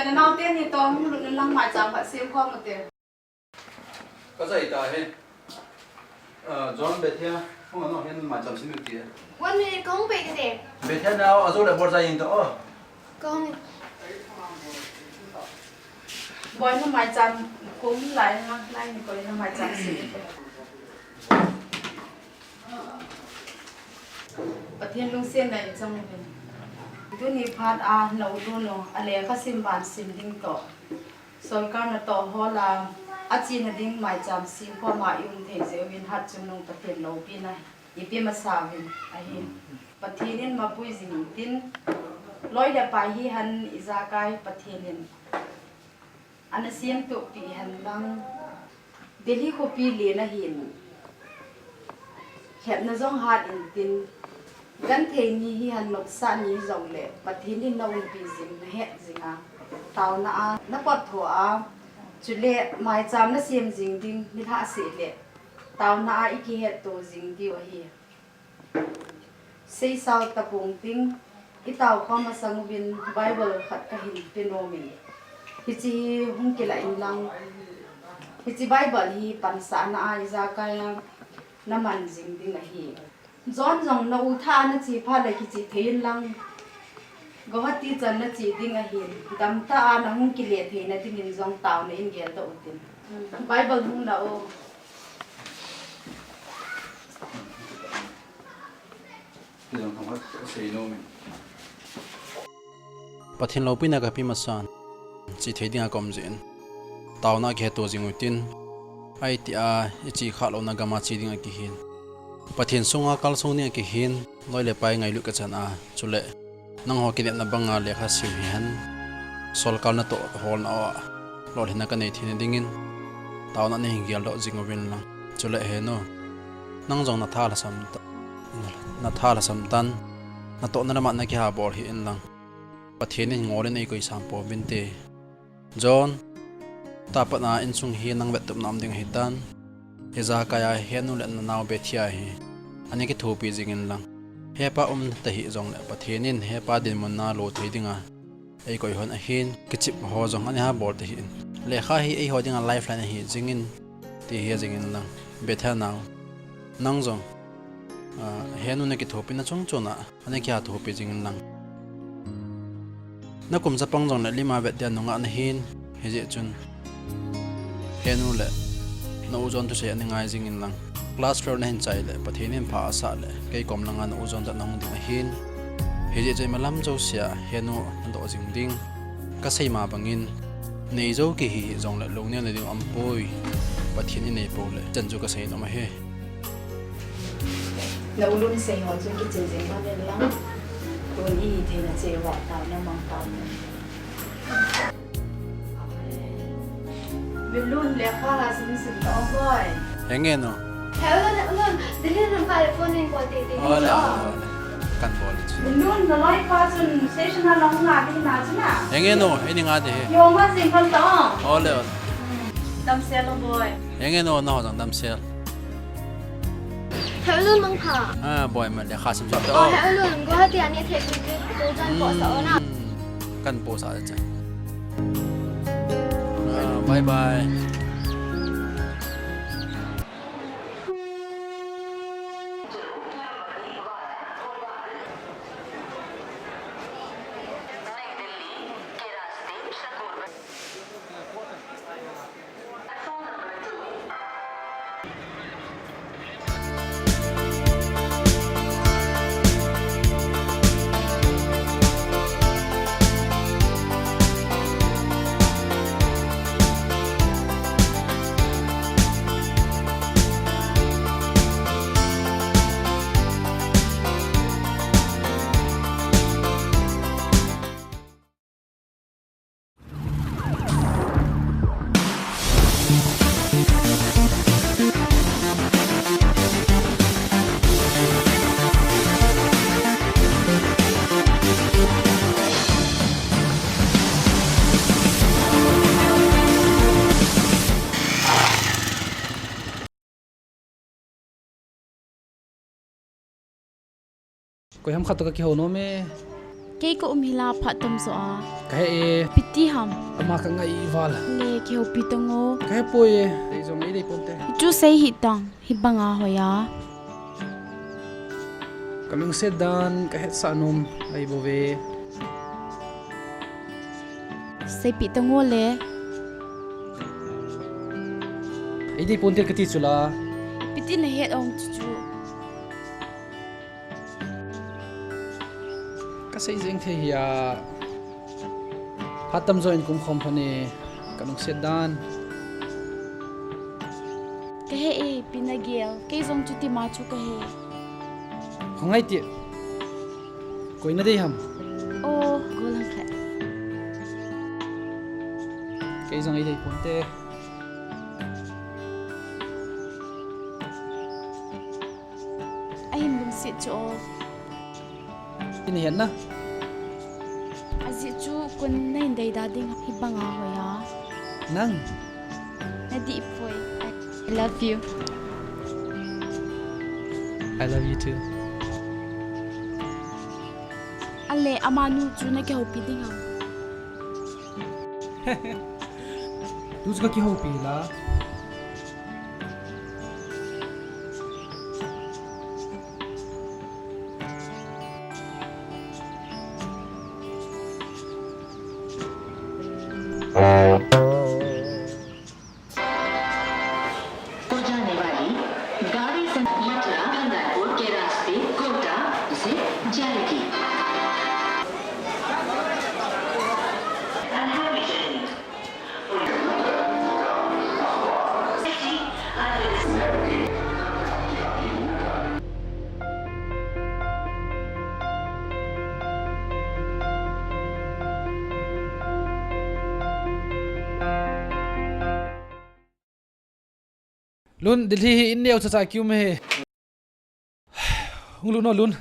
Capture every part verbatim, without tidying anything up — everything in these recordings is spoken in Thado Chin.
Nanaote ni toh hung lut inlang maicham khat sem khom ute. Ka jai ta he. Ah, John, Bethia, hung ano hen maicham sem ute. One minute, ka hung pe kate. Bethia nao, ajo le bor jai in ta o. Ka hung. Boi, na maicham kum lai na, lai ni koi na maicham sem ute. Pathen lungsetna in chang uvin. Tuni phat a na u Lun u, a lekha sim ban sim ding toh, sorkar natoh hol a, achena ding maicham sem khom a i um thei jeh uvin hatchungnung Pathen loupina i pe masa uvin ahi. Pathen in mapui jing intin, loi le pai hihen ijakai Pathen in ana semtoh peh hen lang, Delhi khopi len ahin, lhepna jong hat intin, genthei ni hihen, nopsah ni jongle Pathen in na umpi jing, na het jing a, taona a na pot tho a, chule maicham na sem jing ding nilhah seh le taona a i kihetto jing diu ahi. Seisao tapong ting, i tao khom masang uvin Bible khat ka hin pe nom in. Hiche hi hung kilah inlang, hiche Bible hi pansahna a ijakai a na man jing ding ahi. John jong na u tha a na che phat le kiche thei inlang, Guwahati chan na che ding ahin, damtah a na hung kile theina dingin jong taona in geldoh utin. Bible hung la o. Pathen loupina ka pe masan, che thei dinga ka um jeh in, taona a kihetto jing utin, ahi tia i che khah louna gam a che dinga kihin, Pathen sunga kalsong dinga kihin, loi le pai ngailut ka chan a, chule nangho kinepna banga lekha sim hihen, sorkar natoh holna a lolhinna ka nei theina dingin, taona nei geldoh jing uvin lang. Chule henu, nang jong na tha lhasam ta, na tha lhasam tan, natohna lama na kiha bol hih in lang. Pathen in ngol in ei koisam pouvin te. John, tah a pat a insung hi nang vettupna um ding ahitan. Ijakai a henu le nanao Bethia hi ana kithopi jing in lang. Hepa um tahih jongle Pathen in hepa dinmun na lo thei dinga ei koi hon ahin, kichep ho jong ana ha bol tahih in. Lekha hi eiho dinga lifeline ahi jing in, ti hi jing in lang. Bethia nao, nang jong, ah, henu na kithopina chungchon a ana kiha thopi jing in lang. Na kum chapang jongle lima vet dia nungah na hin, hijeh chun henu le na u John thusei ana ngai jing in lang. Class twelve na hin chai le Pathen in pha asah le kei kom langa na u John toh na hung ding ahin. Hijeh chun ima lam jousea henu na doh jing ding. Ka sei ma bangin, nei jou kihi jongle lungneo na ding um poi. Pathen in nei pou le, chan chu ka sei nom ahi. Na u Lun sei ho chu kichil jing ba ven lang. Tun i theina cheh uva taona mang tao. Lun, lekha la sim sim ta o boi. Henge no. Hello, Lun, Lun, Delhi number phone in call te te. Ole, ole, ole. Kan bol chu. Lun, na loi pa chun station a long na di na chu na. Henge no, ini nga de he. Yo ma jing kan ta. Ole, ole. Damsel o boi. Henge no, na ho jong damsel. Hello, mang pha. Ah, boi, ma lekha sim sim ta. Oh, hello, Guwahati ani the tu tu tu jan po sa ona. Hmm, kan po sa cha. Ah, bye bye. Koi ham khat toh ka kihou nom e. Kei ka um hi la phat tam zo a. Ka he e. Piti ham. Ama ka ngai val. Le kihoupi tang o. Ka he poi e. Dei jong ei dei ponte. Chu sei hih tang. Hibanga hoi a. Ka lungset dan ka hetsah nom ahi bou ve. Seipeh tang o le. Ei dei ponte kati chu la. Piti na het ong chu chu. Ka sei jeng thei hia. Phat tam zo in kum khom pha ni, ka lungset dan. Ka he e, Pi na gel, kei jong chuti ma chu ka he. Kho ngai ti. Koi na dei ham? O, go lang khat. Kei jong ei dei ponte. Ahin lungset chu o. Ina hian na. Ajeh chu kun na hin dei da ding hibanga hoi a. Nang. Na dih poi. I love you. I love you too. Ale amanu chu na kihoupi ding ham. Tu chu ka kihoupi la. को जाने वाली गाड़ी से मथुरा गंगापुर के रास्ते कोटा से जाएगी। Lun, Delhi hi in neo chacha kium e. Hung lun o Lun.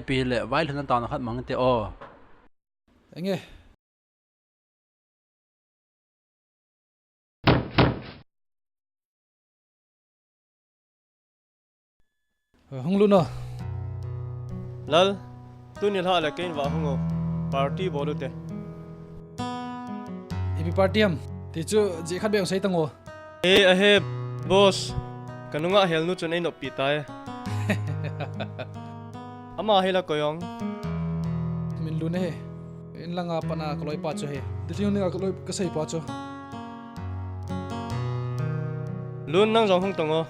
Pi le vai lhun ta na khat mang te o. Enge. Hung lun o. Lal, tuni lha le kein va hung o. Party bol u te. Ipi party ham? Ti chu ji khat beng sei tang o. E, ahe, boss. Ka nunga hel nu chun ei nop pi ta e. Ama hi la koi ong. Min Lun e. In langa pana ka loi pa chu he. Delhi hung dinga ka loi ka sei pa chu. Lun nang jong hung tang o.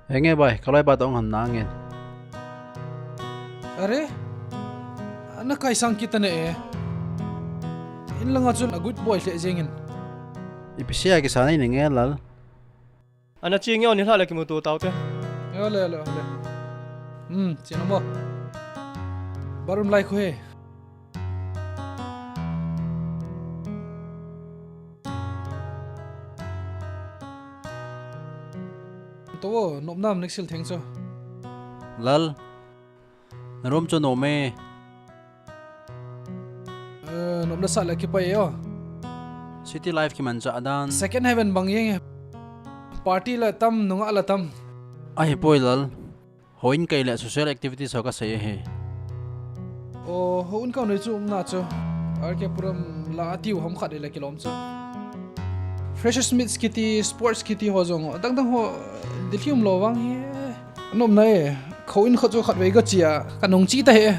Enge bai, ka loi pa tong han nangin. Are? Ana kai sang kita ne e. In langa chun a good boy hle jengin. Ipi sia kisa nei ne nge lal. Ana chi nge o ni hla le kimutu tau te. Ole, ole, ole. Hmm, chin mo. Barum lai khu he. To, nop nam next sil theng cho. Lal. Na room chu nom e. Eh, nom le sa le kipai e o. City life kimanchah dan. Second heaven bang jeng e. Party la tam, nungah la tam. Ahi poi lal. Houin kai le social activities ho ka sei ahi. O, houin ka nei chu um na chu. R K Puram la atiu ham khat le kilom chu. Freshers meets kiti, sports kiti ho jong. Dang dang ho, Delhi um lo vang hi. Nom na e. Houin khat chu khat vei ka chia. Ka nung chi ta he.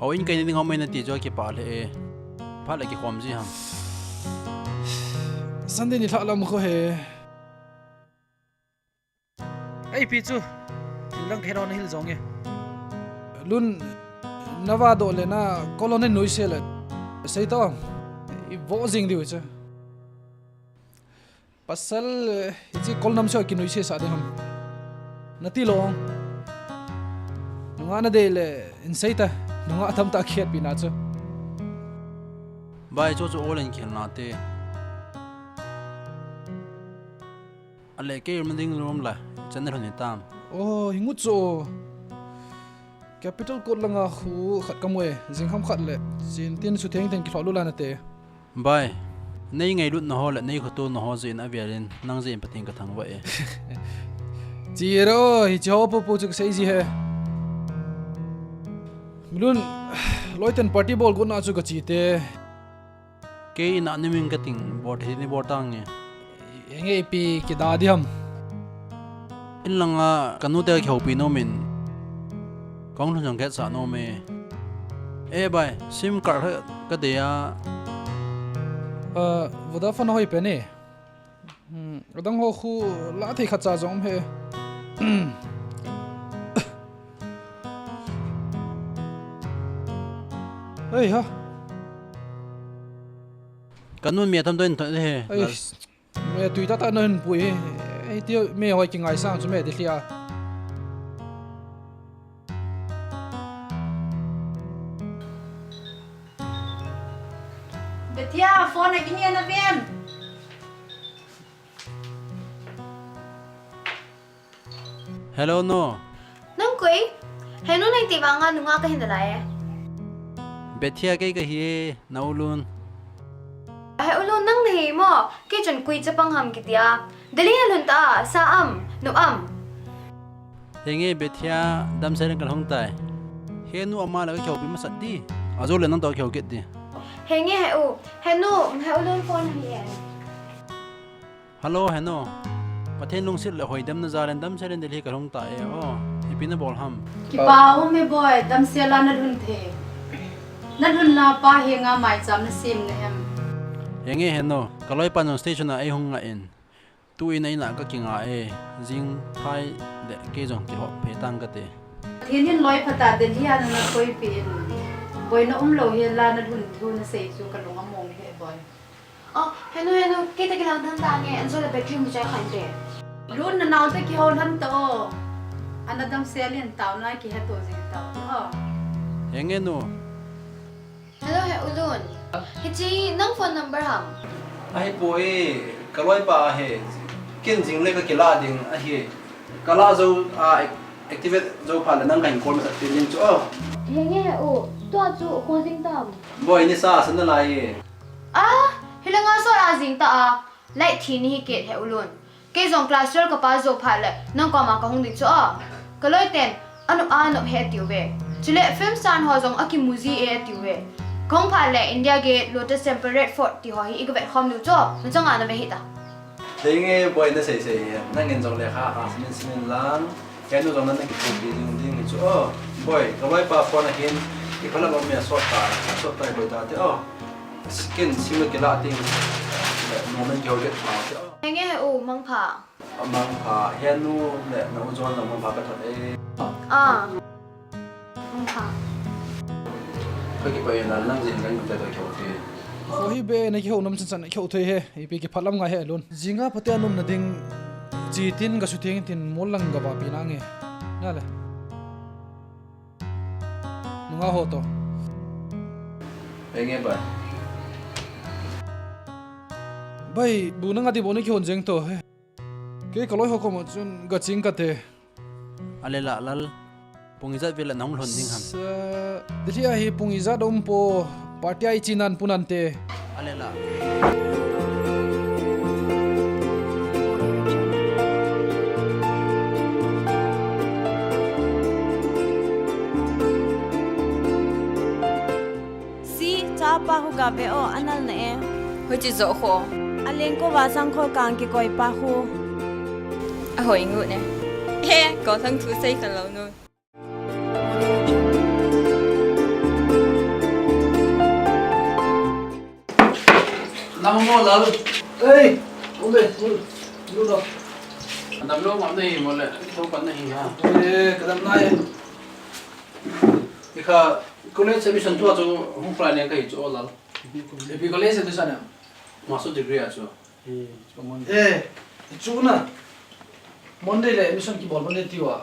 Houin kai ni ngam mai na ti chu kipah le e. Phat le kikhom ji ham. Sunday ni lha lam kho he. Ei pi chu. Thil dang thei ron hil jong e. Lun na va do le na kolon ni nui se le. Sei to. I vo jing diu chu. Pasal, eh, hichi kol nam sio kinui se sa de ham. Nati lo. Nunga na de le, in sei ta. Nunga tam ta khiat pi na chu. Bai chu chu olen khian na te. Ale ke room ding room la, channel hon tam. Oh, hingu chu. Capital Court langa khu khat kamu e, jingkham khat le, jin tin sutheng theng kilhoh lut lana te. Bai, nei ngailutna ho le nei khotona ho jeh in avel in nang jeh in Pathen kathangvah e. Chi ro, hiche ho popo chu kasei ji e. Milun, loiten party bol gotna chu kache te. Kei in a nimin kating, bol thei ni bol tange. Henge ipi kida diham. In langa kanu te kihoupi nom in. Kahung lhun jong kihetsah nom e. E bai, sim card ho kadei a. Ah, Vodafone hoi pen e. Hmm, adang ho khu la thei khat cha jong um e. Hei ha. Kanun me tham toh in thot e. Ei, me tui tah tah nahin pui e. Ei, ti me hoi kingaisang chu me ti lhia. Bethia, phone a kinge na ven. Hello, nu. Nang koi? He nu, nang ti vanga nunga kahin nalai e. Bethia kei kahi e, na u Lun. He u Lun, nang nahi mo? Kei chun koi chapang ham kitia. Delhi nalhun ta, sa am, nop am. Henge Bethia, damsel in kalhung tai. He nu ama le kakihoupi masat di. Ajou le nang toh kihou kit di. Henge he u, he nu, he u Lun phone ahi e. Hello, he nu. Pathen lungset le hoidamna jal in damsel in Delhi kalhung tai o. Ipi nabol ham? Kipa um e boi, damsel a nalhun thei. Nalhun la pa henga maicham nasem na hem. Henge he nu, kaloipan jong station a eihung nga in. Tuin a in a kakinga e, jing thai le kei jong kihop phe tang kate. Pathen in loi phatah Delhi a nana koipi in. Boina umlou hi la nalhun thu nasei chu kalung among e boi. Oh, he nu, he nu, kei toh kilang thang tange, an jo le battery mu chai khan te. Lun, nanao toh kihou lhon tao. Ana damsel in taona kihe to jing tao. Oh. Henge nu. Hello, he u Lun. Hiche nang phone number ham? Ahipoi, kaloipa ahi. Ken jing le kakila ding ahi. Kala jou a, activate jou phat le nang kahin call masat pi ding chu o. Henge he u, tua chu call jing tam. Boi, nisa asan nalai e. Ah, hilanga sot a jing ta a. Light thi nahi kit he u Lun. Kei jong class twelve kapass jou phat le nang koma kahung ding chu o. Kaloi ten, anop anop he tiu ve. Chule film star ho jong akimu ji e tiu ve. Kahung phat le India Gate, Lotus Temple, Red Fort ti ho hi iga vet khom diu chu. Nachang a nave hita. Henge boi, nasei sei hi. Nangin jong lekha kha simin simin lang. He nu jong nana kithoppi ding ding hi chu o. Boi, kaloipa phone ahin, iphalam a mi asot ta, asot ta boi ta te o. Ken sim le kila ting. Le, moment kihou get ta te o. Henge he u, mangpha. Amangpha, he nu le na u John jong mangpha kathot e. Ah. Mangpha. Kakipah e, nang jeng ngai mun te toh kihou thei. Kho hi be, nakihou nom chan chan kihou thei e. Ipi kiphalam ngai he Lun. Jinga phatea nomna ding, chi tin kasutheng tin mol lang gavapi nange. Nale. Nunga ho toh. Henge bai. Bai, bu nanga di bou nakihon jeng toh. Kei kaloi ho koma chun gaching kate. Ale la lal. Pung ijat vel a nahung lhon ding ham? Sa, Delhi a hi pung ijat a um po, party a ichi nan pu nante. Ale la. Si, chapa khu gave o, anal na e. Hoiche jo kho. Aleng ko vasang kho kang kikoi pa khu. Ahoi ngut ne. He, ko thang thu sei khan lo nu. Nang mo lal. Ei, ule, ule. Lu lo. Adam lo ngam nei mo le, to kan nei ha. Ei, kadam nai. Ikha college admission thua chu hung fly le kai chu o lal. Ipi college admission em? Master degree a chu. Eh, chu na. Monday le admission kibol Monday tiu a.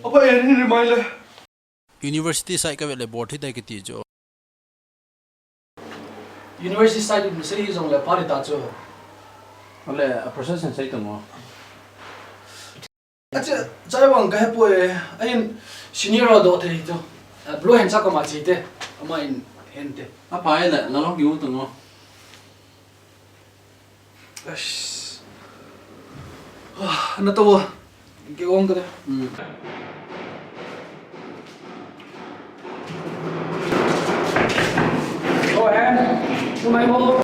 Apa eh ni remind le. University side kavet le bol thei dai kiti chu. University side in sei hi jong le pha le ta chu. Ale, a process in sei tamo. Ache, chai vang kahe poi. Ahin, Senior ho doh thei chu. Eh, Bro Hencha koma che te. Ama in hen te. Apha e le, la long ki u tang o. Eish. Ah, na to. Ki ong ka de. Hmm. Go ahead. To my home.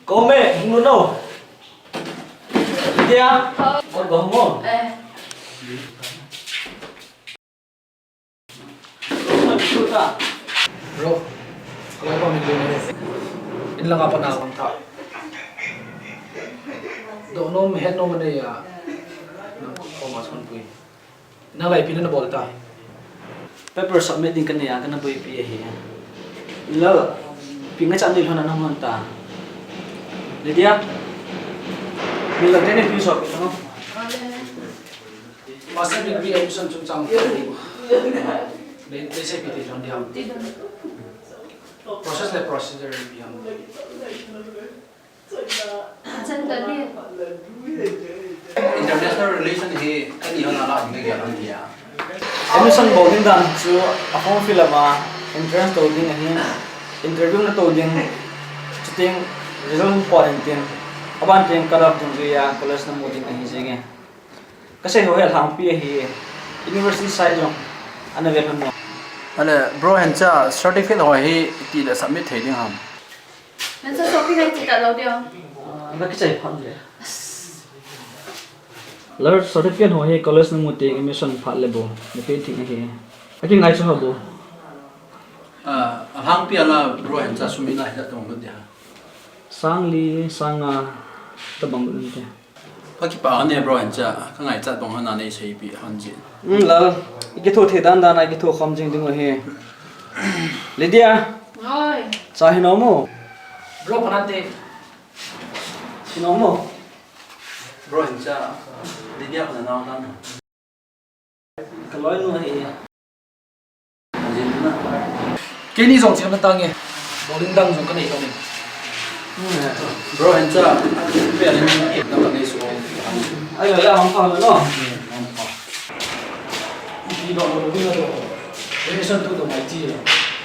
Ko me, hung no. Dia. Ko go mo. Eh. Bro, kalau kau ni dia ni, in lang apa na lang ta. Do no, me het no mane ya. Na, ko mas kon pui. Na lai pi na bol ta. Paper submit ding ka nei a, ka na boipi ahi. Lal, pi nga chan dei lhon a na hon ta. Lydia, mi lal te nei pi so pi no. Master degree admission chungchang. Dei, dei sei pi te lhon ding ham. Process le procedure ding ham. International relation hi kani hon a la ding ka gel hon dia. Admission bol ding dan chu a form fill up a, entrance to ding ahi, interview na to ding, chuteng result hung pon in tin, aban teng cut off dungjui a college na mu ding ahi jenge. Ka sei ho hi alhangpi ahi, university side jong ana vet lhon mo. Ale, Bro Hencha, certificate ho hi iti le submit thei ding ham? Nan sa shopping ai chita lo dia. Ah, na kichai phat le. Lal, certificate ho hi college na mu teng admission phat le bou. Na pe thei ahi. Aki ngai chu ha bou. Ah, alhangpi a la Bro Hencha sum ina hi ta tong lut dia. Sang li, sang nga, tabang lut dia. Ka kipah hon e Bro Hencha, ka ngaichat bang hon a nei seipi hon jin. Hmm, Lal, i kitho thei dan dan a i kitho khom jing ding u ahi. Lydia. Oi. Cha hi nom u? Bro, pha nante. Hi nom u? Bro Hencha, Lydia pha na nau dan. Ka loinu ahi. Keini jong chim na tange. Bowling dang jong ka nei tau ni. Bro Hencha, pe ani ni na ka nei su. Ai, ai, ai, hong pa lo. Hong pa. Ipi do lo, lo, lo. Admission tu do mai chi lo.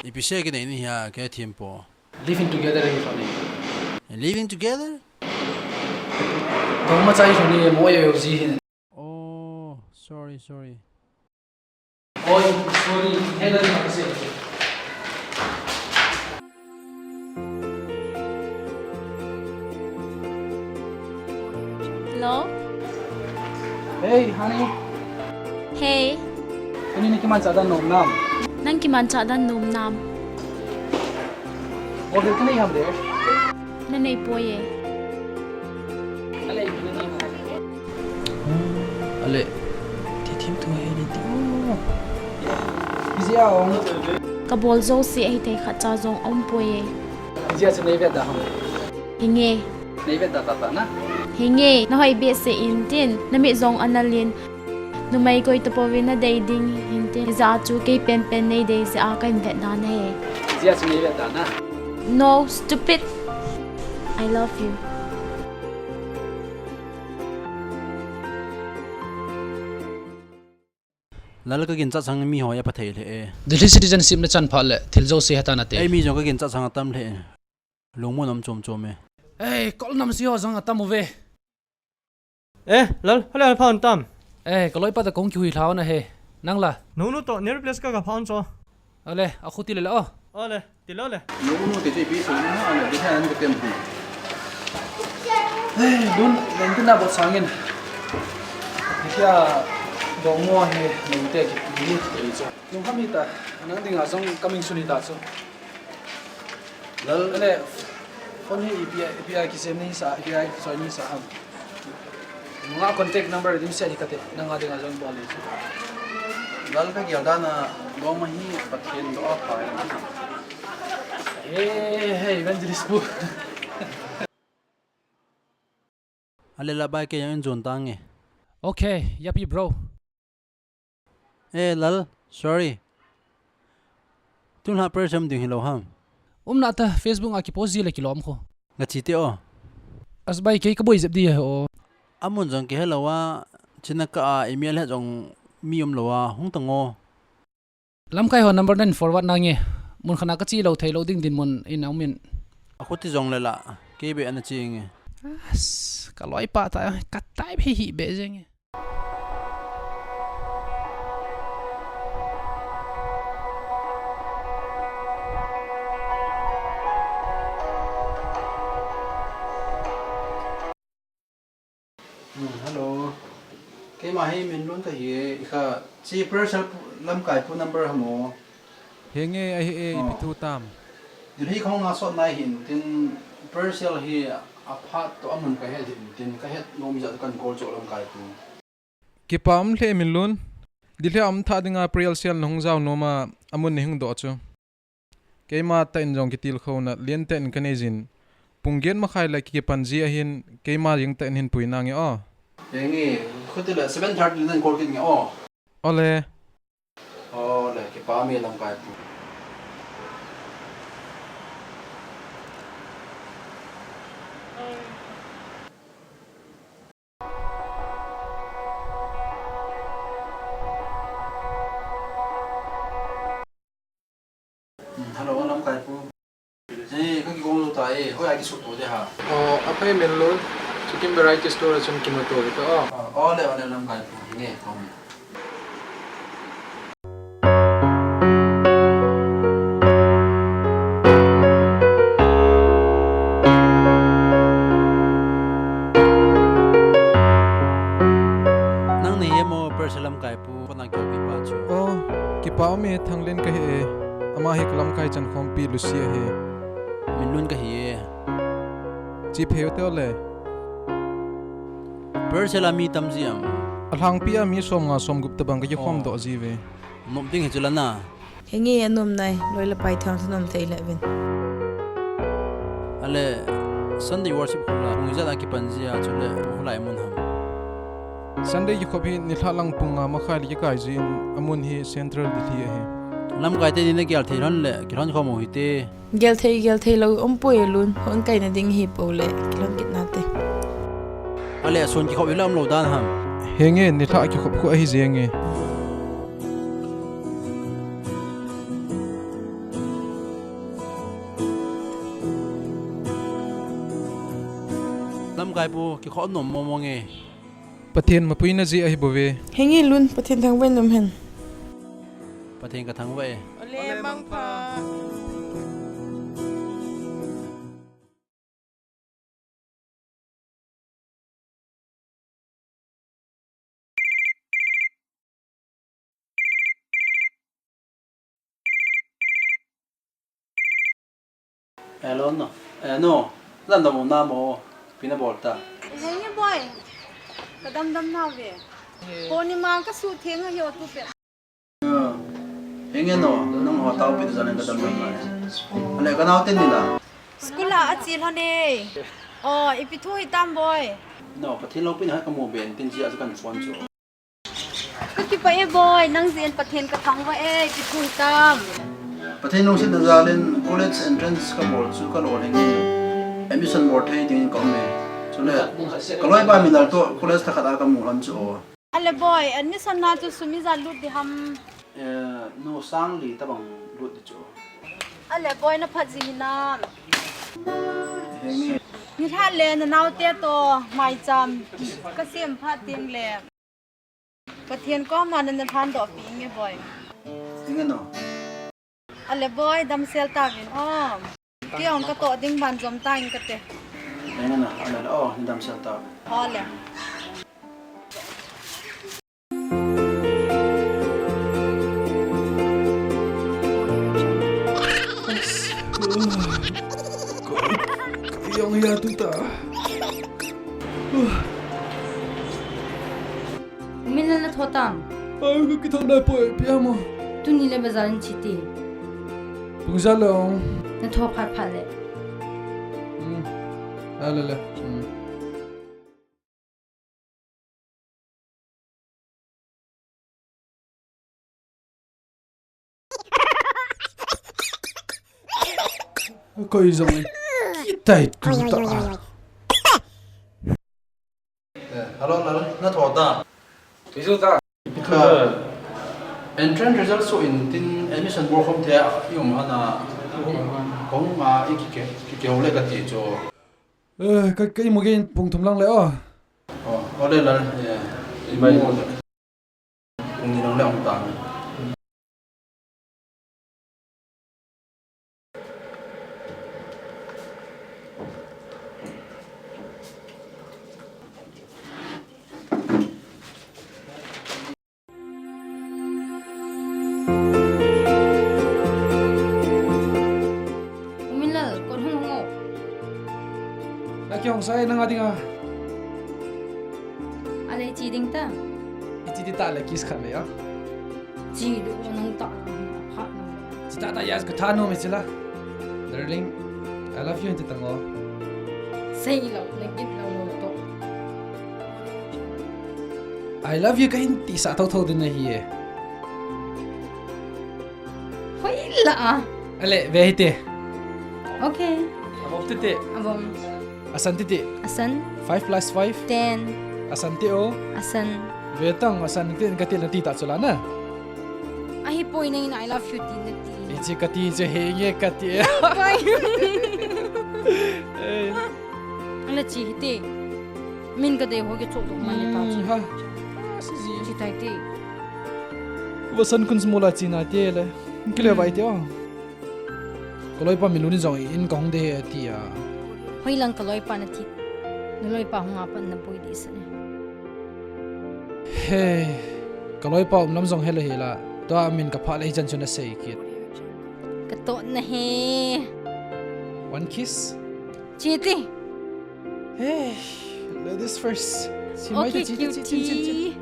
Ipi se kinei ni hia, ka thim po. Living together hi tau ni. Living together? Dong ma chai tau ni, mo ye yo ji hin. Oh, sorry, sorry. Oi, sorry, he la ni ma se. Hello? Hey, honey. Hey. Tuni na kimanchah dan nom nam? Nang kimanchah dan nom nam? Order ka nei ham de? Na nei poi e. Ale, ti thim tu he ni ti. Ijia ong. Ka bol jouse ahithei khat cha jong um poi e. Ijia chu nei vet da ham? Hinge. Nei vet da tata na? Hinge, na hoi behseh in tin, na mit jong ana lin. Numei koi tapouve na dei ding hin tin. Ijeh a chu kei penpen nei dei jeh a ka in vet dan ahi. Ijia chu nei vet dan a? No, stupid. I love you. Lal, ka ginchat sang mi ho a pha thei lheh e. Delhi citizenship na chan phat le, thil jouse heta na te. Ei mi jong ka ginchat sang atam lheh e. Lungmon um chom chom e. Ei, kol nam si ho jong atam uve. Eh, Lal, hale, hale, pha un tam. Eh, ka loipa toh kong kihui lhau na he. Nang la? Nunu toh, near place ka ka pha un cho. Ale, a khu ti le le o. Ale, ti le le. Nunu te che pi so na, ale, ti han ka tem pi. Eh, dun, len tin na bot sangin. Kia dong mo he, len te ki ni te cho. Nung kami ta, nang ding a jong coming soon ta cho. Lal. Ale, phone hi ipi a, ipi a kisem ni sa, ipi a kisoi ni sa ham. Nga contact number dim se ni kate, nang a ding a jong bol ni. Lal, ka gel dan a, dong ma hi Pathen do a pha. Hey, hey, evangelist pu. Ale la bai, kei jong in jon tange. Okay, yapi bro. Eh, Lal, sorry. Tun la pressure um ding hilou ham. Um na ta Facebook a kipost ji le kilom kho. Nga chi te o. As bai, kei ka boi jep di he o. Amun jong kihe lou a, china ka a email he jong mi um lou a, hung tang o. Lamkai ho number nine forward nange. Mun khat a kache lou thei lou ding dinmun in aumin. Akhuti jongle la, kei beh ana che nge. As, kaloipa ta, ka type hi hi beh jenge. Hmm, hello. Keima hi Minlun kahi e, ikha chi parcel pu, lamkai pu number ham o. Henge ahi e, ipi thu tam. Delhi khong na sot nai hin tin parcel hi aphat to amun kahe hin tin kahet nom jeh a kan call cho lamkai pu. Kipa um lheh Minlun. Delhi a um tha dinga parcel nahung jao nom a, amun nahung doh chu. Keima tah in jong kitilkhouna lian tah in kanei jin. Pung get makhai le kipan ji ahin keima jeng tah in hin pui nange o. Henge, khuti le seven thirty le nan call kit nge o. Ole. Ole, kipa me lamkai pu. Hmm, hello, lamkai pu. Eh, ka kigong lou ta e, hoiya kisuto de ha. Oh, aphai Minlun, Chicken Variety Store a chun kimuto de ta, oh. Ah, ole, ole, lamkai pu. Nge, kom. Nang nahi e mo, parcel lamkai pu, kona kihoupi pa chu. Oh, kipa um e, Thanglen kahi e. Ama hi ka lamkai chankhompi Lucy ahi. Minlun kahi e. Chi pheu teo le. Parcel a mi tam ji am? Alhangpi a mi som nga som gup tabang ka kikhom doh ji ve. Nop ding hi chu la na. Henge anom nai, loi le pai thang thanom thei le vin. Ale, Sunday worship khula, pung ijat a kipan ji a, chule, hulai mun ham. Sunday kikhop hi nilhah lang pung nga makhai le kikai jin, amun hi Central Delhi ahi. Lamkai te ni na gel thei lhon le, kilhon khom u hite. Gel thei, gel thei lou um poi e Lun, hon kaina ding hi po le, kilhon kit nate. Ale, sun kikhop hi la um lou dan ham. Henge, nilhah kikhop khu ahi jenge. Lamkai pu, kikhop nom mo mo nge. Pathen mapuina jeh ahi bou ve. Henge Lun, Pathen thangvah in um hen. Pathen ka thangvah e. Ole, mangpha. Hello, no. Eh, no. Jan dam um na mo. Ipi na bol ta. Henge boi. Ka dam dam nau ve. Purnima ka suhtheng ahi o tu pe. Ah. Henge no. Nang ho tao pi ta jan ka dam dam na. Ale ka nao ten ni la. School a ache lhon e. Oh, ipi thu hitam boi. No, Pathen loupina ka mu ben tin jeh a chu kan phone chu. Ka kipah e boi, nang jeh in Pathen ka thangvah e, ipi thu hitam. Pathen lungsetna jal in college entrance ka bol chu ka lolhing e. Admission bol thei ding in ka um e. Chule, ka loipa Minal toh college thakhat a ka mu lhon chu o. Ale boi, admission na chu sum ijat lut ding ham? Eh, no, sang li tabang lut ding chu. Ale boi, na phat ji hinam? Henge. Nilhah le na naote toh maicham ka sem phat teng le. Pathen koma nana lhandoh peh inge boi. Inge no. Ale boi, damsel tauvin o. Kei jong katoh ding ban jom tange kate. Inge no, ale o, damsel tauvin. Ole. Ka, ka jong hia tuta. Minal na tho tam? Ai, ka kithot nai poi, ipi ham o. Tuni le bazar in che te. Pung ijat le ong? Na tho phat phat le. Hmm. A le le. Hmm. Koi jong kitai tuta. Eh, hello, hello. Na tho ta? Isu ta? Ipi thu? Ah. Entrance result so in tin admission bol khom thei a i um hana, kong a i kike, kike ho le ka ti chu. Eh, ka, ka imu gei pung thum lang le o. O, o le la, eh, i mai lo. Pung ni lang le ong ta. U Minlal, kon hung hung o. Na kihong sai nang a dinga. Ale chi ding ta. I chi ti ta le kiss khat le ya. Chi du nang ta. Pha nang. Chi ta ta ya ka tha nom e chi la. Darling, I love you, ti tang o. Sei lo, na git lo lo to. I love you, ka hin ti sa tho tho din na hi e. Hoi la a. Ale, ve hi te. Okay. Abom ti te. Abom. Asan ti te. Asan. Five plus five. Ten. Asan ti o. Asan. Ve tang, asan ti, ka ti la ti ta chu la na. Ahi poi na in I love you ti na ti. Ichi ka ti, ichi he nge ka ti. Poi. Eh. Ala chi hi te. Min ka dei ho ke chok dong man ni ta chi. Hmm, ha. Ah, si ji. Chi tai te. Vasan kun smola chi na te le. Kile vai te o. Ka loipa min lu ni jong in ka hung de ti a. Hoi lang ka loipa na ti. Na loipa hung a pan na poi di sa ne. Hey, ka loipa um lam jong he le he la. Tua min ka pha le hi chan chun a sei kit. Ka to na he. One kiss? Chi ti. Hey, ladies first. Si mai Okay, chi, chi, chi, chi, chi. Cutie.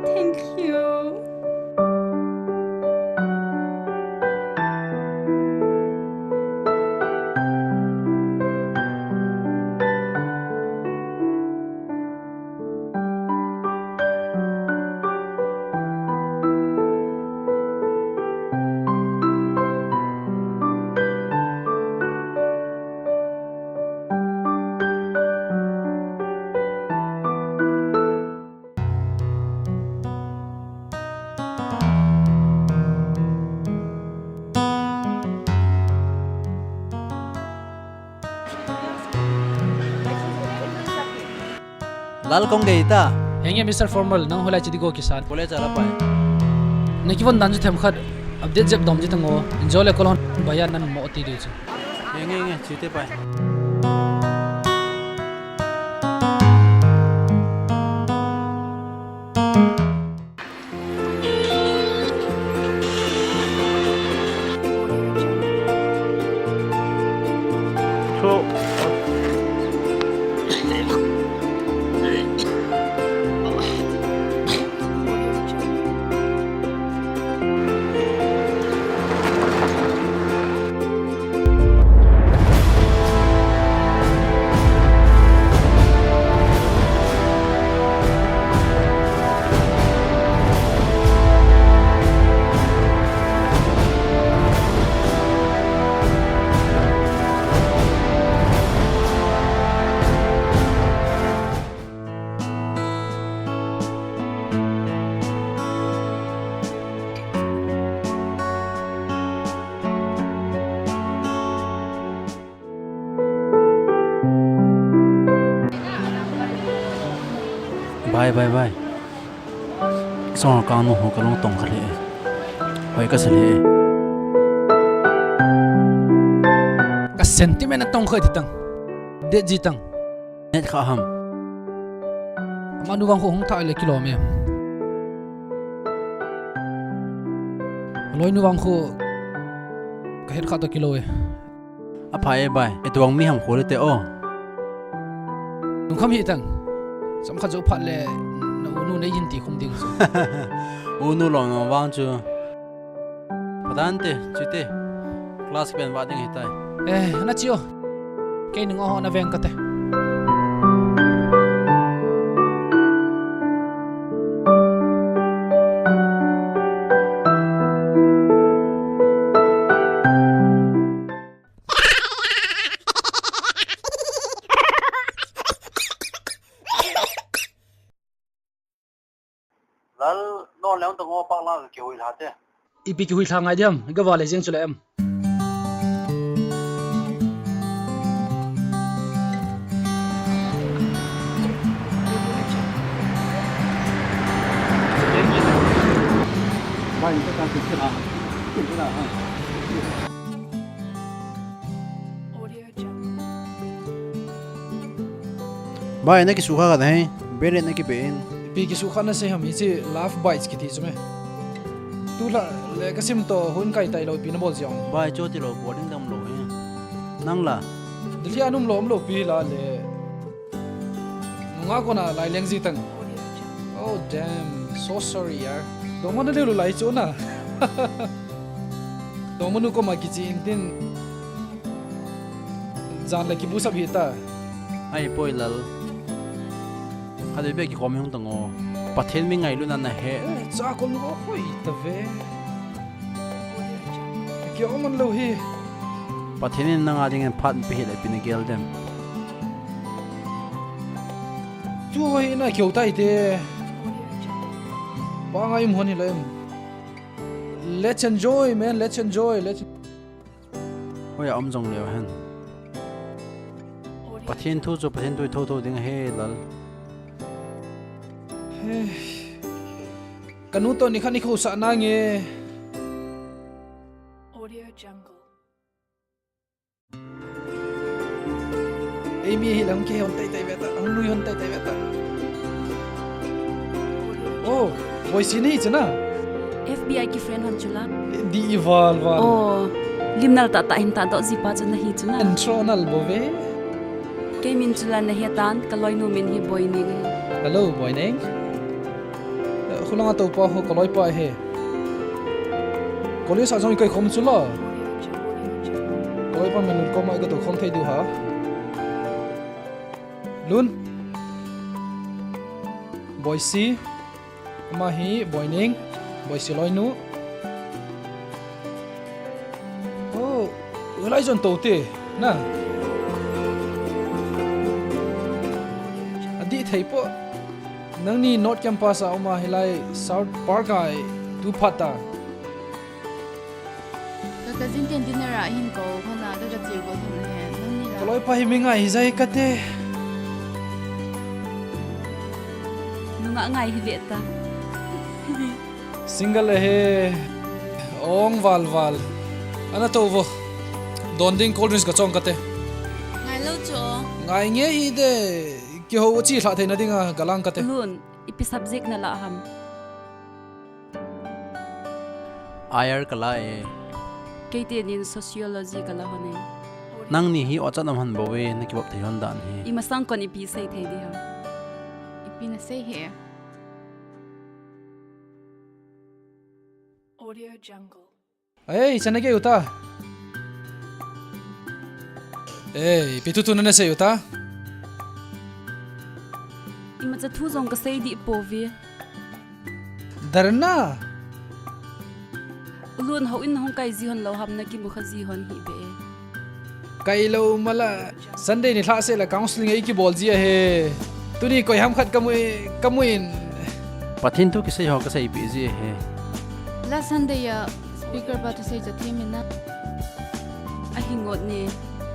Thank you. Lal kong gei ta. Henge Mister Formal, nang hoilai chi di go kisan. College a la pai. Na kivon dan chu themkhat update jep dom di tang o. Injo le kolon baya nan mo ti di chu. Henge, henge, chi te pai. Bye, bye, bye. Song ka nu ho ka lung tong kha le. Hoi ka sa le. Ka sentiment a tong kha ti tang. Det ji tang. Net kha ham. Ama nu vang khu hung tha le kilom e. Loi nu vang khu ka het kha to kilo e. Apha e bai, e tuang mi ham khole te o. Nung kham hi tang. Sam khat jo phat le, no Unu nei hin ti khum ding chu. Unu lom lom vang chu. Phatah in te, chuti. Class pen va ding hitai. Eh, ana chi o. Kei nung a ho na veng kate. Lal, non leng tong o, pak la kihui lha te. Ipi kihui lha ngai diam, ga va le jeng chu le em. Bai, na kisukha khat ahi, beret na kipe in. Ipi kisukha na sei ham, hiche Love Bites kiti chu me. Tulha le ka sim to hun kai tai lou, ipi na bol jong. Bai, choti lou, boarding dam lou hi. Nang la? Delhi a um lou, um lou pi la le. Nunga kona lai leng ji tang. Oh damn, so sorry yaar. Dongmanu leu lu lai chu na. Dongmanu koma kichi in tin. Jan le kibusap hita. Ai poi lal. Khatvei be kikhom hung tang o. Pathen mi ngailutna na he. Eh, cha kon ko hoi ta ve. Kikhom man lou hi. Pathen in nanga dingin phat pe hi le ipi na gel dem. Chu hoi na kio tai te. Pa ngai um hon hi le em. Let's enjoy, man. Let's enjoy. Let's Hoi a um jong leu hen. Pathen thu chu Pathen thu i thotho ding ahi lal. Ka nu to ni khat ni kho sa na nge. Ei mi hi lam ke hon tai tai ve ta, hon nui hon tai tai ve ta. Oh, Boisi ni chu na. F B I ki friend hon chu la. Di i val val. Oh, lim nal ta ta hin ta do ji pa chu na hi chu na. Intro nal bo ve. Kei min chu la na he tan, ka loinu min hi Boining. Hello, Boining. Eh, khulanga to pa ho ka loi pa he. College a jong i kai khom chu la. Ka loi pa min lut koma i ka to khom thei diu ha. Lun. Boisi. Ama hi Boining, Boisi loinu. Oh, hilai jon to te, na. Adih thei po. Nangni North Campus a um a hilai South Park a i tu phat ta. Ka cousin ten dinner a hin ko, khona ka ka chiu ko thum le, nangni la. Ka loi pa hi mi ngai hi jai ka te. Nunga ngai hi ve ta. Single ahi. Ong val val. Ana to vo. Don ding cold drinks ka chong ka te. Ngai lo chu o. Ngai nge hi de. Kiho chi thla theina dinga ka lang ka te. Lun, ipi subject na la ham. I R ka la e. Kei te nin sociology ka la hon e. Nangni hi ochat nam han bo ve, na kibap thei hon dan hi. I masang kon ipi sei thei di ha. Ipi na sei he. Audio Jungle. Ei, chana ke uta. Ei, ipi thu thu na na sei uta. Imacha thu jong ka sei di po ve. Dharna. U Lun, houin hung kai ji hon lou ham, na kimu kha ji hon hi be. Kai lou mala, Sunday ni lhah seh la counseling ei kibol ji ahi. Tuni koi ham khat ka mu, ka mu in. Pathen thu kisei ho ka seipi ji ahi. Last Sunday a speaker pa thusei cha them in na. Ahi ngot ni,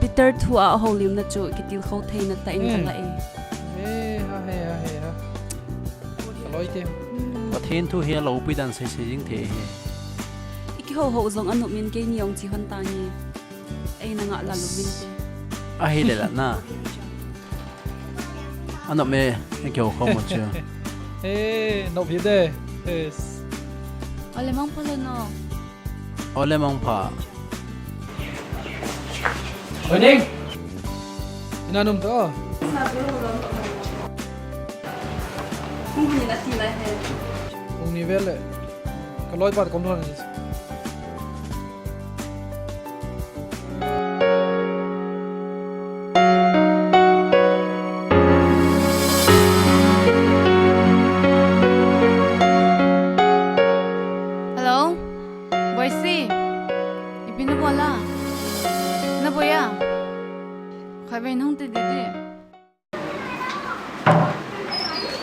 Peter thu a houlimna chu kitilkhou theina tah in ka la e. He, ha, he, ha, he, ha. Ka loi te. Pathen thu hi a loupi dan seisei jing thei hi. I kihou hou jong anop min keini jong chi hon tange. Ei na ngah la lou min te. Ahi le la na. Anop me, i kihou khom mo chu. He, nop hi de. Yes. Ole mang polo no. Ole mong pha. Oi Ning. Ina num to. Hung ni na ti na he. Hung ni vele. Ka loi pa kom lo ni. Hello? Boisi? Ipi na bol a? Na boi a? Khatvei nahung ti didi.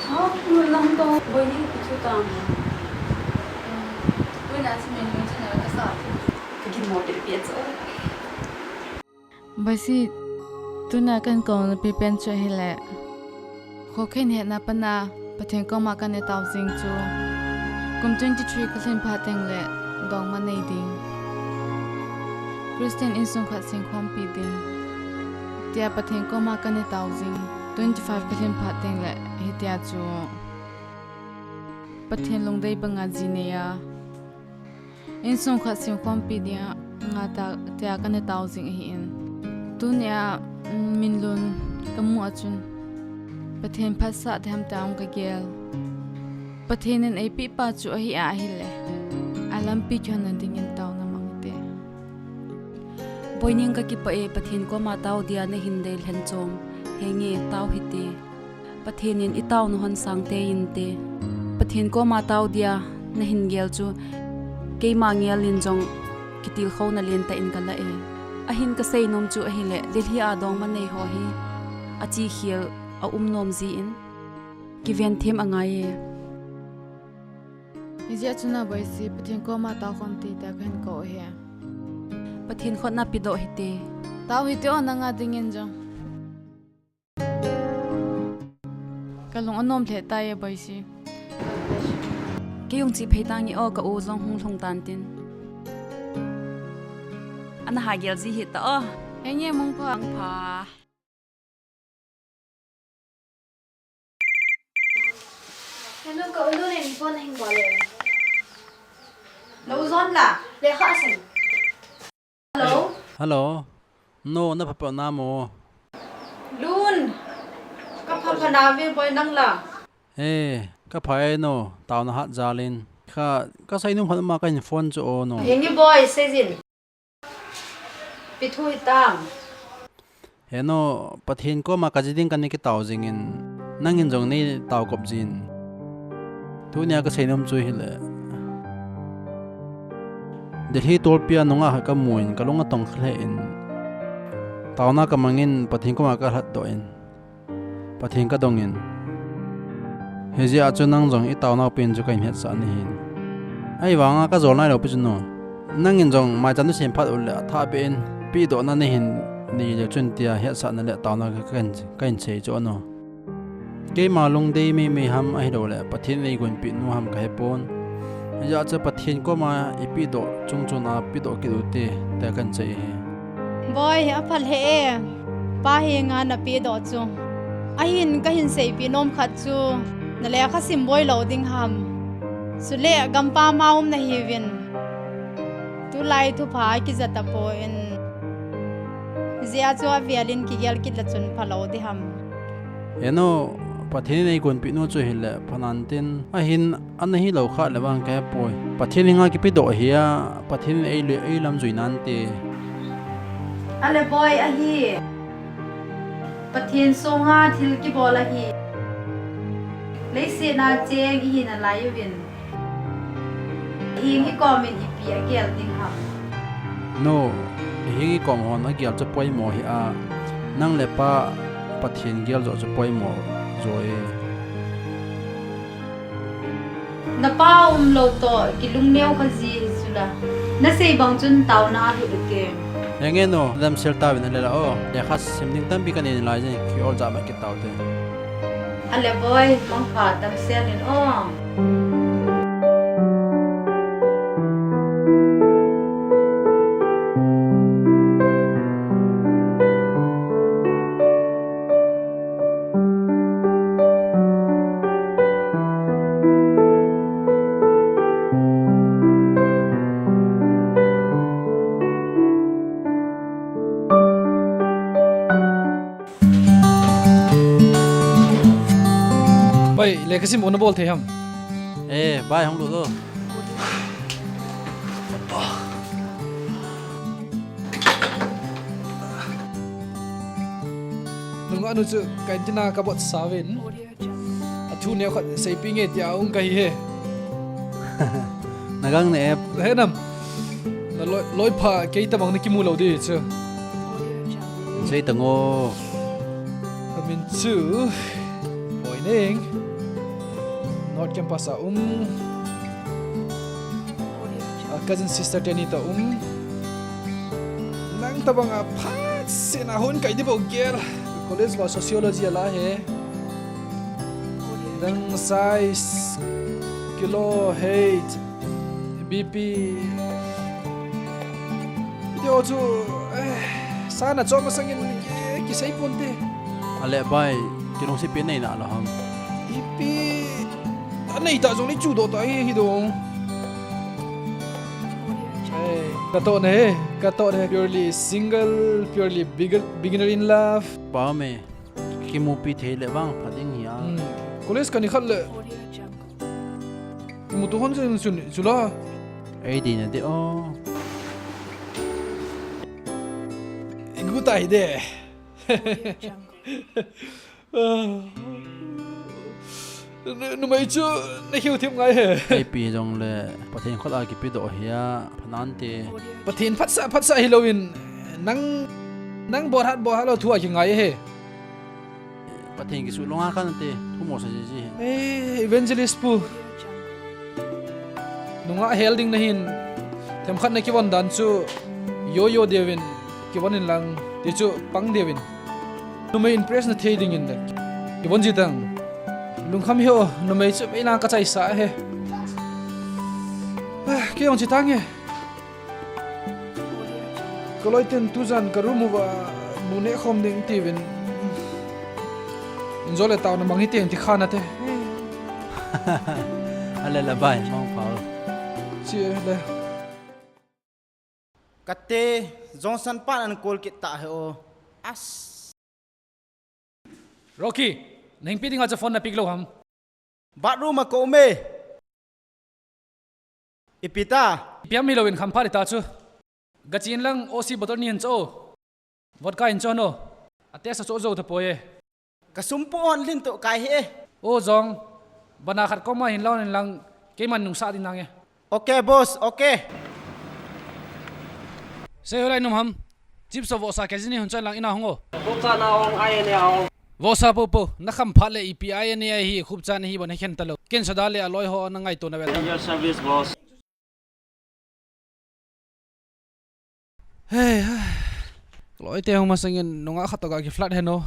Hau, nang to boi ni kichu tang. Boi na chi men ni chu na ka sa. Ka gin mo pe pe chu. Boisi, tuna kahin kou na pi pen chu ahile. Khokhen hetna pana Pathen koma kana tao jing chu. Kum twenty-three ka lhin phat teng le dongma nei ding. Christian insung khat singkhompi ding. Tia Pathen koma kana tao jing. Twenty-five ka lhin phat teng le hitia chu. Pathen lungdei banga ji nei a. Insung khat singkhompi dinga ta, tia kana tao jing ahin. Tunia, mm, min lun ka mu a chun. Pathen phatsah te ham tam ka gel. Pathen in eipi pa chu ahi a ahile. A lampi kihouna dingin taona mang te. Boining ka kipah e, Pathen koma tao dia nahin dei lhen chom. Henge tao hite. Pathen in i taona hon sangte inte. Pathen koma tao dia nahin gel chu keima ngel in jong kitilkhouna lentah in ka la e. Ahin ka seinom chu ahile, Delhi a dongma nei ho hi achi khel a um nom jin kiven them angai e. Hijeh chun a Boisi, Pathen koma tao khom ti ta kahin kou e. Pathen khut na pedoh hite. Tao hite o nanga dingin jong. Ka lung anom lheh tai e Boisi. Kei hung chi phei tange o, ka u jong hung lhung tan tin. Ana ha gel ji hita o. Henge mangpha. Mangpha. Hello, ka u Lun in phone ahin call e. Na u John la, lekha asim. Hello. Hello. No, na pha pha na mo. Lun. Ka pha pha na ve Boi nang la. He, ka pha e no, taona hat jal in. Kha, ka seinom khat ma kahin phone chu o no. Henge Boi, sei jin. Ipi thu hitam. He no, Pathen koma ka ji ding kana kitao jing in, nangin jong nei tao kop jin. Tunia ka seinom chu hile. Delhi tolpi a nungah khat ka mu in, ka lung atong kha lheh in. Taona ka mang in, Pathen koma ka lhatdoh in. Pathen ka dong in. Hijeh a chu nang jong i taonau pen chu kahin hetsah nahin. Ahivanga ka jol nailou pi chu no. Nangin jong maicham na sem phat u le athah beh in pedohna nahin nei le chun tia hetsahna le taona ka, kahin, kahin sei chu no. Keima lungdei meimei ham ahilou le Pathen in eigonpeh nu ham ka hepon. Hijeh a chu Pathen koma i pedoh chung chun a pedoh kit u te, tia kahin sei hi. Boi, apha lheh e. Pa henga na pedoh chu. Ahin kahin seipeh nom khat chu. Na lekha sim boi lou ding ham. Chule gampam a um nahiuvin. Tulai thupha kija tapon. Hijeh a chu avel in kigel kit le chun phalou ding ham. He no, Pathen in eigonpeh nu chu hile phanan tin. Ahin Ana hilou kha le vang ka hepoi. Pathen henga kipedoh ahi a, Pathen in ei le, ei lam jui nante. Ale Boi ahi. Pathen sunga thil kibol ahi. Leiset a cheng ihi nalai uvin. Heng ikom in ipi agel ding ham. No, heng ikom hon agel chu poimo hi a, nang le pa Pathen gel joh chu poimo joh e. Na pa umlou toh kilungneo kha ji hi chula. Na sei bang chun taona alut u te. Henge no, damsel tauvin ale la o. Lekha sim ding tampi kanei nalai jeng, ki ol ja ma kit taute. Ale Boi, mangpha damsel in o. Hey, lekha sim u nabol thei ham? Eh, bai, hung lut o. Nungah nu chu canteen a kabol sa uvin. Athu neo khat seipeh nge tia hung kahi e. Nagang ne e. He nam. Naloi, loi pha kei tabang nakimu lou di chu. Sei tang o. Kamin chu Boineng. North Campus a um. A cousin sister teni toh um. Nang tabang a phat sena hung kai di bou gel. College lo sociology a la e. Nang size, kilo, height, B P. Video chu, eh, sana chom masangin, eh, kisei ponte. Ale bai, kilungset pi nei nalou ham? Ipi, anei ta jong le chu doh ta hi, hi dong. Eh, katoh na e, katoh na e, purely single, purely begin-, beginner in love. Pa me. Kimupi thei le vang pha ding hi a. Hmm. College kani khat le. Kimuto hon jeng chun chula. Ei di na de o. Igu tai de. Nu-, numei chu nahiu thim ngai e. Ipi jong le Pathen khut a kipe doh hi a pha nante. Pathen phatsah, phatsah hilouvin nang, nang bolhat, bolhat lou thu a kingai e. Pathen kisuh lou nga kante, thu mo sa ji ji. Eh, evangelist pu. Nungah hel ding nahin, themkhat nakivon dan chu, yo yo deuvin, kivon in lang, ti chu pang deuvin. Numei impress nathei dingin le. Kivon ji tang. Lungkham hih o, numei chu vei lang kachaisa e. Ah, kei jong chi tang e. Kaloi ten tujan ka room uva bu neh khom ding tiuvin. Injo le tao na mang hite ti kha nate. Ale la bai, mang pao. Chi le. Kate, Johnson pan an call kit ta he o. As. Rocky, nang ipi dinga chu phone na pick lou ham? Bathroom a ka um e. Ipi ta? Ipi ham hilouvin khampha le ta chu. Gachi in lang O C bottle ni hin cho. Vodka hin cho no. A taste a cho jou tapoi e. Ka sum pu hon lhin to kai he. O jong. Bana khat koma hin lon in lang keiman nungsa ding nang e. Ok, boss, ok. Sei hoilai nom ham. Chips ho vohsa kg ni hin choi lang ina hung o. Khupchan a ong, I N A a ong. Vohsa po po, na khampha le ipi I N A hi khupchan hi bon he khen talou. Ken sada le aloi ho na ngaito na vel. Your service, boss. Hei, hei. Loi te hung masangin nungah khat toh ga ki flat he no.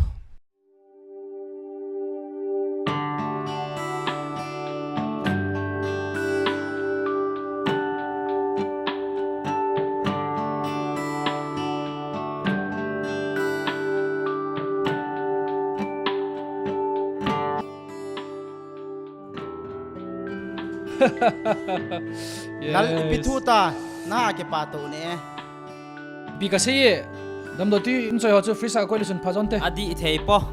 Yes. Lal, ipi thu ta, na kipa to ne. Ipi kasei e, damdoi tui in choi ho chu fridge a koi le chun pha jonte. Adih thei po.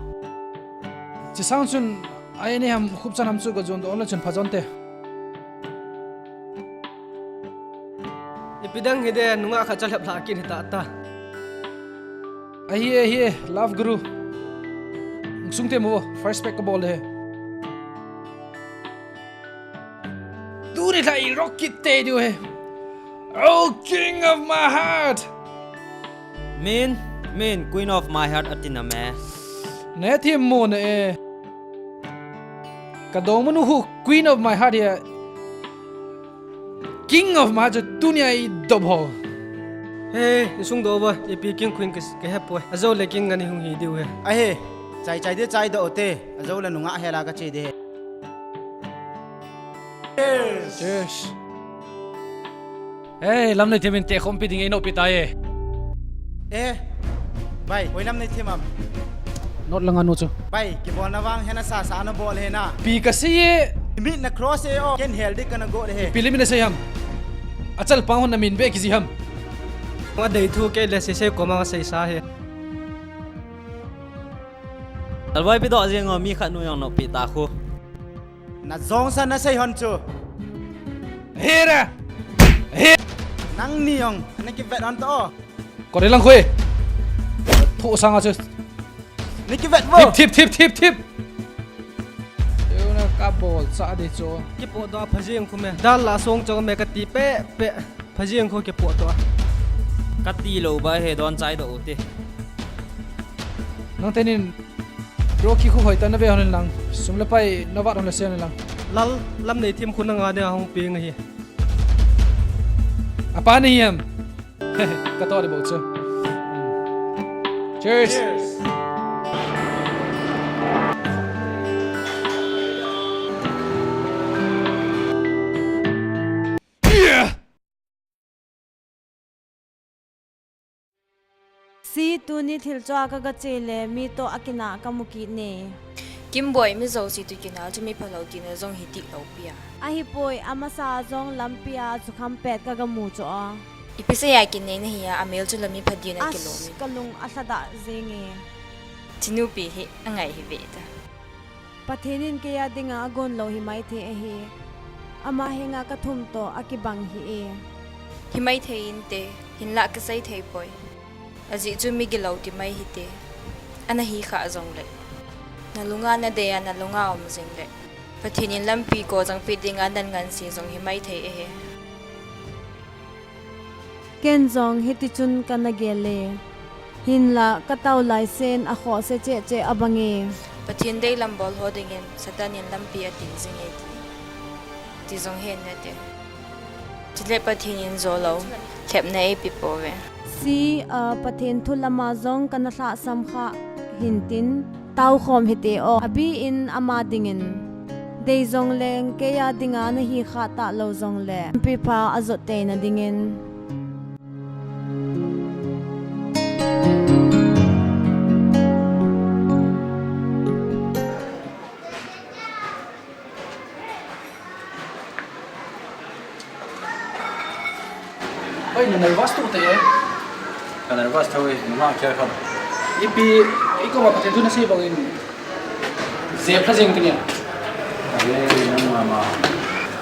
Chi sang chun, I N A ham khupchan ham chu ga jon doh le chun pha jonte. Ipi dang hi de, nungah khat chalhep lha kit hi ta ta. Ahi e, ahi e, love guru. Sung te mo, first pack ka bol de. Tuni lha i rock kit te diu he. Oh, king of my heart. Min, min, queen of my heart ati na me. Ne thim mo ne e. Ka dongmanu hu queen of my heart ya. King of my heart chu tunia i dop ho. He, i sung do ba, ipi king queen ka, ka he poi. Ajo le king ngani hung hi diu he. Ahe, chai chai de chai do te. Ajo le nungah he la ka che de he. Cheers. Cheers. Hey, lam nei thim in te khompi ding ei nopi ta e. Eh, bai, hoi lam nei thim am? Not langa nu chu. Bai, kibolna vang hena sa sa na bol hena. Pi kasei e. Mit na cross e o, ken hel dik kana go de he. Pi lim in asei ham? Achal pang hon na min be kiji ham? Wa dei thu ke le sei sei koma sei sa he. Alvai pi doh jeng o, mi khat nu jong nopi ta khu. Na jong sa na sei hon chu. Hera. He. Nangni jong na kivet hon to. Kore lang khoi. Tho sanga chu. Ni kivet vo. Thip, thip, thip, thip, thip. Euna ka bol sa de chu. Kipoh doh a phajing khu me. Dal la song chong me kati pe pe. Phajing khu kipoh doh a. Kati lou ba he don chai doh u te. Nang tenin Rocky khu hoi ta na ve hon lang. Sum le pai na vat hon le se hon lang. Lal, lam nei thim khu na nga ne a hung ping ahi. Apa ni em. Ka to de bol chu. Cheers. Cheers. Yeah. Si, tuni thil chua ka ga che le mi to a kinah ka mu kit ne. Kimboi, mi jouse tu kinah chu mi phalou tina jong hi ti lou pi a. Ahipoi, amasa jong lampi a chu kham pet ka ga mu chu a. Ipi sei a kinei na hi a, a mel chu la mi pha din a kilom in. Ka lung a lhadah jing e. Chi nupi hi a ngai hi ve ta. Pathen in kei a dinga a gon lou hi mai thei ahi. Ama henga ka thum to a kibang hi e. Hi mai thei inte, hinlah ka sei thei poi. Ajeh chu mi gilou ti mai hite. Ana hi kha jong le. Na lunga na dei a na lunga um jing le. Pathen in lampi ko jang pi dinga nan ngan si jong hi mai thei ahi. Ken jong hiti chun ka na gel e. Hinlah ka tao lai sen a khoh se cheh cheh a bang e. Pathen deilam bol ho dingin Satan in lampi a tin jing e ti. Ti jong hen na te. Chule Pathen in jolou, lhepna ei pe pouve. Si, a, Pathen thu lama jong ka na lhahsam kha hin tin. Tao khom hite o, a bi in ama dingin. Dei jong leng, kei a dinga na hi kha ta lou jong le. Pi pha a jot tei na dingin. Oi, na nervous tu te e. Ka nervous tho e, numa kya kha. Ipi, i koma Pathen thu na sei bang in. Jep lha jeng te nia. Ai, nang mama.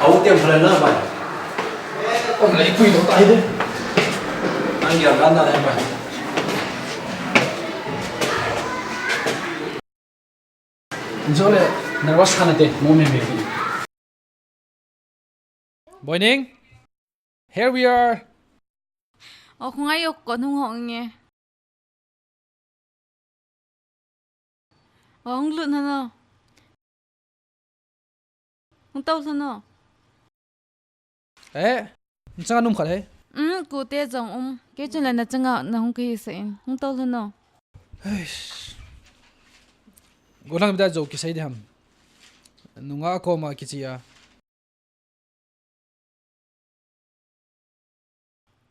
Au te phala na bai. Om lai pui lo tai de. Nang ya gan na de bai. Jole, nervous kana te, mo me me. Boining, here we are. O, khungai yok ko nung hong nge. O, hung lut na no. Hung tau lhon o. Eh, na changa num khat he. Um, ku te jong um. Kei chun le na changa na hung kahi sa in. Hung tau lhon o. Eish. Golang bida jo kisei de ham. Nunga koma kichi a.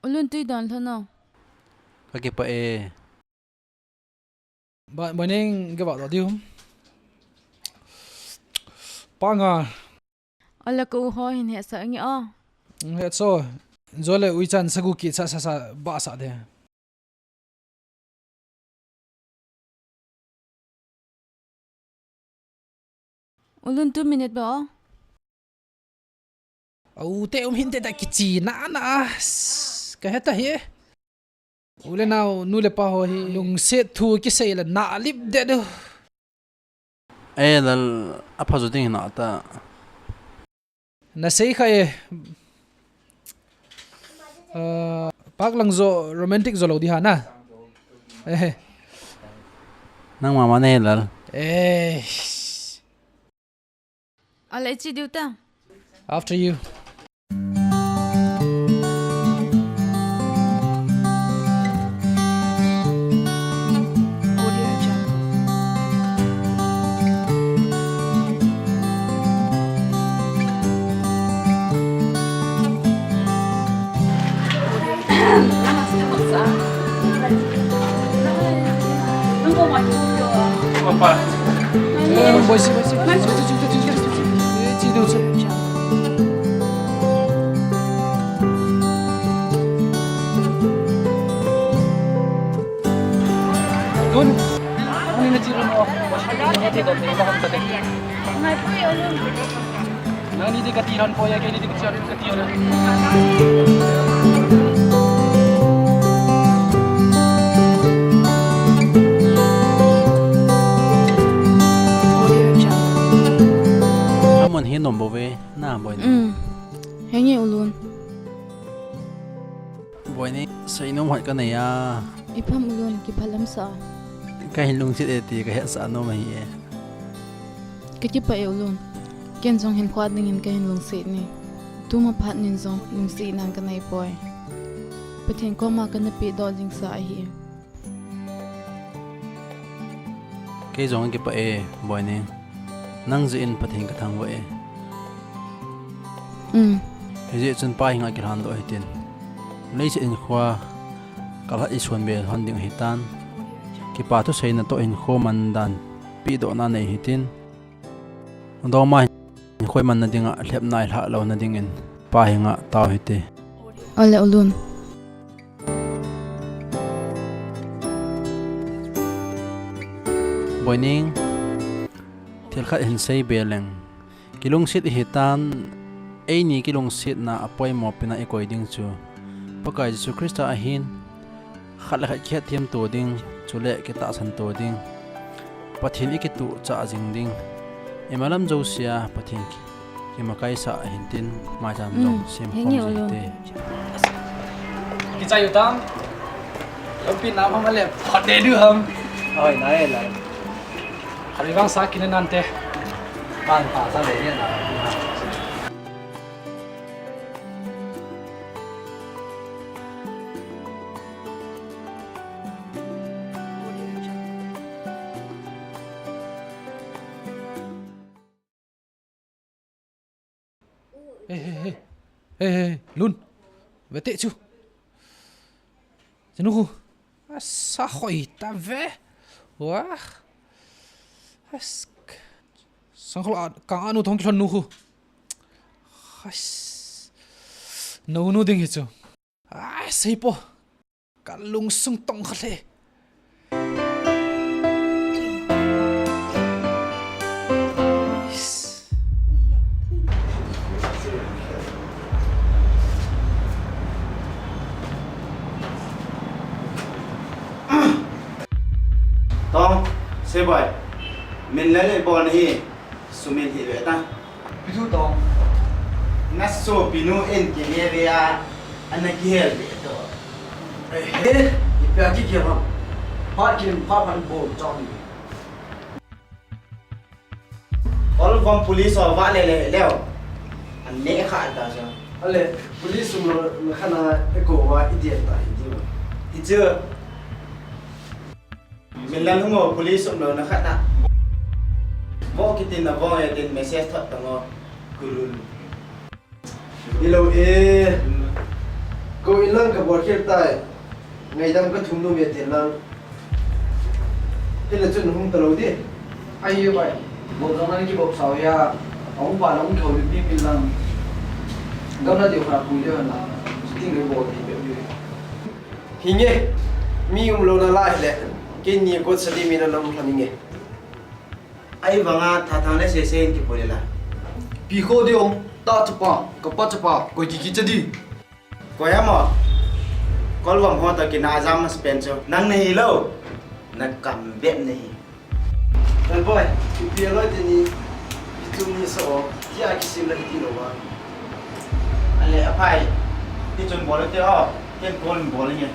U Lun tui don lhon o. Ka kipah e. Ba, ba neng ke ba do diu. Panga. Ala ko ho hin he sa nge o. He so. Jole ui chan sagu ki sa sa sa ba sa de. U Lun two minute ba o. Au te um hin te ta kichi na na. Ka heta hi. U le nau, nu le pa ho hi lungset thu kisei la na lip de do. Eh, lal, apha jo ding na ta. Na sei kha e. Ah, pak lang jo romantic jo lo di ha na. Eh. Nang mama ne lal. Eh. Ale chi diu ta. After you. Nangni di kati ran po ya, kei ni di kati ran, kati ran. Amun hi nom bou ve, na Boining. Um. Henge u Lun. Boining, seinom khat kanei a. Ipi ham u Lun, kiphalam sa. Kahin lungset e ti kahetsah nom ahi e. Kakipah e u Lun. Ken jong hinkho dingin kahin lungset e. Tuma phat nin jong lungset nan kanei poi. Pathen koma kana pedoh jing sa ahi. Kei jong kakipah e, Boining. Nang jeh in Pathen kathangvah e. Um. Hijeh chun Pa henga kilhandoh hitin. Leiset hinkho a kalhat isuhbe lhon ding ahitan. Kipa thusei natoh hinkho mandan pedohna nei hitin. Doma hinkho imanna dinga lhepna ilhah louna dingin Pa henga tao hite. Ole u Lun. Boining, thil khat hin seibe leng. Kilungset ihitan, eini kilungsetna apoimo pen a ikoi ding chu Pakai Jesu Christa ahin, khat le khat kihetthem to ding, chule kitahsan to ding. Pathen ikituhchah jing ding. Imalam jousea Pathen ki, kimakaisah hintin maicham jong semkhom jing hite. Kichai u tam. Lampi nam ham ale phat de du ham. Oi, nai lai. Khatvei vang sa kina nante. Vang pha sa le na. Hey, hey, hey. Hey, hey, hey. Lun. Vete chu. Chanu khu. Asa hoi ta ve. Wa. As. Sang khol a, kang anu thong kilhon nu khu. As. Nu nu ding hi chu. Ai, sei po. Ka lungsung tong kha le. Tong, sei boi. Min le le bon hi. Sumil hi ve ta. Pi thu tong. Na sopi nu in kihel ve a, ana kihel ve to. Eh, he, ipi a kihel ham. Phat kilim, phat phat bol chang ni. Ol vom police ho va le le leo. An ne kha ta cha. Ale, police um lo, lo khana eko va i dia ta hi ti va. Hi chu. Min lan hung o, police um lo na khat na. Vo kitin na vo e tin message thot tang o. Kulul. Ni lo e. Ko in lang ka bol khel tai. Ngaidam ka thum nom e tin lang. Hila chun hung ta lo di. Ai e bai. Bol jong na ki bol sao ya. Ahung pa lang thou di pi pi lang. Gam na di kha pu ya na. Ting le bol di pe pi. Hinge, mi umlouna lai le, keini kot sadi mi na nam kha ninge. Ahivanga thathang le sese in kipui le la. Pi kho di ong, ta chapa, kapa chapa, koi kiki cha di. Koi amo, kol vom ho ta kina ajam mas pen cho, nang nahi lo, na kam bep nahi. Lalboi, ipi aloi teni, ichung ni so, tia kisim la hiti lo va. Ale aphai, ichun bol te o, ken kon bol nge.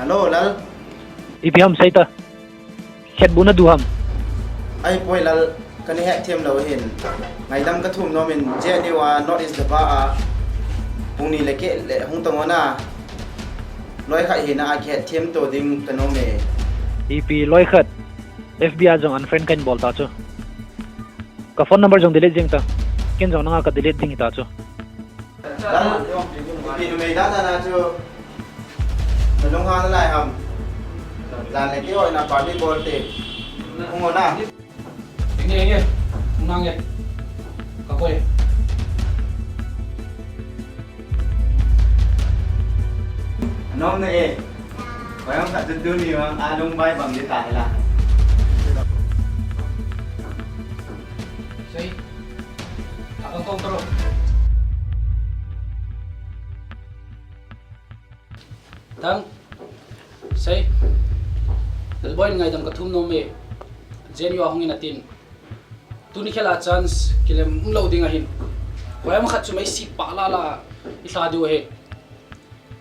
Hello, Lal. Ipi ham sei ta. Khetbu na du ham? Ahipoi Lal, kana hetthem lou hin. Ngaidam ka thum nom in, J N U a North East Daba a pung ni le keh le hung tong ona. Loi khat hina a kihetthem to ding ka nom e. Ipi loi khat? F B a jong unfriend kahin bol ta chu. Ka phone number jong delete jeng ta. Ken jong nanga ka delete ding hita chu. Lal, ipi numei dan dan a chu. Na lunghang nalai ham. Jan le keiho in a party bol te. Hung o na. Hinge, hinge. Hung nange. Ka koi. Anom na e. Koyang khat tu tuni vang alung bai bang di ta hela. Sei. Abang kong tro. Tang. Sei. Lalboi, ngaidam kathum nom e. Jen yo hung in atin. Tuni khela chance kilem umlou ding ahin. Koyang khat chu mei si pa la la i lha diu ahi.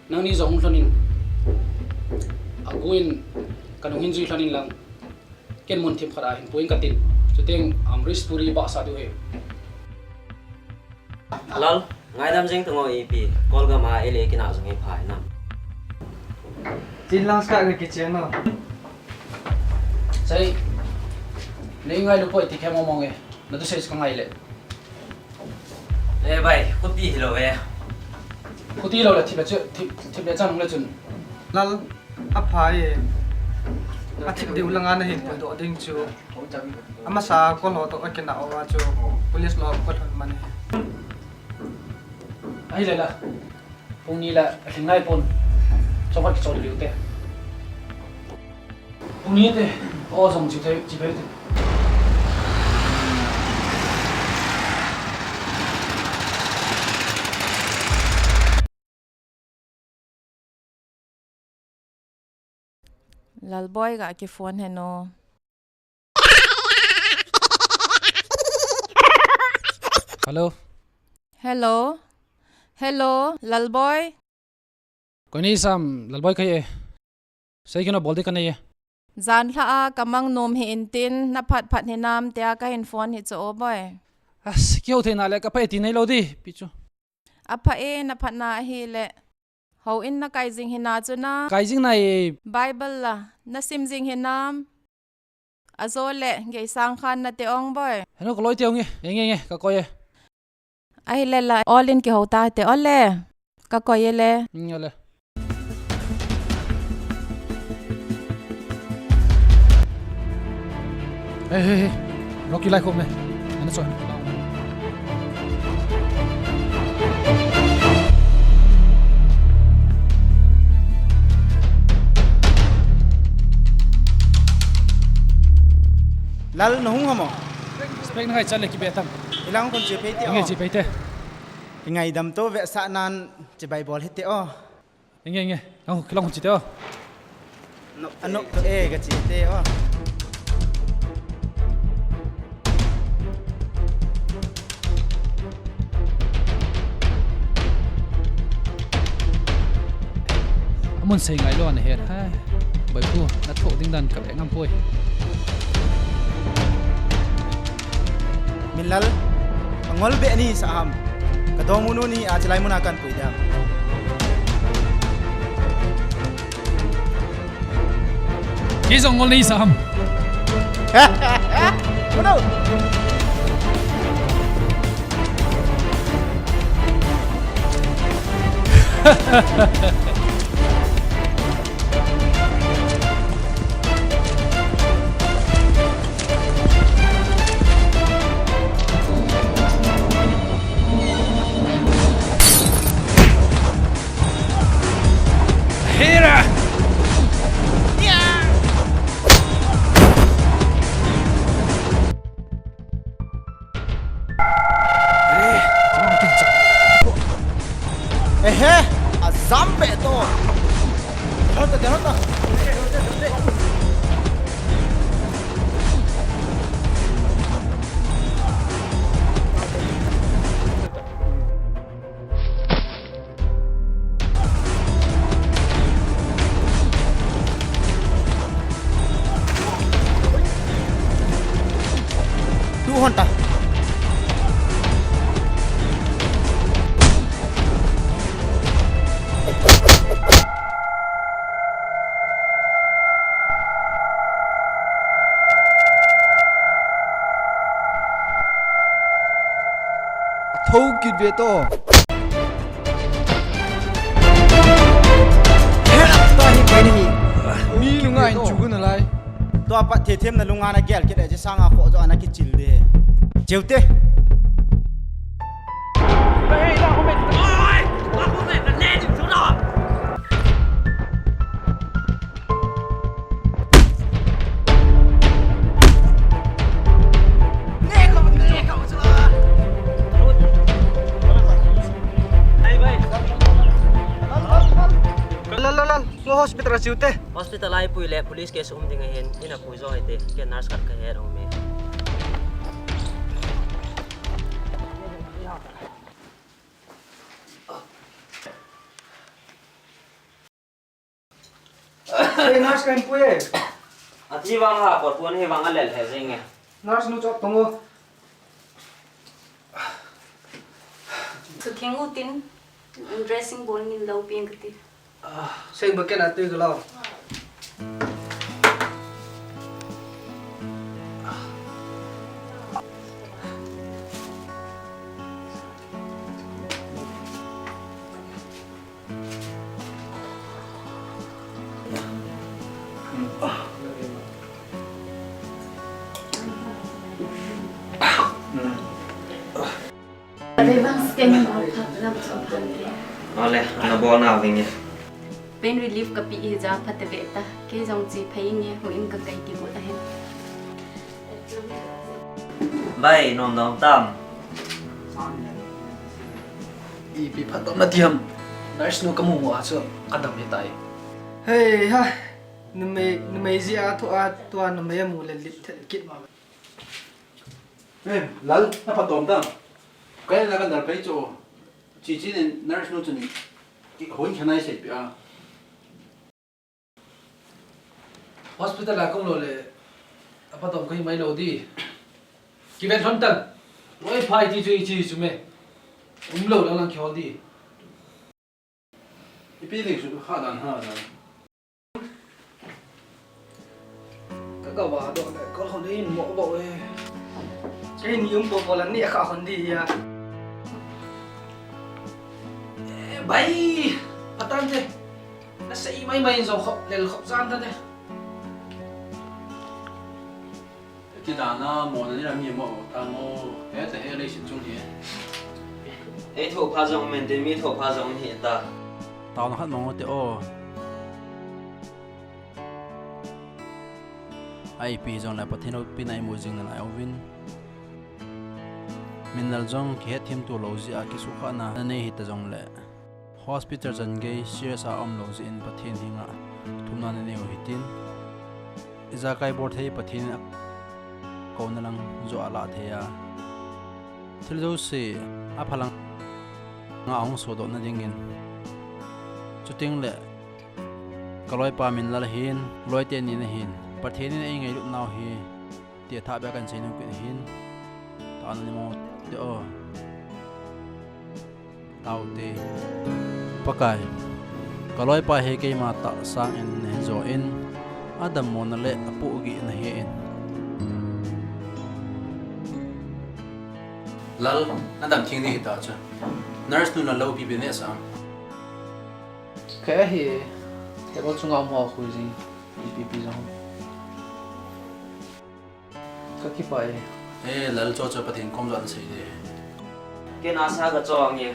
Nangni jong hung lhonin. Aguin kanung hin jui lhonin lang. Ken mun thim khat a hin puin katin. Chuteng amrish puri ba sa diu ahi. Lal, ngaidam jing tungo ipi, Kolgam a ele kina jong ipha inam. Chin lang ska ke kichen no. Sei, nei ngailu poi ti khe mong mong e, na tu sei ka ngai le. Le bai, kuti hilou e. Kuti lou le thip le chu, thip, thip le chan le chun. Lal, apha e. Athip diu langa nahin puidoh ding chu. Amasa kol ho toh akina o a chu police lo kol hon man e. Ahile la. Pung ni la, alhing nai pon. Chawkhat kichawl liu te. Pung ni te. O jong chi thei, chi thei te. Lalboi ga ki phone heno. Hello. Hello. Hello, Lalboi. Koi nei sam, Lalboi kahi e. Sei kino bol di kanei e. Jan lha a kamang nom hi intin, na phat phat hinam tia kahin phone hi chu o boi. As, kihou theina le kapha e ti neilou di, pi chu. Apha e, na phatna ahile. Houin na kai jing hina chu na. Kai jing nai e. Bible la, na sim jing hinam. Ajo le, gei sang khan na te ong boi. Heno ka loi te ong e, eng eng e, ka koi e. Ahile la, all in kihou ta te ole. Ka koi e le. Mm, ole. Hey, hey, hey. Rocky lai khom le. Ana choi. Lal, na hung hamo? Spec na kai chale kibe tam. Ilang kon che pei te. Ngai o. Che pei te. Kingaidam to ve sa nan che bai bol hite o. Inge, inge. Kilang, kilang chite o. Anop to e, ka chite o. Amun sei ngai lo ana het hai. Boipu, na thoh ding dan ka ve ngam poi. Minlal, ka ngol be ni sa ham. Ka dongmu nu ni a chilai muna kan pui dia. Kei jong ngol nei sa ham. Munu. Hera! Ehe, ajam be to. Delhon ta, delhon ta. Tu hon ta. Tho kit ve to. He, to hi koi ni. Mi lunga in chu na lai. To apat the them na lunga na gel kit e, je sanga kho jo ana kichil de. Cheute. Hey, la ko me. Oi! La ko me, na ne ni chu na. Pra chiu te. Hospital a ipui le police case um ding ahin, ina pui jo hite. Kei nurse khat kahet um e. Ei, nurse kahin pui e. Athi vang ha, pot pun hi vang alel he jing e. Nurse nu chop tong o. Sutheng utin, dressing bol ngin lou peng kati. Sei ba ken atui ka lou. Ave vang scan bol phat lam chu phan te. Ole, ana bol na vinge. Pain relief kape hi ja phat ve ta. Kei jong chi phei nge, houin kakai kigot ahi. Bai, nom dong tam. Ipi phatdom na ti ham. Nurse nu kamu mu a chu adam hitai. Hei ha. Numei, numei jia thu a tua numei amu le lip thel kit ma. Eh, Lal, na phatdom tam. Kai na kan dar kai chu. Chichi nin nurse nu chun ki hon khanai sei pi a. Hospital a kom lou le, apatong kahi mai lou di. Kiven lhon tan. Loi phai ti chu ichi chu me. Um lou lang lang kihol di. Ipi ding chu ha dan ha dan. Ka ga va do le, ka hon in mo bo e. Kei ni um bo bo la ni kha hon di ya. Eh, bai, patan te. Na sei mai mai jong khop lel khop jan ta te. Ti dan a mo na ni la mi mo ta mo. He te he le sin chung hi. Ei tho pha jong men te mi tho pha jong hi ta. Tao na khat mo te o. Ipi jong le Pathen loupina imu jing nalai uvin. Minlal jong kihet themtu lou jeh a kisukhahna nanei hita jong le, hospital chan gei serious a um lou jeh in Pathen henga thumna nanei u hitin. Ijakai bol thei Pathen in akouna lang joh a alah thei a. Thil jouse aphalang a hung sodoh na dingin. Chuteng le, ka loipa Minlal hin, loi teni na hin, Pathen in eingailut nau hi, ti a thah beh a kan sei nom kit hin. Tao na ni mo te o. Tao te. Pakai. Ka loipa hi keima tahsa in nei jo in. Adammo na le apohgih na hi in. Lal, na dam theng di hita chu. Nurse nu na lou pi be ne sa. Ka hi, table chunga um ho khu jing, ipi pi jong. Ka kipah e. Eh, Lal cho cho Pathen kom jong sei de. Kei na sa ka cho ang e.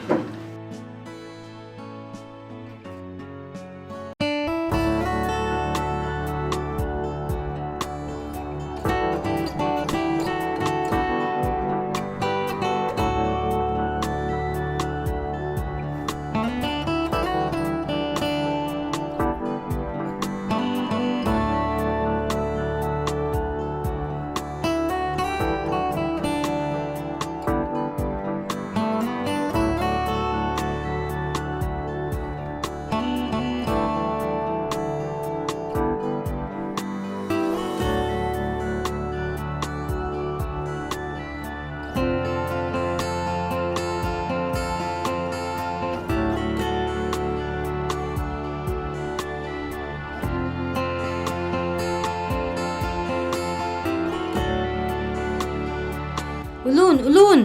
U Lun, U Lun.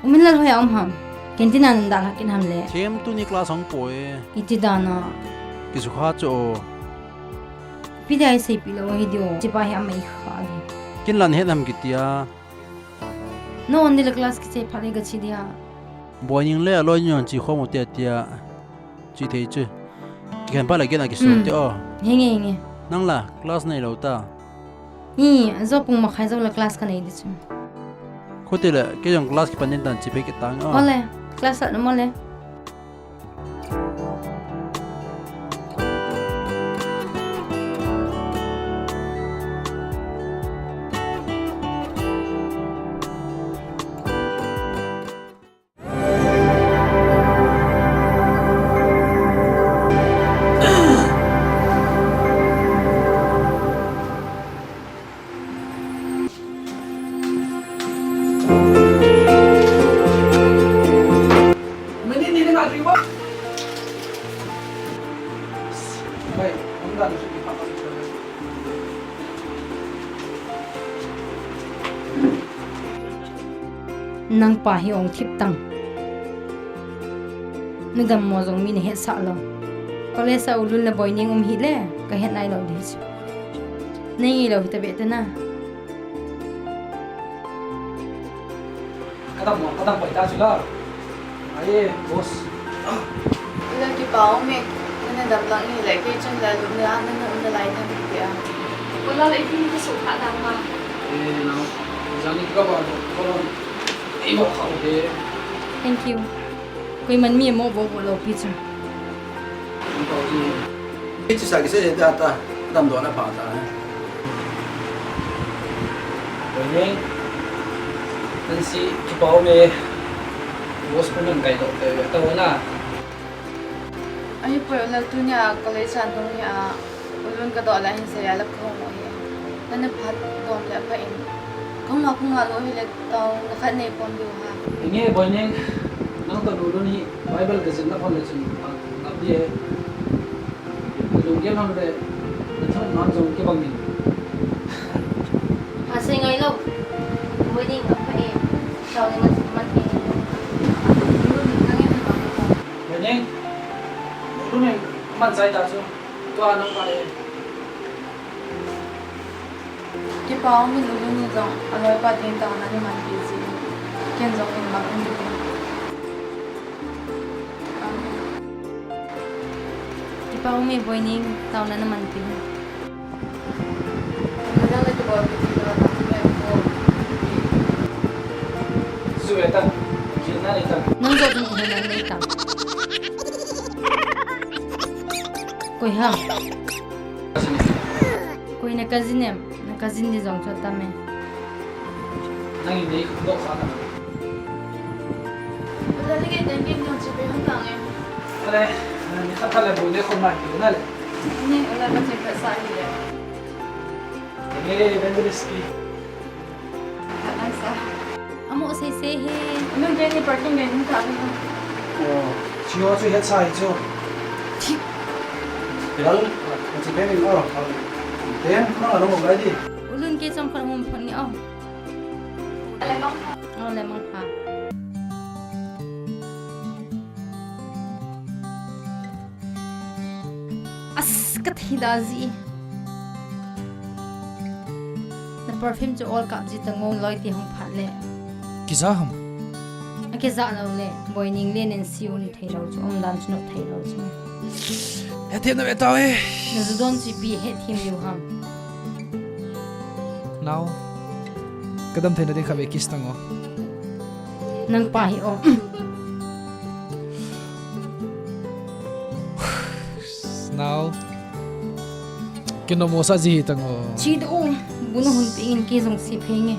U Minlal hoiya um ham? Canteen a nung dalha kit ham le? Them tuni class hung poi. Iti dan a? Kisukha chu o. Ipi dia iseipi lou hi dio. Chipa hi amai kha le. Kin lan het ham kitia. No, on dile class kiche phat le gache dia. Boi ning le aloi nin chi khom u te tia. Chi thei chu. Kikhen pa la gen a kisu te o. Hinge, hinge. Nang la class nei lou ta. Hi, ajo pung makhai jou la class kanei di chu. Khuti le, kei jong class kipan din tan chi phe kit tang o. Ole, class la na mo le. Nang pa hi ong thip tang. Na dammo jong mi na hetsah lou. College a U Lun le Boining um hi le, ka het nai lou di chu. Nei ngei lou hi ta ve te na. Ka dam mo, ka dam poi ta chu la. Ai, boss. Ula kipa um e, nana dam lang hile, kei chun la lum le, nana um le lai tham ti a. Ula le ipi ni ka su pha dam ma. Eh, no. Jani ka ba, ko lo. Ei mo kha u he. Thank you. Koiman mi mo bo bo lou pi chu. Ang pau ji. Hichu sa kisei ta ta, damdohna pha ta. Boining, nang si kipa um e, boss pu nang kai doh te ta na. Ahipoi, ula tunia college a nung hia, U Lun ka doh lai hin sei a la ka hung u hi. Nana phat dom le pha in. Ka hung a ka hung a lou hile tao na khat nei pon diu ha. Enge Boining, nang toh U Lun hi Bible ka jin na phon le chun, a, a, a, Lunggel hon le, na thon man jong kibang in. Asei ngai lou. Boining, apha e. Tao ni man, man e. Boining, Boining, man chai ta chu. Tua nang pa e. Kipa um in, U Lun in jong aloipa ding taona namanpi jeh in, ken jong hin mang in kati. Amen. Kipa um e Boining, taona namanpi. Nang le kipa um e, kipa um e. Zu e ta, jin na le ta. Nang jong jin na le ta. Koi ham? Koi na cousin em? Na cousin di jong chu atam e. Nang in nei doh kha na. Ula le ke dan ke nang chu pe hon tang e. Ale, ni khat le bu ne khon ma ki na le. Ni ula ka che pe sa hi le. Ni evangelist ki. Ka nang sa. Amo sei sei he. Nang ke ni parking ke ni ta ni. Oh, chi ho chu het sa hi chu. Chi. Lang, chi pe ni oh. Ten, nang alo mo lai di. U Lun ke chang khan hum phon ni oh. Oh, le mang pha. As, ka thei da ji. Na perfume chu ol kap ji ta ngo loi ti hung phat le. Kija ham? A kija lou le, Boining le nen siu ni thei lou chu, um dan chu nu thei lou chu. He thei na ve tao e. Na ju don chu ipi he thim liu ham. Nao. Ka dam thei na ding kha ve kiss tang o. Nang pa hi o. Nao. Kino mo sa ji hi tang o. Chi do. Bu na hun pi in ki jong si phe nge.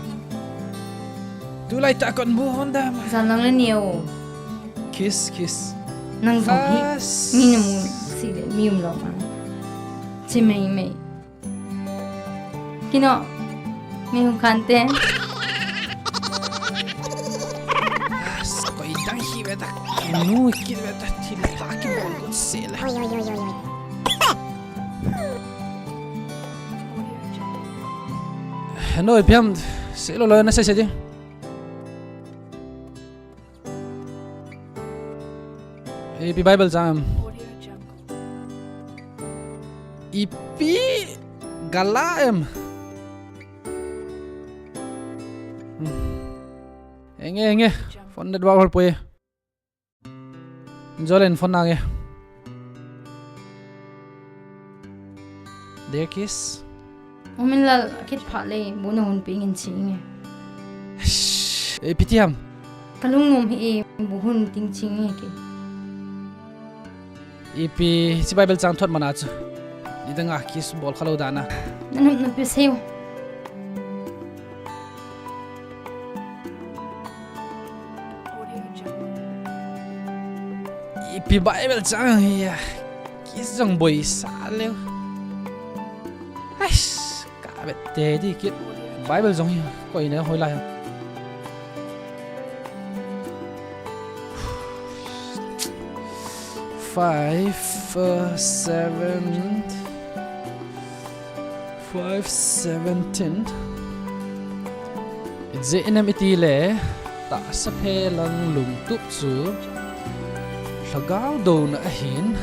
Tu lai ta kon bu hon dam. Jan lang le ni o. Kiss, kiss. Nang jong hi. First. Mi na mu si le mi um lo ma. Chi mei mei. Kino. Mi hung khan te. As, koi dang hi ve ta. Nu kit ve ta thil pha ki bol ko se le. Oi, oi, oi, oi, oi. Heno, ipi ham se lo lo na se se di. Ipi Bible chang em? Ipi gala em? Hmm. Enge, enge. Phone network hol poi. Jolen phone nange. Dear kiss. Umin lal, kit pha le, bu na hun pi ngin chi nge. Shh, e, ipi ti ham? Ka lungnom hi e, bu hun ting chi nge ke. Ipi, chi Bible chang thot mana chu. Ni dang a kiss bol kha lo dana. Na nom na pi seo. Ipi Bible chang hi a. Kiss jong boi sa leo. Ais, ka bet te di kit. Bible jong hi koi ne hoi lai. Five, uh, seven. Five seventeen. Ijeh inem itile, tahsa phe lang lungtup chu lhagao douna ahin,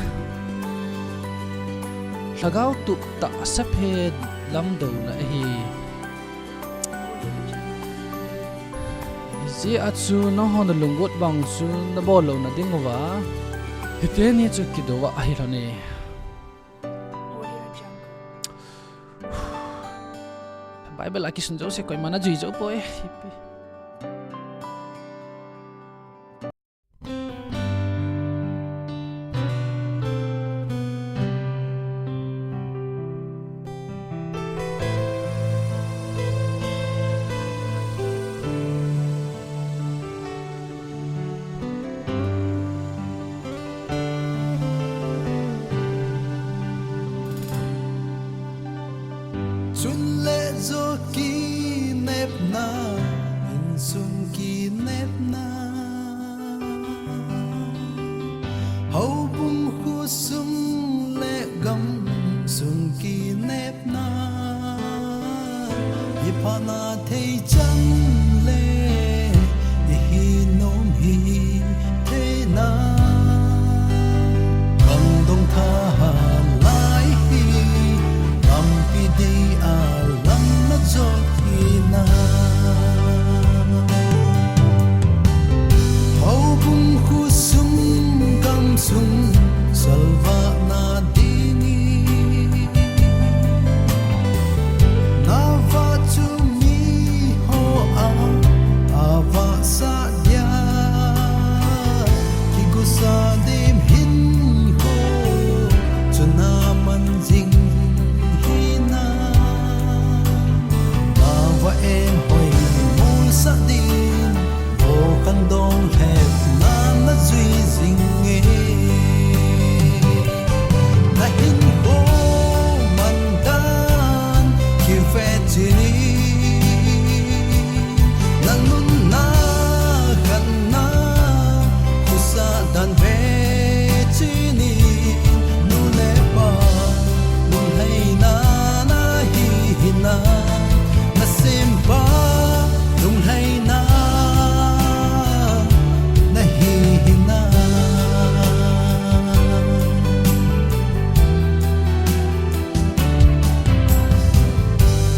lhagao tup tahsa phe lam douna ahi. Hijeh a chu nangho nalunggot bang chu nabol louna dinguva, hiteni chu kidou a ahi lhon e. Bible a kisun jouse koima najui jou poi. Chun le jo kinepna, insung kinepna, houbung khosung le gamsung kinepna, iphatna thei chan le ihi nom hithei na. Khangdong thahat lai hi, lampi dia lam najot hi na. Houbung khosung gamsung salvah na dingin, navah chu miho a, avahsah dia, kigosa dem hinkho chu naman jing hi na. Navah em hoi molsah din, o khangdong lhepna najui jing e. Nahinkho mandan kive chinin, nanunna khanna khosah dan ve chinin, nu le pa lunglhaina nahi hi na, nasempa lunglhaina nahi hi na.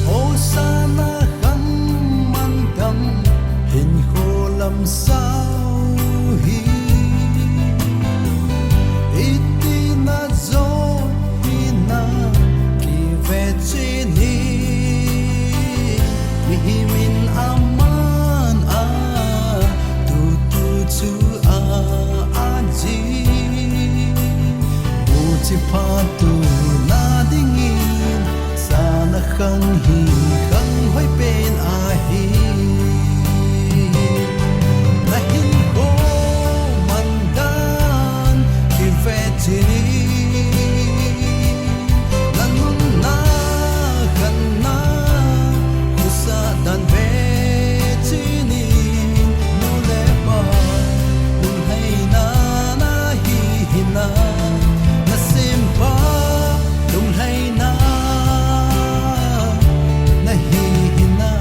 Hosanna khang mantam hinkho lam sao hi, iti najot hi na kive chinin, mihem in aman a tutu chu a aji, buchi phatuna dingin, sana khang hi khang hoi pen ahi. Nahinkho mandan kive chinin, nanunna khanna khosah dan ve chinin, nu le pa lunglhaina nahi hi na, nasempa lunglhaina nahi hi na.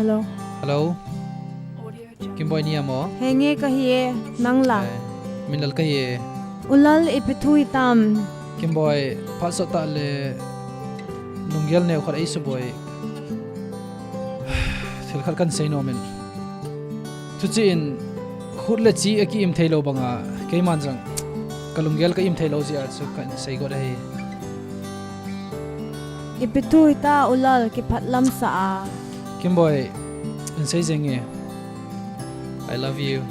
Hello. Hello. Kimboi ni amo? Henge kahi e, nang la? Eh, min Lal kahi e. U Lal, ipi thu hitam? Kimboi, phat sot tah le lunggel neo khat eisuboi. Thil khat kahin sei nom in. Thuchih in khut le chi akiim thei lou banga, keiman jong kalunggel kaim thei lou jeh a chu kahin sei got ahi. Ipi thu hita U Lal, kiphatlam sah a? Kimboi, hin sei jeng e. I love you.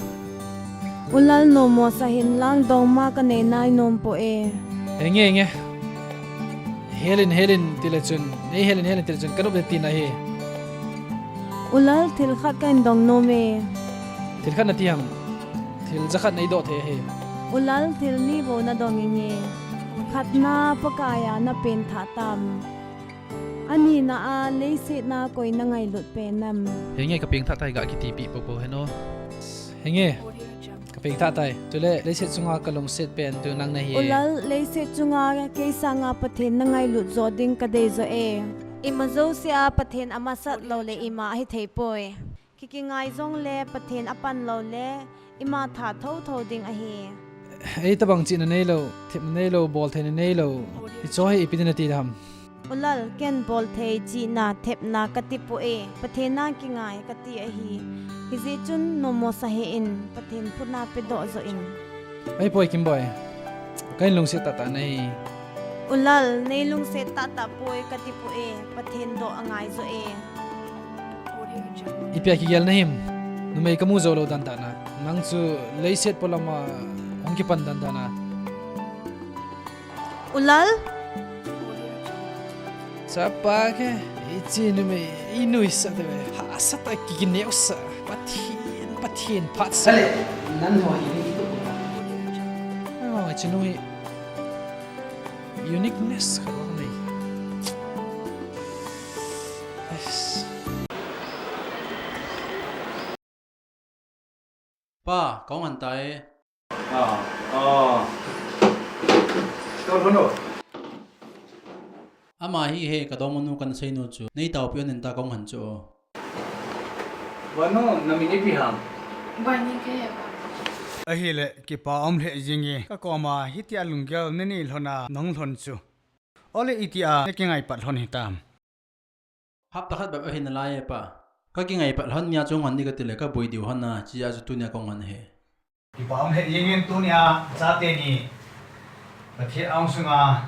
U Lal, nommo sah in lang, dongma kanei nai nom poi. Henge, henge. Hel in, hel in tile chun, nei hel in, hel in tile chun, kanop le tina hi. U Lal, thil khat kahin dong nom e. Thil khat nati ham? Thil jakhat neidoh thei ahi. U Lal, thil ni bou nadong inge. Khatna, Pakai a napen thah tam? Anina a, leiset a koi nangailut pen am? Henge, kapeng thah tai, ga kitipi popo heno. Henge, kapeng thah tai. Chule, leiset chunga kalungset pen chu nang nahi. U Lal, leiset chunga kei sanga Pathen nangailut jo ding kadei jo e. Ima jouse a Pathen amasat lou le ima ahi thei poi. Kikingai jongle Pathen apan lou le ima tha thotho ding ahi. Ei tabang chihna neilou, thepna neilou, boltheina neilou. Hicho hi ipi dinga nati ham? U Lal, ken bolthei, chihna, thepna kati poi. Pathen a kingai kati ahi. Hijeh chun nommo sah hih in, Pathen khut a pedoh jo in. Ahipoi Kimboi. Kahin lungset tahtah nahi. U Lal, nei lungset tahtah poi kati poi, Pathen doh angai jo e. Ipi a kigel nahim? Numei kamu jou lou dandan a. Nang chu leiset polam a hung kipan dandan a. U Lal? Chapa ke, hiche numei, inuisat ve, hahsat a kikineosah, Pathen, Pathen phatsah. Kale, nangho hi ni tu. Oh, hiche nu hi uniqueness khat anei. Yes. Pa, kahung han tai. Ah, ah. Store hono. Ama hi he kadongmanu kana seinu chu. Nei taopi un ta kahung han chu. Vanu, namin ipi ham? Vani kahi pa. Ahile, kipa um lheh jenge. Kakoma hitia lunggel nanei lhon a nahung lhon chu. Ole itia nakingai pat lhon hitam? Hapta khat bep ahi nalai e pa. Kakingai pat lhon nia chu hung han ding katile kaboi diu hon a, chujeh a chu tunia kahung han ahi. Kipa um lheh jengin tunia chate ni Pathen angsunga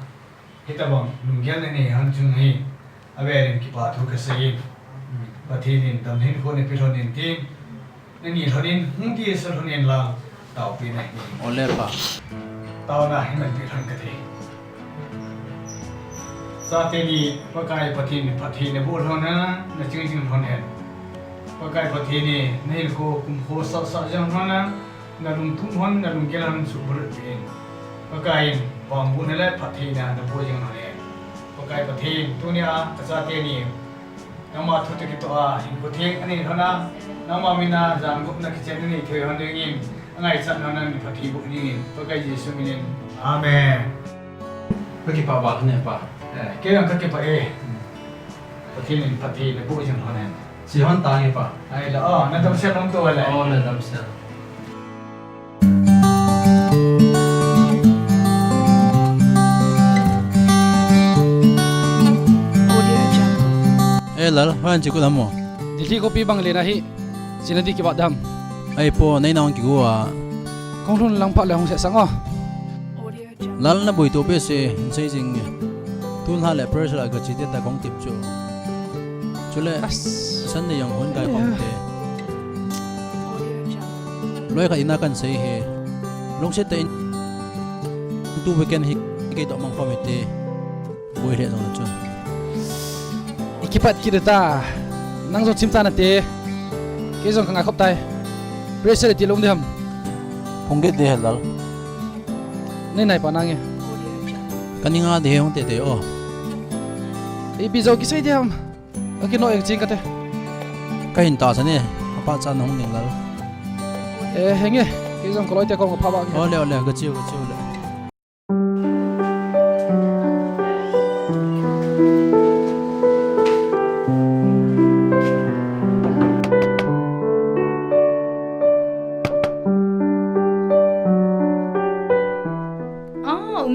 hitabang lunggel nanei hon chu hi avelin kipa thu kasei in. Pathen in damlhon khu napeh lhon in tin. Nani lhonin, hung kisa lhonin lang, taopi nahi. Ole pa. Taona hi manpi lhon kati. Chate ni Pakai Pathen in phatthei naboh lhon a, naching jing lhon hen. Pakai Pathen in nahinkho kumkho sahsah jing lhon a, nalungthim lhon, nalunggel lhon suhbulhit peh in. Pakai in pambohna le phattheina naboh jing lhon hen. Pakai Pathen, tunia kachate ni Nangma thu toh kitoh a, hinkho theng anei lhon a, nangma mina jangopna kichenna nei thei lhon dingin, angaichat lhon a, naphatthei boh dingin, Pakai Jesu minin. Amen. Kakipah val lhon e pa. Eh, kei jong kakipah e. Pathen in phatthei naboh jing lhon hen. Che lhon tange pa. Ahile, oh, nadamsel lhon tou le. Oh, nadamsel. Eh, Lal, hoiya che kit ham o? Delhi khopi bang len ahi, chena di kibat dem? Ahi po, nei nang kigo a. Kahung lhun lang phat le hung sesang o. Lal, naboi to behseh, hin sei jing nge. Tulha le pressure a kache te ta kahung tip chu. Chule, Sunday jong hon kai pang te. Loi khat in a kahin sei e. Lungset tah in tu weekend hi kei toh mang khom hite. Boi le jong chun. I kipat kit ta. Nang jong chim ta nate. Kei jong kangai khop tai. Pressure ti lom ding ham? Hung kit ding ahi Lal. Nei naipa nange. Kaning a ding hung teitei o. Ipi jong kisei ding ham? Akino e, ching kate. Kahin tahsan e, apachat nahung ding Lal. Eh, henge, kei jong kaloite kom kapha ba nge. Ole, ole, kache u, kache u le.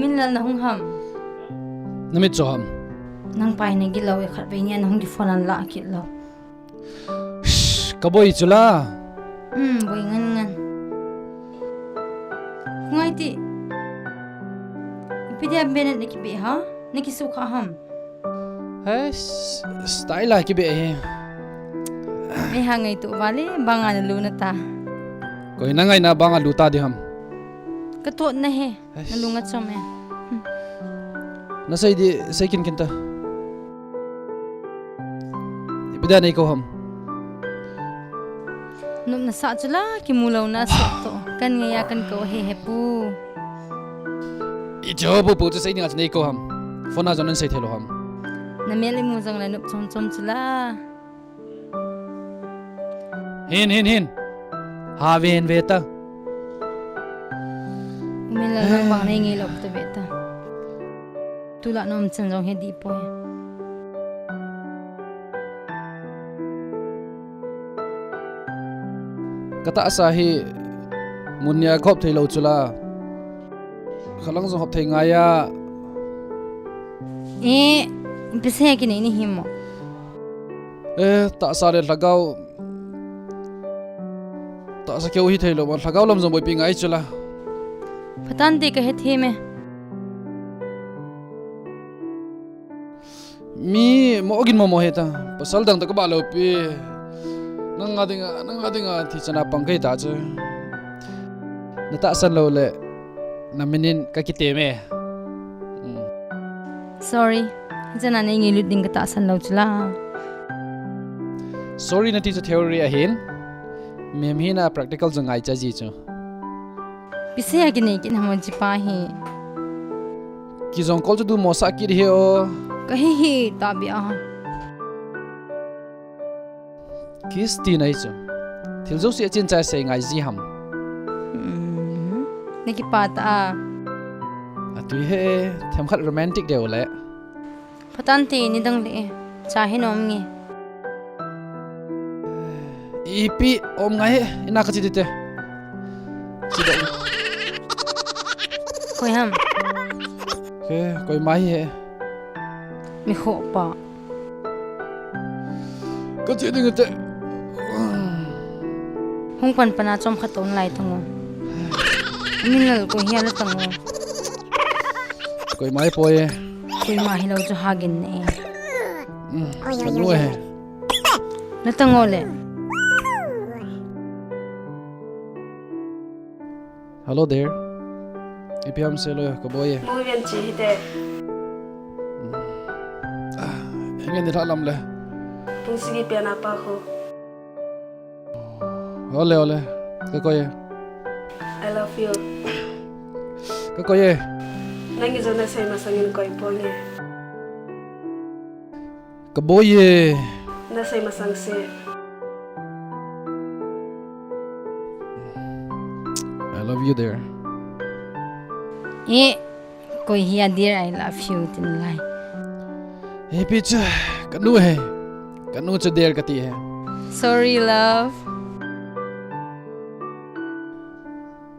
Minlal, na hung ham? Na mit cho ham? Nang pa hi na gilou e, khatvei nia na hung kiphone a na la kit lou. Shh, ka boi chu la. Hmm, boi ngan ngan. Ngai ti. Ipi dia Bennett na kibe ha? Na kisukha ham? He, s-, style a kibe hi. Ei ha ngaito vale, banga na lu na ta. Koi na ngaina banga lu ta di ham? Ka tot na he. Eish. Na lunga chom e. Hmm. Na sei di, sei kin kin ta. Ipi dia nei kou ham? Nop na sa chu la, kimu lou na sa to. Kan ngai a kan kou he he pu. I cho pu pu chu sei dinga chu nei kou ham? Phone a jong na sei thei lou ham? Na mel i mu jong le nop chom chom chu la. Hin, hin, hin. Ha ven ve ta. Minlal, nang bang nei ngei lou ta ve ta. Tulai na um chan jong he di poi. Ka tahsa hi mun nia ka hop thei lou chu la. Khalang jong hop thei ngai a. Eh, ipi seh a kinei na hi mo? Eh, tahsa le lhagao. Tahsa keu hi thei lou, lhagao lam jong boipi ngai chu la. Phatah in ti ka he thei me. Mi mo gin mo mo he ta. Pasal dang ta ka ba lou pi. Nang a dinga, nang a dinga thi chana pang kei ta chu. Na tahsan lou le, na minin ka kitem e. Hmm. Sorry. Hi chana nei ngei lut ding ka tahsan lou chu la. Sorry na ti chu theory ahin. Mihem hina practical jong ngai cha ji chu. Ipi seh a kinei kit na mo chi pa hi. Ki jong kol chu du mo sa kit hi o. Ka hi hi ta bi a. Kiss ti na hi chu. Thil jouse a chin chai sei ngai ji ham. Hmm. Na kipa ta a. A tui he, themkhat romantic deu le. Phatah in ti, nidang le e. Cha hi nom nge. Ipi om ngai he, ina ka chi ti te. Chi da. Koi ham? Ke, koima hi he. Mi kho pa. Ka chi ding te. Hung pan pan a chom khat ton lai tang o. Minlal, koi hi a la tang o. Koima hi poi e. Koima hi lou chu ha gin ne. Hmm, ka nu he. Na tang o le. Hello there. Ipi ham se lo, ka boi e. Movie an chi hi te. Hmm. Ah, ingen ni tha lam le. Pung sagi pen a pa kho. Ole, ole. Ka koi e. I love you. Ka koi e. Nang i jong na sei masang in koi pon e. Ka boi e. Na sei masang se. I love you, dear. E, koi hi a dear, I love you tin lai. He pi chu, ka nu he. Ka nu chu dear ka ti he. Sorry, love.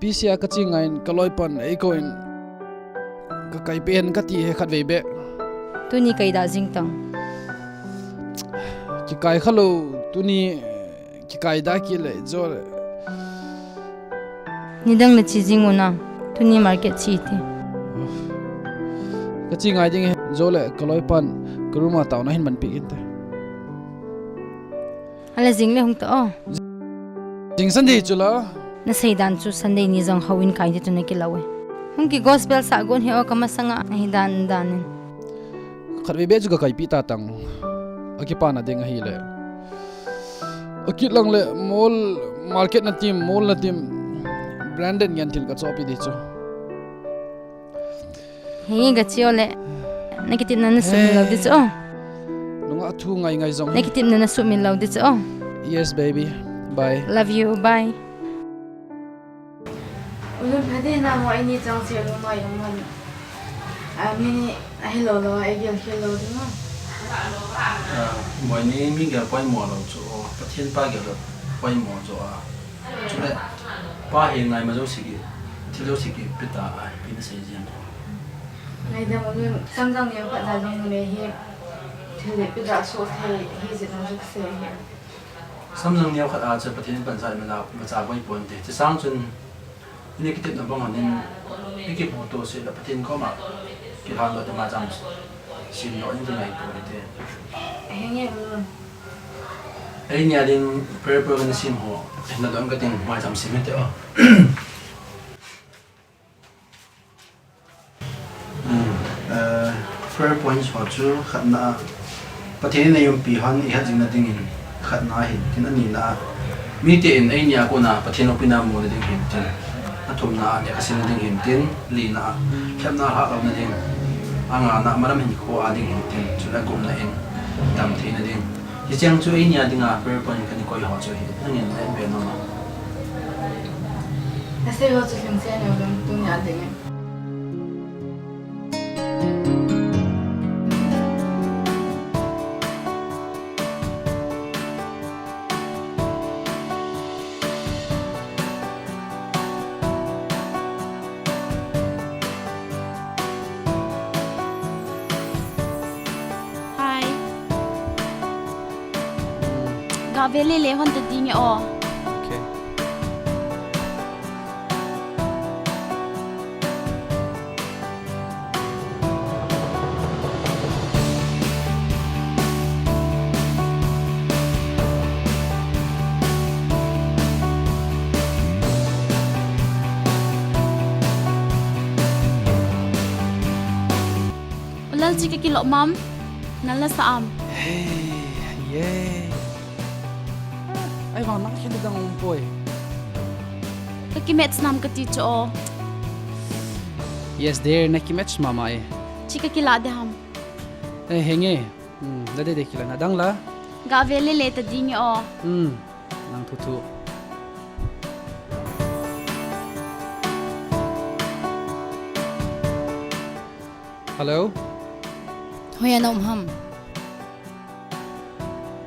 Pi sia ka chi ngai in ka loi pan ei ko in ka kai pen ka ti he khat vei be. Tuni kai da jing tang. Ki kai kha lo tuni ki kai da ki le jo le. Nidang na chi jing u na. Tuni market chi ti. Ka chi ngai ding he jo le ka loi pan ka room a tau na hin man pi in te. Ala jing le hung ta o. Jing Sunday chu la. Na sei dan chu Sunday ni jong houin kai ti chu na ki lo e. Hung ki gospel sa gon he o ka masanga na hi dan dan in. Khat vei be chu ka kai pi ta tang. A ki pa na ding a hi le. A ki lang le mall market na tim mall na tim branded ngen thil ka cho pi di chu. He, ka chi o le. Na kitepna na sumil lo di chu o. Nunga thu ngai ngai jong. Na kitepna na sumil lo di chu o. Yes, baby. Bye. Love you. Bye. Ulun phate na mo ini chang che lo mai lo man. A mi ni a hi lo lo a gel khel lo di mo. A, mo ni mi gel poi mo lo chu o. Pathen pa gel poi mo chu a. Chule, pa hi ngai ma jouse ki, thil jouse ki pe ta a, ipi na sei jeng. Ai dam, samjang neo khat a jong numei hi thil le pi da so thei hi jeh a jong sei hi. Samjang neo khat a chu Pathen in pansa imacha boi ponte. Chusang chun, ini kitepna bang in, ikimuto seh le Pathen koma kilhan doh te ma chang sim doh in ti ngai pon te. Henge um. Eini a ding prayer point sim ho, hinna doh in kating ma chang sim te o. Hmm, eh, prayer points ho chu khatna a, Pathen in eiumpi hon ihet jing na dingin khatna ahin, tin anina a, mite in eini a kona Pathen loupina mu na ding hin tin, athumna a lekha sim na ding hin tin, lina a lhepna lhah lou na ding, angana a malam hinkho a ding hin tin, chule agupna in damthei na ding. Hicheng chu eini a dinga prayer point kana koi ho chu hi, nangin na be nom a. Asei ho chu lhingset lou ding tunia dingin. Hi. Gave lele hon ta ding e o. Okay. U Lal, chi ka kilom am? Nal na sa am? Hey, yay. Ai vang nang khen dang um poi. Ka ki match nam ka ti chu o. Yes dear, na ki match mama e. Chi ka kila de ham? Eh, henge. Hmm, la de de kila na dang la. Gave lele ta ding e o. Hmm, nang thu thu. Hello? Hoiya na um ham?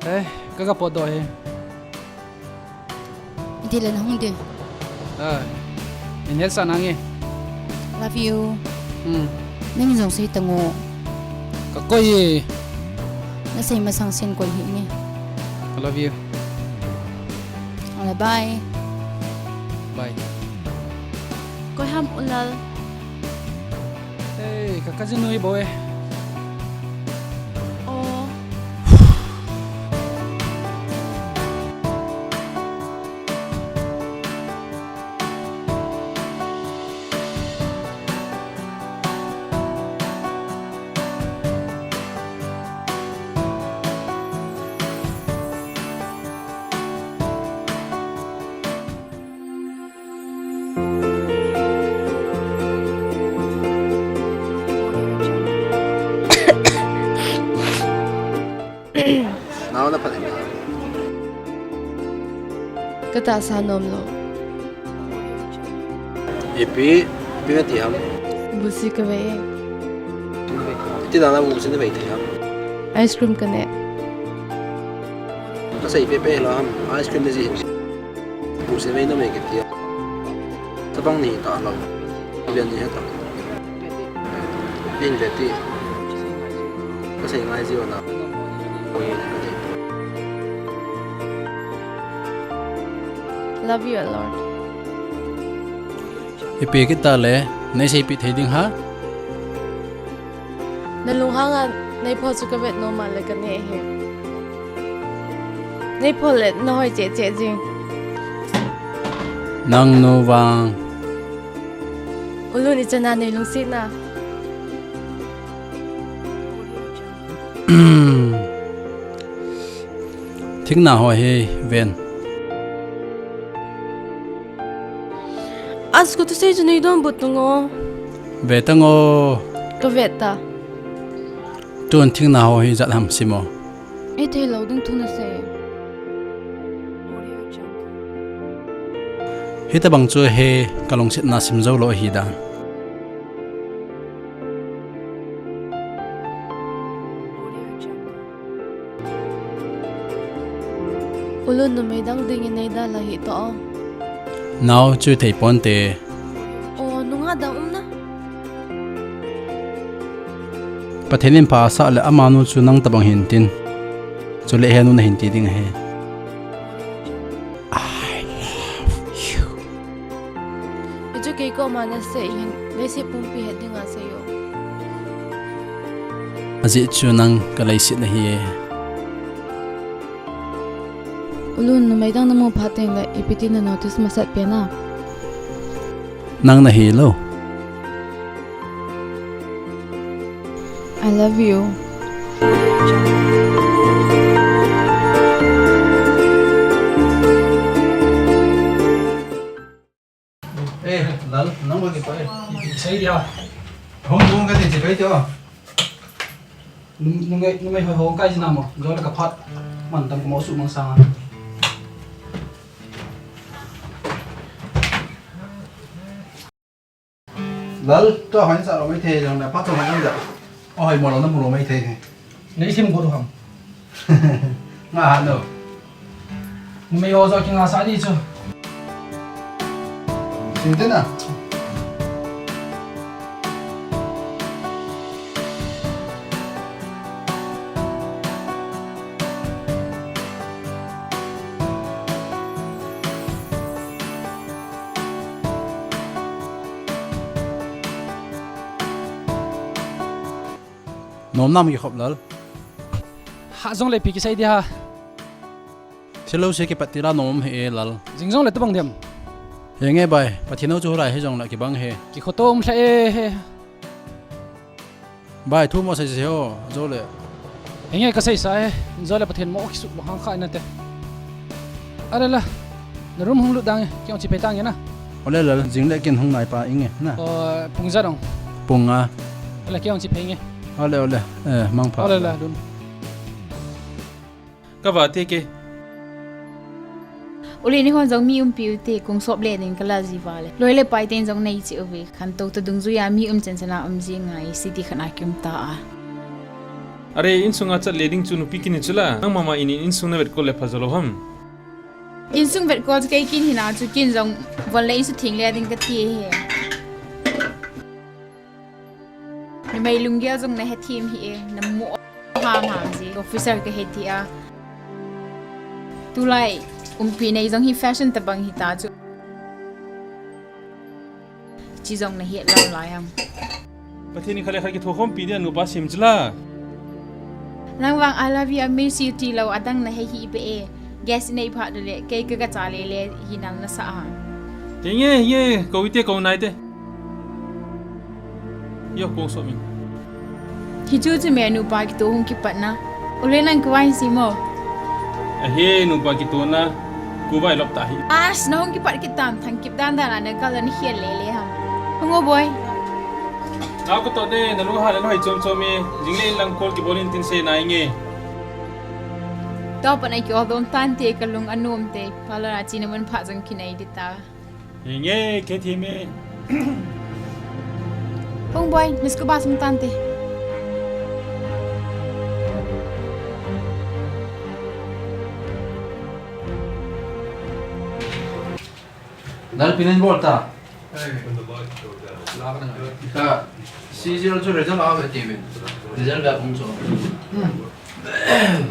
Eh, ka ga potdoh hi. Iti le na hung di? Ah, in hetsah nange. Love you. Hmm. Nang jong sei tang o. Ka koi e. Na sei masang sen koi hih nge. I love you. Ala, bye. Bye. Koi ham U Lal? Ei, ka cousin nu hi bou e. Oh. Nao na phat em? Ka tahsa nom lou. Ipi, ipi na ti ham? Busi ka vei e. Iti dan a busi na vei ti ham? Ice cream ka ne. Ka sei pepe lou ham, ice cream na ji. Busi vei na vei ka ti a. Tabang ni ta lou. Bian ni ha ta. Hin ve ti. Ka sei ngai ji o na. Love you a lot. Ipi kit ta le, nei seipeh thei ding ham? Na lunghang a nei pho chu ka vet nom a le ka ne hi. Nei pho le na hoi cheh cheh jing. Nang nu vang. U Lun i chan a nei lungsetna. Thingna ho hi ven. As ko tu sei chu nei donbut tang o. Ve tang o. Ka vet ta. Tun thingna ho hi ijat ham sim o. Ei thei lou ding thu na sei. Hitabang chu hi ka lungsetna sim jou lou ahi dan. U Lun, numei dang dingin nei dalha hih tah o. Nao, chu thei ponte. O, nungah dang um na. Pathen in pha asah le amanu chu nang tabang hin tin. Chule henu nahin ti ding ahi. I love you. Hichu kei koma nasei hin, leiset pumpi het dinga sei o. Ajeh chu nang ka leiset nahi e. U Lun, numei dang namu phat teng le, ipi ti na notice masat pen a? Nang nahi lou. I love you. Eh, Lal, nang ba kito e. Ipi sei dia. Hung hung ka ti chi pai tio. Nung, nung, nung, hung kai jina mo. Jole ka phat. Man tam ko mo su mang sang. Lal, tua hoi sa lo mai thei jong na, pa tua mai jong da. O hoi mo lo na mu lo mai thei he. Nei sim ko ham. Nga ha no. Numei ho jo kinga sa di chu. Sim te na. Nom nam kikhop Lal. Ha jong le ipi kisei di ha. Silo se kipat tila nom hi e Lal. Jing jong le tabang dem. Henge bai, Pathen ho chu lai hi jong le kibang he. Kikhotom lha e he. Bai, thu mo sei sei ho, jo le. Henge ka sei sa e, jo le Pathen mo kisu bang hang kha na te. Ale la, na room hung lut dang e, kei hung chi pei tang e na. Ole la, jing le kin hung nai pa inge na. O, pung ja dong. Pung a. Ale kei hung chi pei inge. Ole, ole, eh, mang pha. Ole la, dun. Ka va te ke. Ule ni hon jong mi umpi u te, kung sop le ning ka la ji va le. Loi le pai ten jong nei chi uve. Khantou to dungjui a mi um chen chen a um ji ngai, city khat a ki um ta a. Are, insunga chat le ding chu nupi kini chu la. Nang mama in in insung na vet ko le pha jo lo ham. Insung vet ko chu kei kin hina chu kin jong von le insu thing le ding ka ti he. Numei lunggel jong na hethem hi e, na mu ham ham ji, officer ka he ti a. Tulai, umpi nei jong hi fashion tabang hi ta chu. Chi jong na het lo lai am. Pathen in khat le khat kithokhompi dia nupa sim chu la. Nang vang I love you, I miss you ti lo, adang na he hi be e. Guest nei phat le, kei ka ka cha le le hi nang na sa a. Te nge, ye, ko ite ko nai te. Yo, kong so min. Hi chu chu me nupa kito hung kipat na. Ule nang ko vai si mo. A he nupa kito na, ko vai lop ta hi. As, na hung kipat kitam, thang kip dan dan a na kal na hial le le ham. Hung o boy. Na ko to de, na lu ha le no hai chom chom e, jing le in lang kol kibol in tin se nai nge. To pa na ki o dom tan te ka lung anom te, pa la na chi na mun pha jang ki nai di ta. Henge, ke thi me. Hung boy, ni school bus hung tan te. Dal pinin bol ta. Ka, C G L chu result a ve ti ve. Result ve hung chu. Hmm.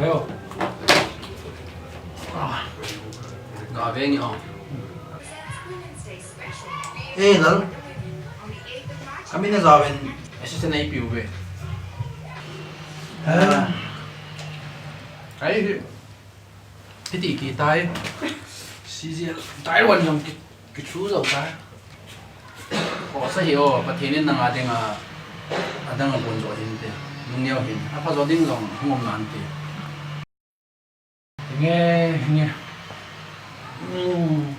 Ayo. Ah. Ga ve nge o. Eh, Lal. Kami na jawen assistant A P U ve. Ah. Ai, hiti ki tai. C G L tai wan jong ki, ki chu jo tai. Ko sa hi o, Pathen in nang a ding a, adang a bon jo hin te. Nung neo hin. A pha jo ding jong hung um nan te. Nge, nge. Mm.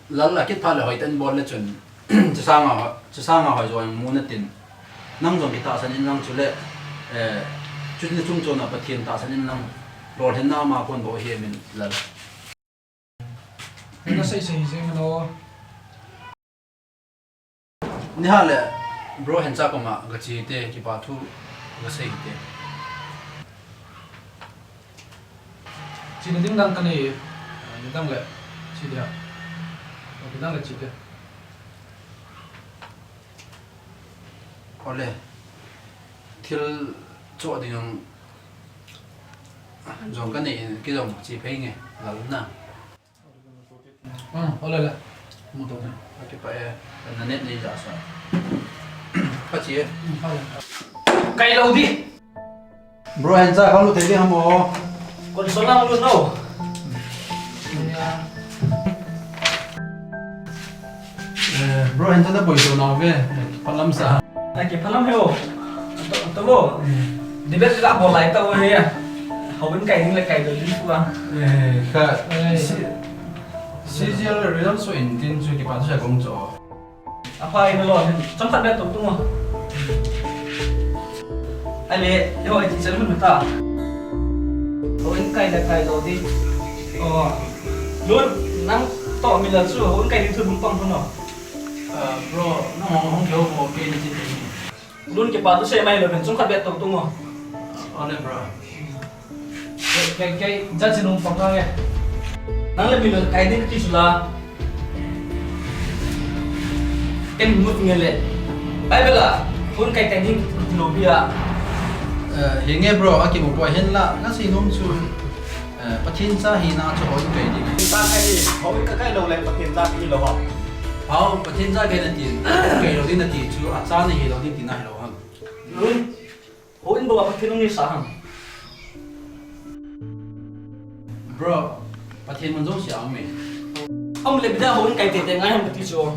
Lal a kit phat le hoi ten bol le chun. Chusanga, chusanga hoi jo mu na tin. Nang jong kitahsan in lang chule, eh, chun ni chung chon a Pathen tahsan in lang. Lolhinna ma kon bo hi min Lal. Hei na sei sei jeng lo. Ni ha le, bro Hencha koma ga che te, kipa thu ga sei te. Chi na ding dang ka nei, ni dang le, chi dia. Ni dang le chi te. Ole. Thil choh ding jong, jong kanei in, kei jong che phei nge, lal na. Ah, ole le. Mu to ne. Aki pa e, na net nei ja sa. Pa che. Kai lo di. Bro, Hencha, kalut thei ding ham o? Kon sol lang lut no. Eh, bro, Hencha naboi to nau ve. Phalam sa. Aki phalam he o. To, to bo. Debate la bol lai ta o he. Houin kai ding le kai ding tua. Eh, ka. Eh. Si, si jia le result so in tin chu kipa thu sa kong cho. Apha in lo hin, chomkhat beh tou tung o. Ale, eiho iti chan hun ta. Houin kai le kai lou di. O. Lun, nang toh mi la chu, houin kai ding thu dum pang hun o. Ah, bro, nang hong hong keu bo ke ni chi te ni. Lun kipa thu sei mai lou hin, chomkhat beh tou tung o. Ole, bro. Kei, kei, kei, judge nung pang nge. Nang le mi le kai ding ti chu la. Ken mut nge le. Bible a, houin kai kai ding ti lou bia. Eh, hi nge bro, akimu poi hin la, na sei nom chu. Eh, Pathen cha hina chu houin kai ding. Pathen cha kai hi, houin ka kai lou le, Pathen cha hi lou ha. Hao, Pathen cha kai na ti, kai lou ding na ti chu, acha na hi lou ding ti na hi lou ham. Lun. Houin bou a Pathen um ngeisa ham? Bro, Pathen mun jong sia um e. Um le bida houin kai tete ngai ham kati chu.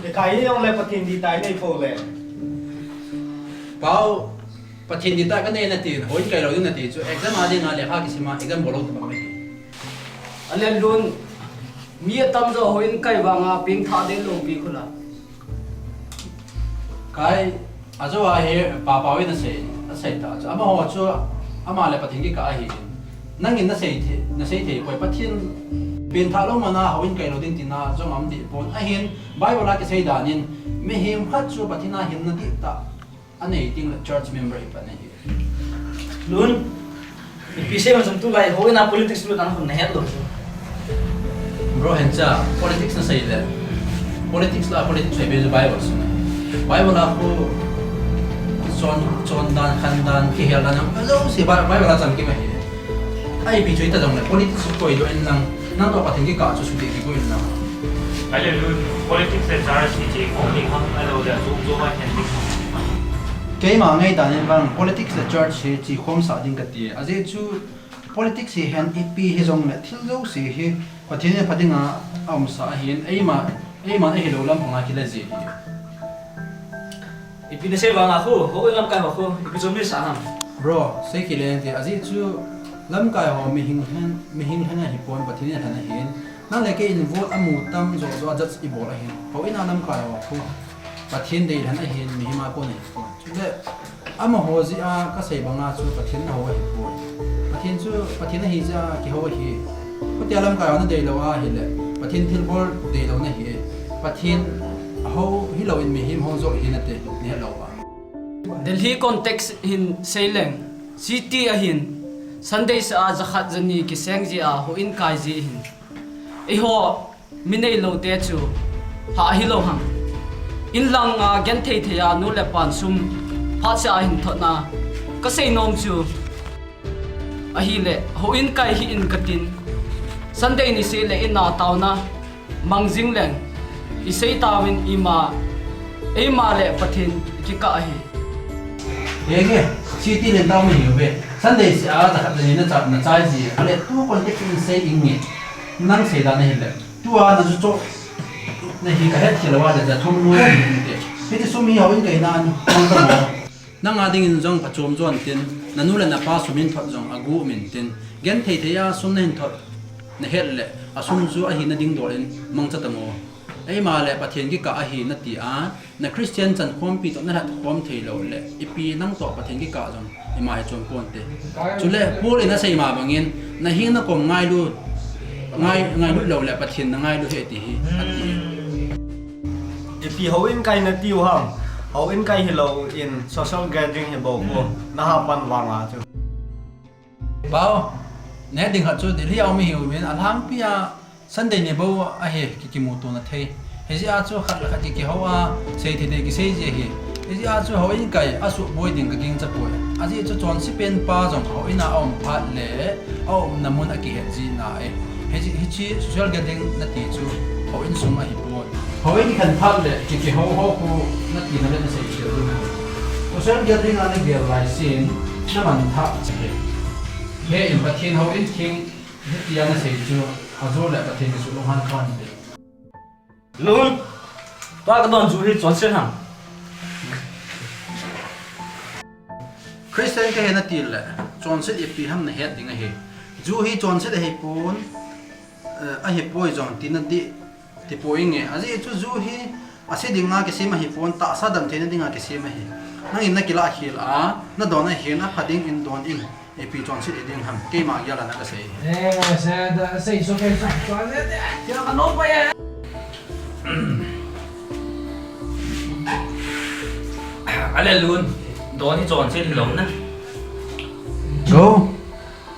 Le kai hi um le Pathen dihtah nei po le. Pau, Pathen dihtah kanei na ti, houin kai lou ding na ti chu, exam a ding a lekha kisim a, exam bol lou ta bang le. Ale Lun, mi atam jo houin kai vang a pengthah ding lou pi khu la. Kai, ajo a hi, Papa in asei, asei ta chu. Amaho chu, ama le Pathen kikah ahi. Nangin nasei thei, nasei thei poi Pathen pengthah lou man a houin kai lou ding tina jong um deh pon. Ahin, Bible a kisei dan in, mihem khat chu Pathen a hinna dihtah anei ding le church member hi pan ahi. Lun, ipi sei man jong tulai houin a politics lut ang hun na het lou chu. Bro, Hencha, politics na sei le. Politics la, politics sei be Bible sung. Bible a khu chon, chon dan, khan dan, kihel dan, jong jouse Bi-, Bible a chang kima hi. Ipi chu ita jong le, politics koi doh in lang, nang toh Pathen kikah chu sudih kigo in lang. Ale Lun, politics le church hi chekhom ding ham, ahilou le, jom jom a khen ding ham. Keima ngaidan in vang, politics le church hi chekhom sah ding kati. Ajeh chu, politics hi hen ipi hijongle thil jouse hi Pathen in pha dinga aumsa ahin, eima, eima ahilou lampang a kila ji hi. Ipi nasei vang a khu, houin lamkai ho khu, ipi chu mi sa ham? Bro, sei kile ti ajeh chu lamkai ho mihing lhen, mihing lhen ahi pon Pathen in alhen ahin. Nang le kei in vote amu tam jo jo a judge ibol ahin. Houin a lamkai ho khu Pathen deilhen ahin, mihem a kon ahi pon. Chule, amaho jeh a kasei banga chu Pathen ahou ahi poi. Pathen chu, Pathen ahi jeh a kihou ahi. Khutia lamkai ho nadei lou ahile, Pathen thilbol deilou nahi. Pathen ahou hilou in mihem hou joh hi nate, nahet lou va. Delhi context hin seileng, city ahin, Sunday sa a jakhat jani kiseng jeh a houin kai ji hin. Eiho, mi neilou te chu, ha hilou ham. In lang a genthei thei a nu le pan sum, phat se a hin thot na, kasei nom chu. Ahile, houin kai hih in katin, Sunday niseh le in a taona, mang jing leng, isei tauvin ima, eima le Pathen kikah ahi. Henge, city len tau mi hiu ve. Sunday se a, jakhat jani na cha, na chai ji. Ale tu context in sei inge. Nang sei dan ahile. Tua na ju cho. Na hi kahet khel uva le ja thum nu te. Hiti sum hi houin kai nan. Nang ta mo. Nang a dingin jong phachom jon tin. Nanu le napa sum in thot jong agu min tin. Genthei thei a sum nahin thot. Nahet le. Asum chu ahina ding dol in mangcha ta mo. Eima le Pathen kikah ahi nati a. Na Christian chankhompi toh nalhat khom thei lou le, ipi nang toh Pathen kikah jong ima hi chom ponte. Chule, Paul in asei ma bangin, na hing na kom ngailu, ngai, ngailut lou le, Pathen na ngailu hih e ti hi, ati. Ipi houin kai nati u ham, houin kai hilou in social gathering hi bou ko, na ha pan vang a chu. Pau, neh ding khat chu Delhi a um ihiuvin, alhangpi a, Sunday ni bou ahi ki, kimuto na thei. Hijeh a chu khat le khat ki, kihou a, sei thei thei kisei ji ahi. Hijeh a chu houin kai asuhboi ding kagingcha poi. Ajeh chu chonse penpa jong houin a aum phat le aumna mun akihet jeh in ahi. Hiche, hiche social gathering nati chu houin sung ahipoi. Houin khen phat le ki, kihou hou khu natina le nasei khel ding. Social gathering a nagel laisen namanthah chu ahi. He in Pathen houin theng hitia nasei chu ajo le Pathen kisuh lunghan khan te. Lun, tua kadon ju hi chonset ham? Christian kahi nati le, chonset ipi ham nahet ding ahi. Ju hi chonset ahipon, eh, ahipoi jong tina ding, tipoi nge. Ajeh chu ju hi ase dinga kisem ahipon, tahsa damtheina dinga kisem ahi. Nangin nakilah khel a, nadon ahin apha dingin don in. Ipi chonset iding ham, keima gel a na kasei. Eh, se da, sei so kei so, chonset de, kei ka no pa ya. Ale Lun, don hi chonset hilou na. Jo,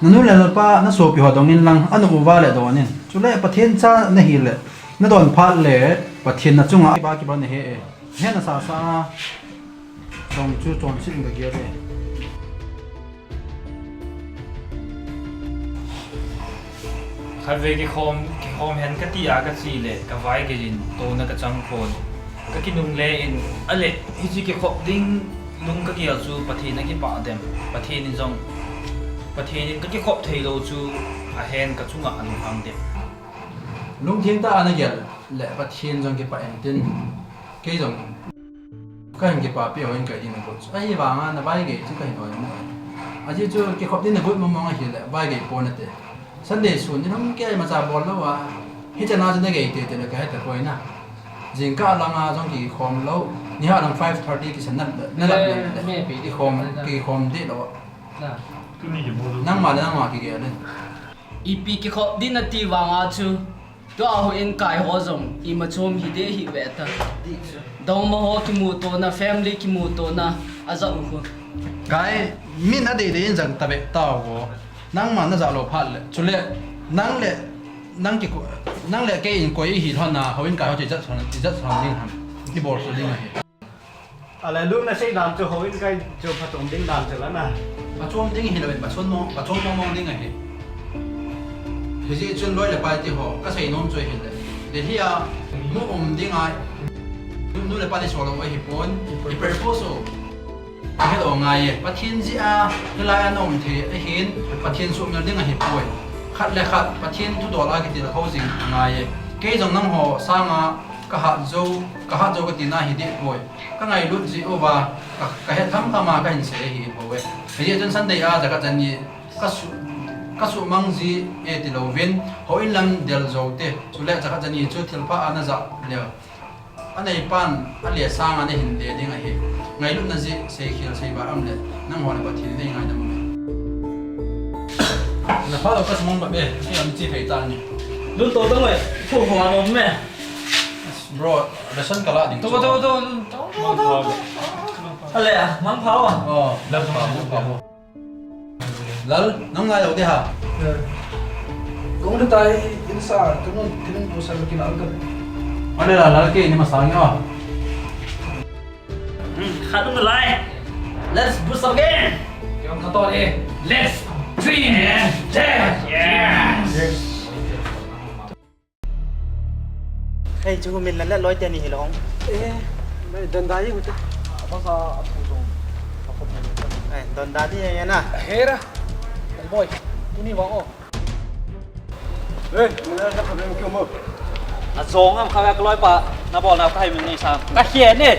nanu le napa nasopi ho dongin lang, anu uva le donin. Chule Pathen cha nahile, nadon phat le, Pathen nachunga, kiba kiba nahe e. He nasasa a, chong chu chonset in kagel e. Khatvei kikhom, kikhom hen kati a kache le, kavaigei in, tona kachang khon. Kakinungle in, ale, hiche kikhop ding lung kagel chu Pathen akipah dem. Pathen in jong, Pathen in kakikhop theilou chu, ahen kachunga alunghang dem. Lungthim tah a nagel le Pathen jong kipah intin, kei jong kahin kipapi houin kai ding nagot chu. Ahivanga navaigei chu kahin oi mo. Ajeh chu kikhop ding nagot mong mong ahile, vaigei pon nate. Sunday sun in hung kei macha bol lou a. Hichana chu nagei teitei le kahe tapoi na. Jingkah langa jong kikhom lou. Nilhah lang five thirty kisan na, na lap le. Kikhom, kikhom deh lou a. Nangma le nangma kigel in. Ipi kikhop ding nati vanga chu, tua houin kai ho jong, ima chom hi ding ahi ve ta. Dongma ho kimutona, family kimutona, ajah u khu. Kai, min adeidei in jang tave tao vo. Nangma najah lou phat le. Chule, nang le, nang ki, nang le kei in koi ihi lhon a, houin kai ho chu ijat lhon, ijat lhon ding ham. Ibol lhon ding ahi. Ale Lun nasei dan chu houin kai chu phachom ding dan chu la na. Phachom ding hilou in, phachom mong, phachom mong mong ding ahi. Hijeh chun loi le pai te ho, kasei nom chu ahile. Delhi a, mu um ding a, nu, nu le pa le so lou ahipon, i purpose u. Hello ngai e, Pathen jeh a, hilai a na um thei ahin, Pathen suhmil ding ahipoi. Khat le khat, Pathen thudol a kitilkhou jing ngai e. Kei jong nangho sanga, kahat jou, kahat jou katina hi deh poi. Kangailut jeh uva, ka, kahet tham tham a kahin sei ahi bou e. Hijeh chun Sunday a, jakhat jani, kasu, kasuhmang ji e tilouvin, houin lam del jou te, chule jakhat jani chu thilpha a najah leu. Aneipan, ale sanga nahin de ding ahi. Ngailutna jeh, seikhel seiba um le, nangho le Pathen in eingaidam uve. Napha lou kasumang ba be, kei a michi phei tani. Lun to tong e, phu phu a nom me. Bro, ration kala ding. To, to, to, to, to, to. Ale, mangpha a. Oh, mangpha, mangpha. Lal, nang ngai lou ding ham? Kong le tai in sa, kanu, kanu tu sa kina ka. Ale la, Lal ke ni masang yo. Hmm, khat um lai. Let's boost up again. Kong khat to e. Let's dream and dance. Yes. Hei, chu min la le loi te ni hilou. Eh, mai don da hi hute. Ba sa a thu jong. Eh, don da di ya na. Hera. Boy, tuni vang o. Hey, mina na problem kyo mo. A jong am kha ka loi pa, na bol na ka hai min ni sa. Ka khia ni.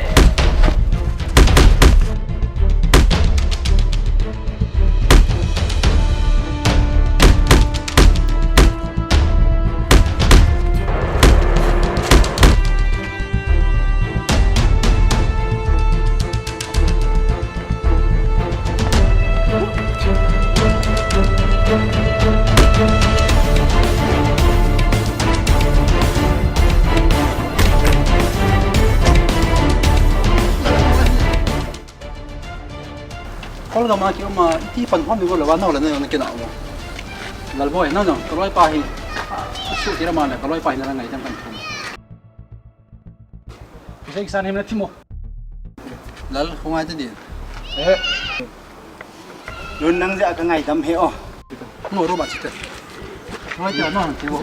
Kol gam a ki um a, iti pan hom mi go le va, nang le nang kina mo. Lalboi, nang nang, ka loi pa hi. A, a su tira ma le, ka loi pa hi na ngaidam kan thum. Jai kisan hem na thimo. Lal, kho ngai ta din. Eh. Lun nang jeh a ka ngaidam e o. No ro ba chi te. Ngai ta no ti o.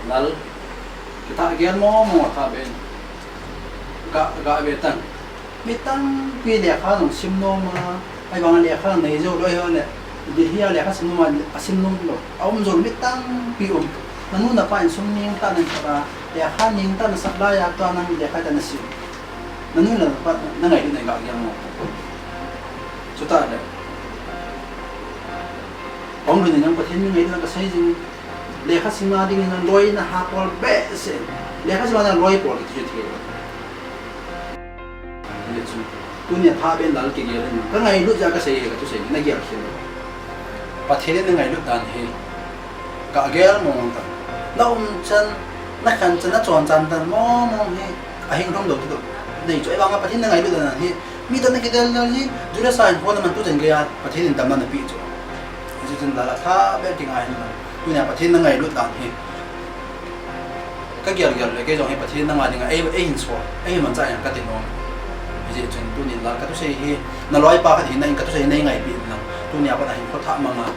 Lal, kitha gel mo mo tha ben. Ga, ga ve tan. Mi tampi lekha jong sim nom a, ahivang lekha nei jou lou ho le. Delhi a lekha sim nom a, a sim nom lou. A um jou mi tampi um. Nanu napa in sum ning tah nasah a, lekha ning tah nasah lai a tua nang lekha tah nasim. Nanu napa na ngailutna ga gel mo. Chuta le. Hung lhun in nang Pathen mi ngailutna ka sei jing. Lekha simna dingin nang loi na ha pol behseh. Lekha simna ding loi pol kiti chu thei. Hichu. Tunia tha ben Lal kigel in. Ka ngailut jeh a ka sei e, ka thusei na gel khel. Pathen in na ngailut dan hi. Ka gel mong ta. Na um chan, na khan chan, na chon chan dan mong mong hi. Ahing lhung lou tu. Nei chu, ahivang a Pathen na ngailut dan hi. Mi toh na kidel na hi, Judas a hinkho na man tu chan gei a, Pathen in damna na pe chu. Hichu chun Lal a tha be ti ngai na. Tunia Pathen na ngailut dan hi. Ka gel gel le kei jong hi Pathen na ngai ding a, ei, ei hin so, ei hin manchah in ka ti nom. Hichu chun tunin Lal ka thusei hi, na loipa khat hina in ka thusei hi nei ngaipi in lang. Tunia pat a hinkho thah mang a,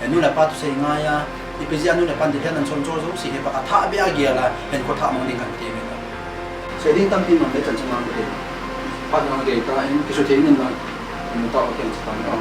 eh, nu le pa thusei ngai a, ipi jeh a nu le pan Delhi a nan chon chon jouse hi, a tha be a gel a, hinkho thah mang ding kan ti mi. Sei ding tampi mang le chan chang mang te. Phat nang dei ta in, kisutheng in lang. In ta o ken chang ta.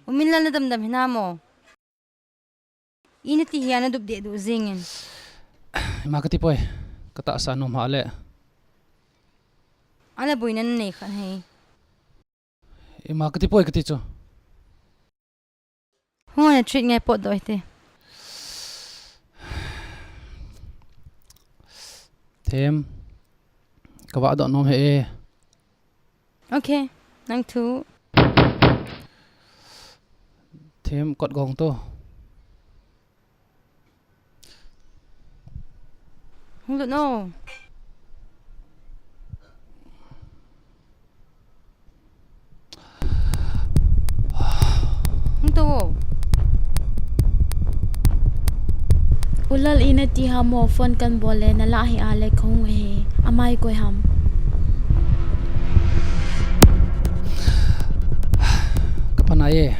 U Minlal, na damdam hinam o? Ina ti hi ana dup deh duh jingin. Ima kati poi, ka tahsa nom hah le. Ala boina nanei khat hi. Ima kati poi kati chu. Hung a na treat ngai potdoh hite. Them, ka vahdoh nom hih e. Ok, nang thu. Them, kot gong to. Hung lut o. Hung to o. U Lal, ina ti ham o, phone kan bol le, na lah hih a le kahung ahi. Amai koi ham? Ka pan ahi.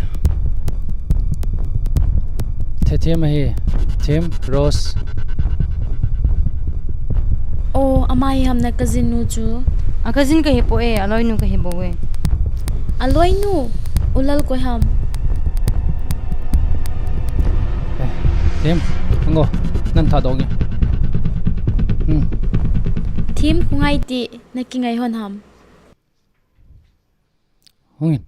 Them ahi. Them, Rose. O, ama hi ham, na cousin nu chu? A cousin kahi poi, aloinu kahi bou e. Aloinu? U Lal koi ham? Eh, Them, hung o, nan thadoh nge. Hmm. Them, kho ngai ti, na kingai hon ham? Hung in.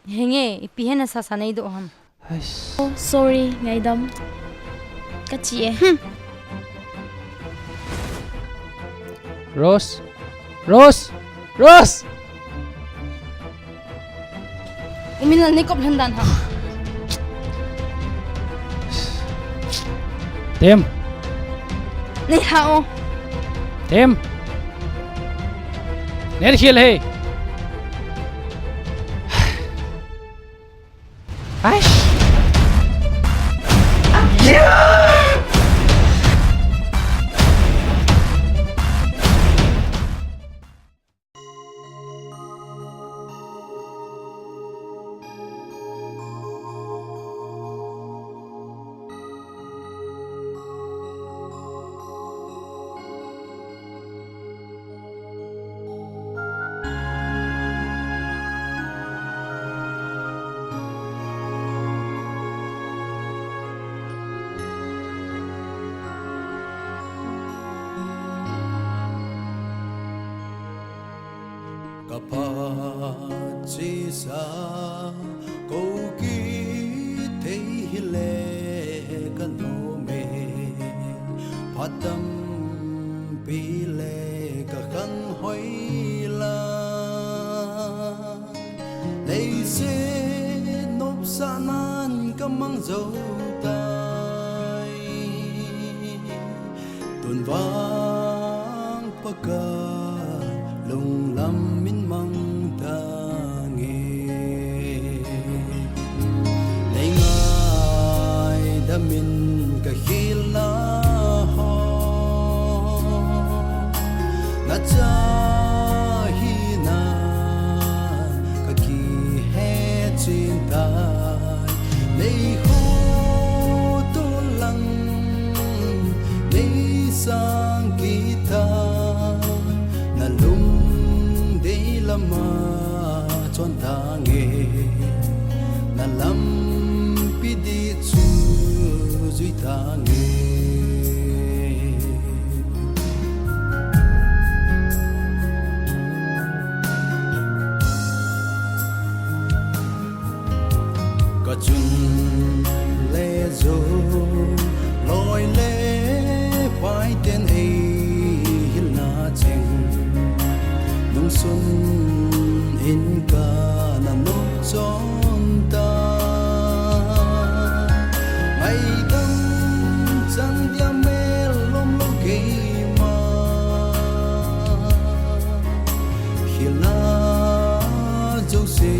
Henge, ipi hin nasa sa nei doh ham? Hais. Oh, sorry, ngaidam. Ka chi e. Hmm. Rose. Rose! Rose! U Minlal, nei kop lhon dan ham? Them. Nei ha o. Them. Nei khel he. Ai. Chisa kou kithei hile ka nom e, phat tampi le ka khang hoi la. Leiset nopsahnan ka mang jou tai. Tun vang Pakai lunglam min mang tange. Nei ngaidam in ka khilna ho, na cha hina ka kihe chin tai. Nei khoto lang, nei sang kita, na lungdei lama chon tange, na lampi di chu jui tange. Ka chun le jou, loi le pai ten ei hilna cheng, nungsun in ka na nop chon ta. Ngaidam chang dia mel lom lou keima. Khilna jouse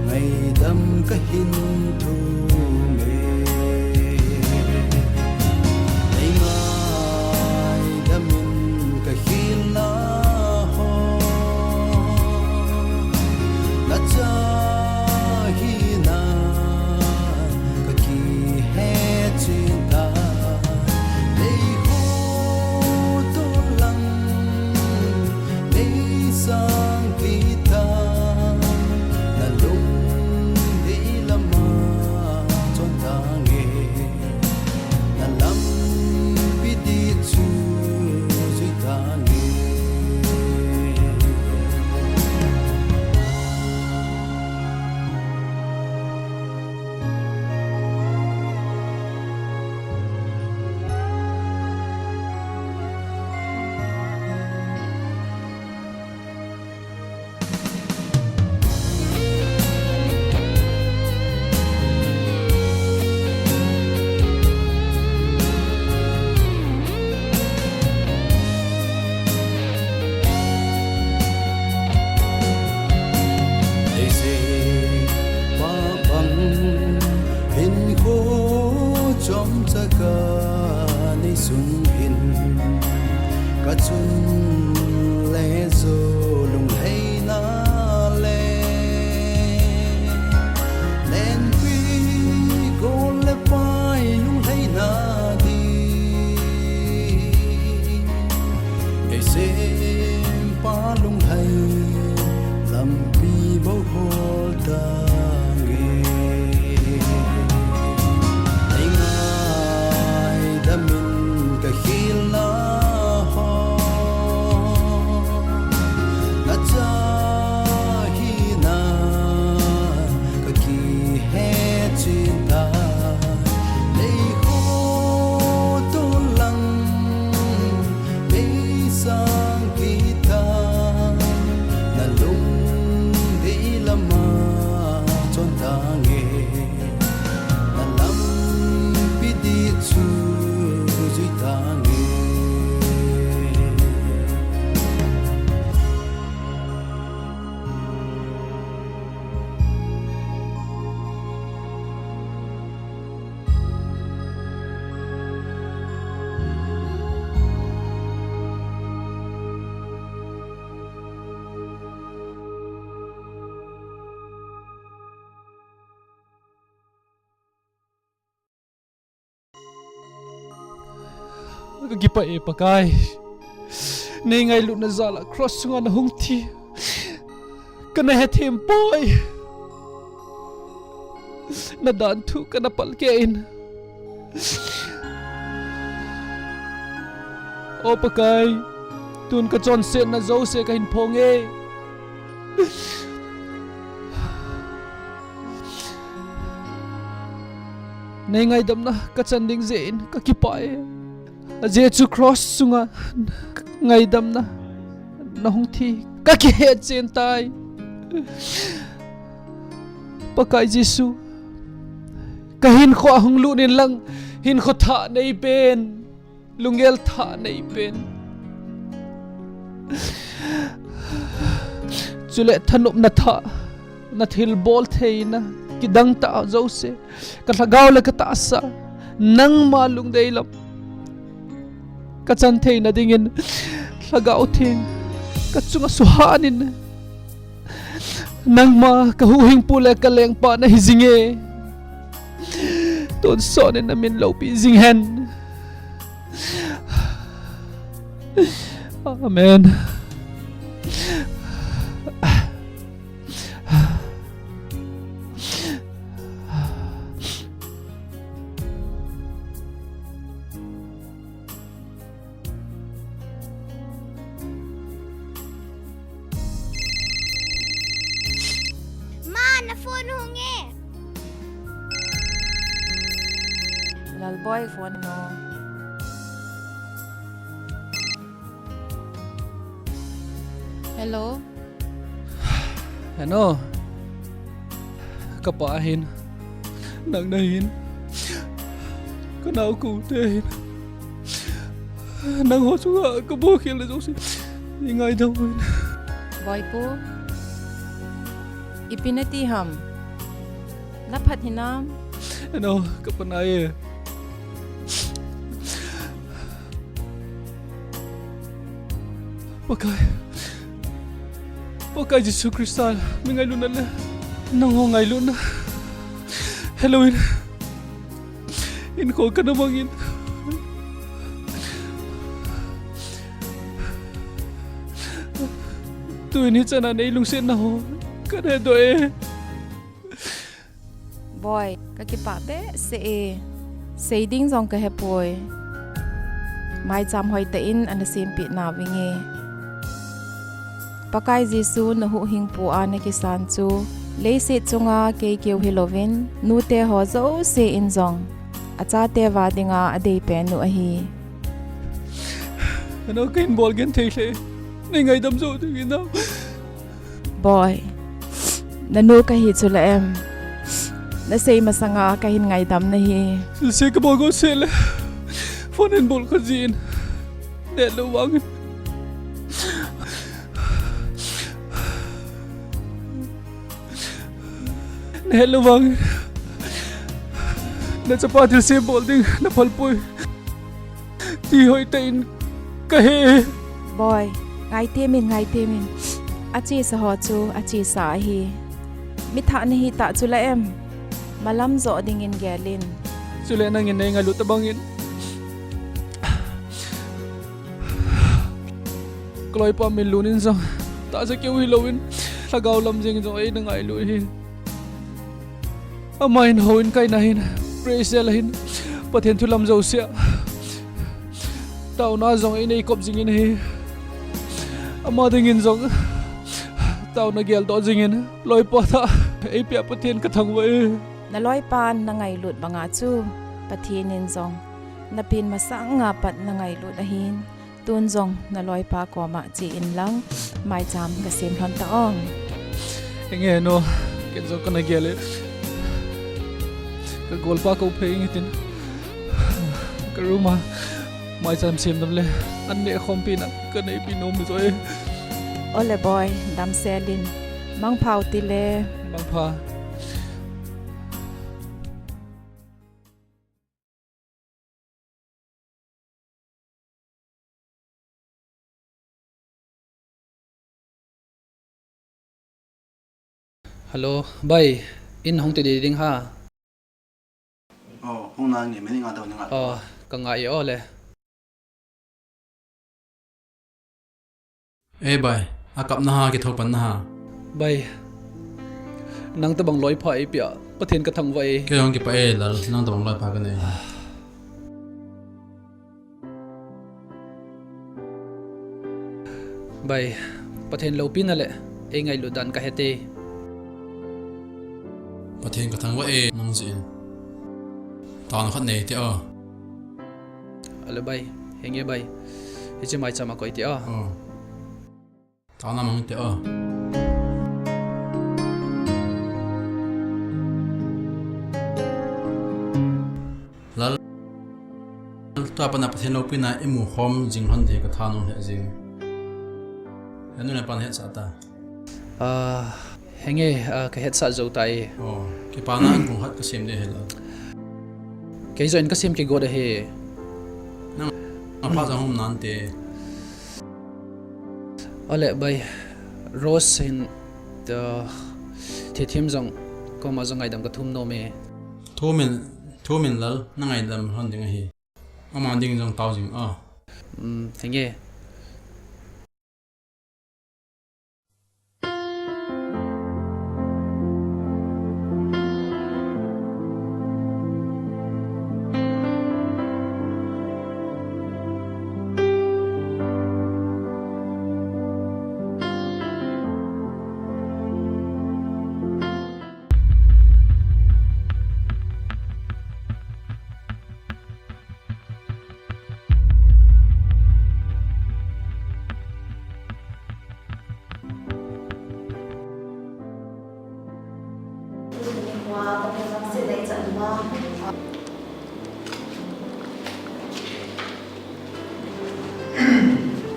ngaidam ka hin thum e. Nei ngaidam in ka khilna ho, na cha hina ka kihe chin tai. Nei khoto lang, nei sang kita, na lungdei lama chon tange, na lampi di chu jui tange. Leiset pa bang hinkho chomcha ka nei sung hin, ka chun le jou lunglhaina le lenpi gol le pai lunglhaina di. Ei sempa lunglhai lampi bou hol tange. Nei ngaidam in ka khilna ho, na cha hina ka kihe chin tai. Nei khoto lang, nei sang kita, na lungdei lama chon tange, na lampi di chu jui tange. Ka kipah e Pakai. Nei ngailutna jal a cross sunga na hung thi. Ka na hethem poi. Na danthu ka na palkeh in. O Pakai, tun ka chonsetna jouse ka hin phong e. Nei ngaidamna ka chan ding jeh in ka kipah e. Ajeh chu cross chunga ngaidamna na hung thi ka kihet chen tai. Pakai Jesu, ka hinkho a hung lut in lang, hinkho thah nei pen, lunggel thah nei pen. Chule thanopna thah, na thilbol theina kidang tah jouse, ka lhagao le ka tahsa, nangma lungdei lam ka chan theina dingin, Lhagao Theng ka chunga suhan in, nangma ka huhhingpu le ka lengpa na hi jing e. Tonsot in na min loupi jing hen. Amen. Ma, na phone hung e. Lalboi phone no. Hello. Heno, ka pa hin, nang na hin, ka nao ko te hin, nang ho chunga ka bol khel le jouse, i ngaidam uvin. Boipu, ipi na ti ham? Na phat hinam? Heno, ka pa nai e. Pakai. Pakai Jesu Christa, mi ngailutna le nangho ngailutna. Hello in. Hinkho kana mangin. Tuin hichan a nei lungsetna ho kana hedoh e. Boi, ka kipah behseh e. Sei ding jong ka hepoi. Maicham hoitah in ana sempeh nauving e. Pakai Jesu na huhhingpu a na kisan chu, leiset chunga kei keu hilouvin, nute ho jouse in jong achate va dinga adei pen u ahi. Ano kahin bol genthei lheh. Nei ngaidam jou ding hinam? Boi, na nu kahi chu la em? Na sei masanga kahin ngaidam nahi. Thilse ka bol go se le, phone hin bol kha jin. Neh lou vangin. Neh lou vangin. Na chapa thilse bol ding na phal poi. Ti hoitah in ka he. Boi, ngaitemin, ngaitemin. Achesa ho chu, achesa ahi. Mi thah nahi tah chu la em? Malam jo dingin gelin. Chule nangin nei ngailut tabangin, ka loipa min lun in jong, tahsa keu hilouvin, lhagao lam jeng jong eina ngailut hi. Ama hin houin kaina hin, praise ahin, Pathen thu lam jousea taona jong eina eikop jingin ahi. Ama dingin jong taona geldoh jingin, loipa thah eipea Pathen ka thangvah e. Na loipan na ngailut banga chu Pathen in jong napin masanga pat na ngailut ahin. Tun jong na loipa koma che in lang, maicham ka sem lhon ta ong. Enge no, ken jong kana gel e. Ka golpa ka uphei nge tin. Ka room a maicham sem dam le, an neh khompi na ka neipi nom jo e. Ole boi, damsel in. Mangpha u tile. Mangpha. Hello, bai, in hung ti ding ha. Oh, hung na nge, minute nga dau ni nga. Oh, ka ngai o le. Ei bai, akap na ha, kithou pan na ha. Bai, nang tabang loipa eipea Pathen ka thangvah e. Kei jong kipah e lal, nang tabang loipa ka nei. Bai, Pathen loupina le Ei ngailut dan ka hete. Pathen ka thangvah e, nang jeh in. Taona khat nei te o. Ale bai, henge bai. Hiche maicham a koi te o. Oh. Taona mang te o. Lal, tua pat a Pathen loupina i mu khom jing lhon ding ka thanom lheh jing. Henu le pan hetsah ta. Ah, henge, ah, ka hetsah jou tai. Oh, kipana an kong khat ka sem ding ahi Lal. Kei jong in ka sem kigot ahi. Nang a phat jong hom nante. Ale bai, Rose hin, ah, thethim jong, koma jong ngaidam ka thum nom e. Thum in, thum in Lal, na ngaidam lhon ding ahi. Ama ding jong tao jing a. Um, henge.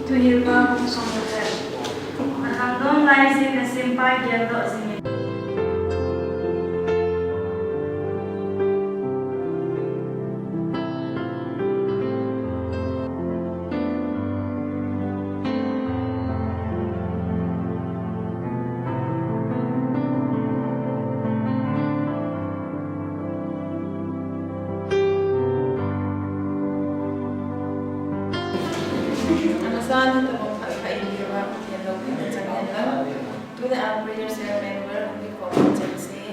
Thuhilpa bung som le khat. Na khangdong lai jin, na sempa geldoh jingin. Amasan, hitabang phat phat in keiva Pathen loupina chang hen lang. Tuni a prayer cell member hung kikhom chengse,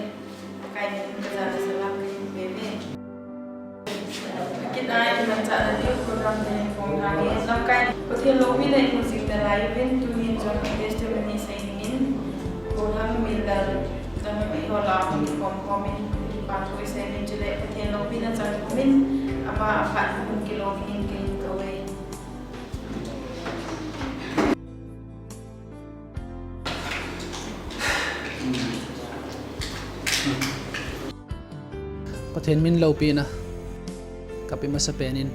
Pakai min in kajana salam kahin peuve. Akit a imanchahna diu program kahin phong lhang e. Lamkai, Pathen loupina imu jing nalai uvin, tunin jong testimony sei dingin, Golhang Miller, Dangmei ho lah a hung kikhom khom in, kipa thu isei uvin chule, Pathen loupina chang khom in, ama aphat hung kilou dingin kahin kou e. Pathen min loupina kape masapen in,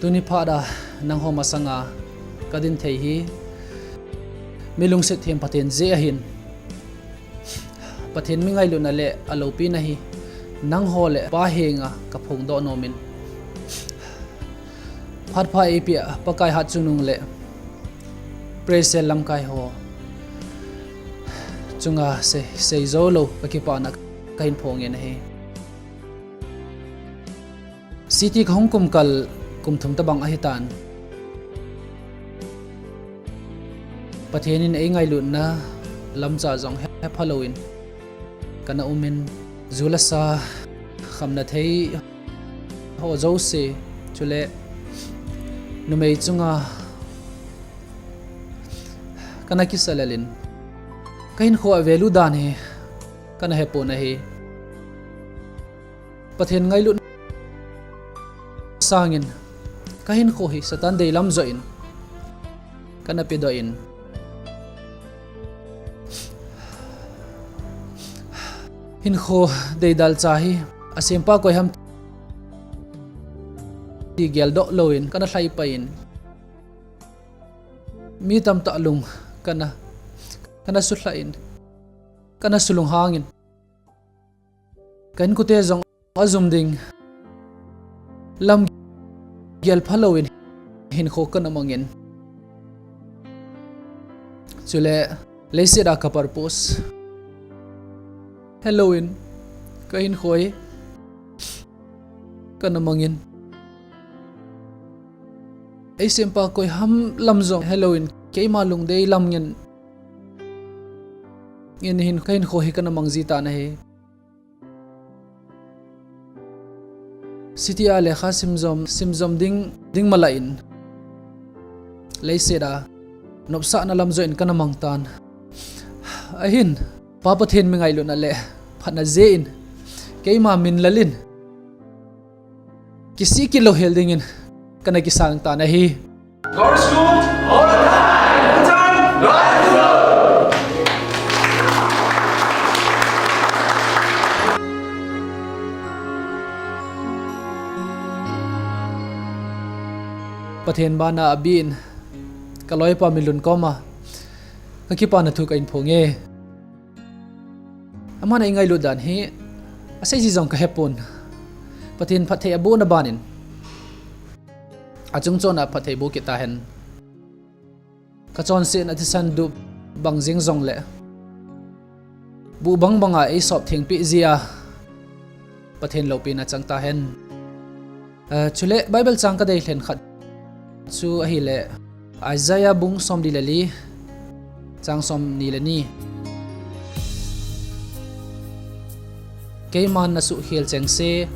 tuni phat a nangho masanga kadin thei hi mi lungset them Pathen jeh ahin, Pathen mi ngailutna le aloupina hi nangho le Pa henga kaphongdoh nom in, phat pha eipeh a Pakai hatchungnung le praise lamkai ho chunga sei, seijou lou kakipana kahin phong in ahi. City kahung kum kal kum thum tobang ahitan, Pathen in eingailutna lamcha jong hepha louvin kana um in, ju le sa, khamna thei ho jouse, chule numei chunga kana kisa lel in, kahinkho a value dan hi kana hepon ahi. Pathen ngailut sangin kahinkho hi Satan deilam joh in kana pedoh in, hinkho deidalcha hi asempa koi ham ti geldoh louvin kana lhaipai in, mi tamtah lung kana, kana sulhah in, kana sulunghang in, kahinkhote jong ajum ding lam gelpha louvin hinkho kana mang in, chule leiset a ka purpose helouvin kahinkho hi kana mang in, eisempa koi ham lam jong helouvin keima lungdei lam ngen in hin kahinkho hi kana mang jitan ahi. City a lekha simjom, simjom ding, ding malah in, leiset a nopsahna lam joh in kana mang tan. Ahin, Pa Pathen mi ngailutna le phatna jeh in, keima min lal in, kisih kit louhel dingin kana kisang tan ahi. Chorus good, all the time, all the time, God is good. Pathen bana abih in, ka loipa Minlun koma ka kipana thu kahin phong e. Aman a eingailut dan hi asei ji jong kahepon. Pathen phatthei abohna ban in, achung chon a phatthei boh kit tahen. Ka chonsetna thisan dup bang jeng jongle, buh bang banga eisop thengpeh jia Pathen loupina chang tahen. Eh, chule Bible chang kadei lhen khat chu ahile, Isaiah bung somli le li, chang somni le ni. Keiman nasuhkhel chengse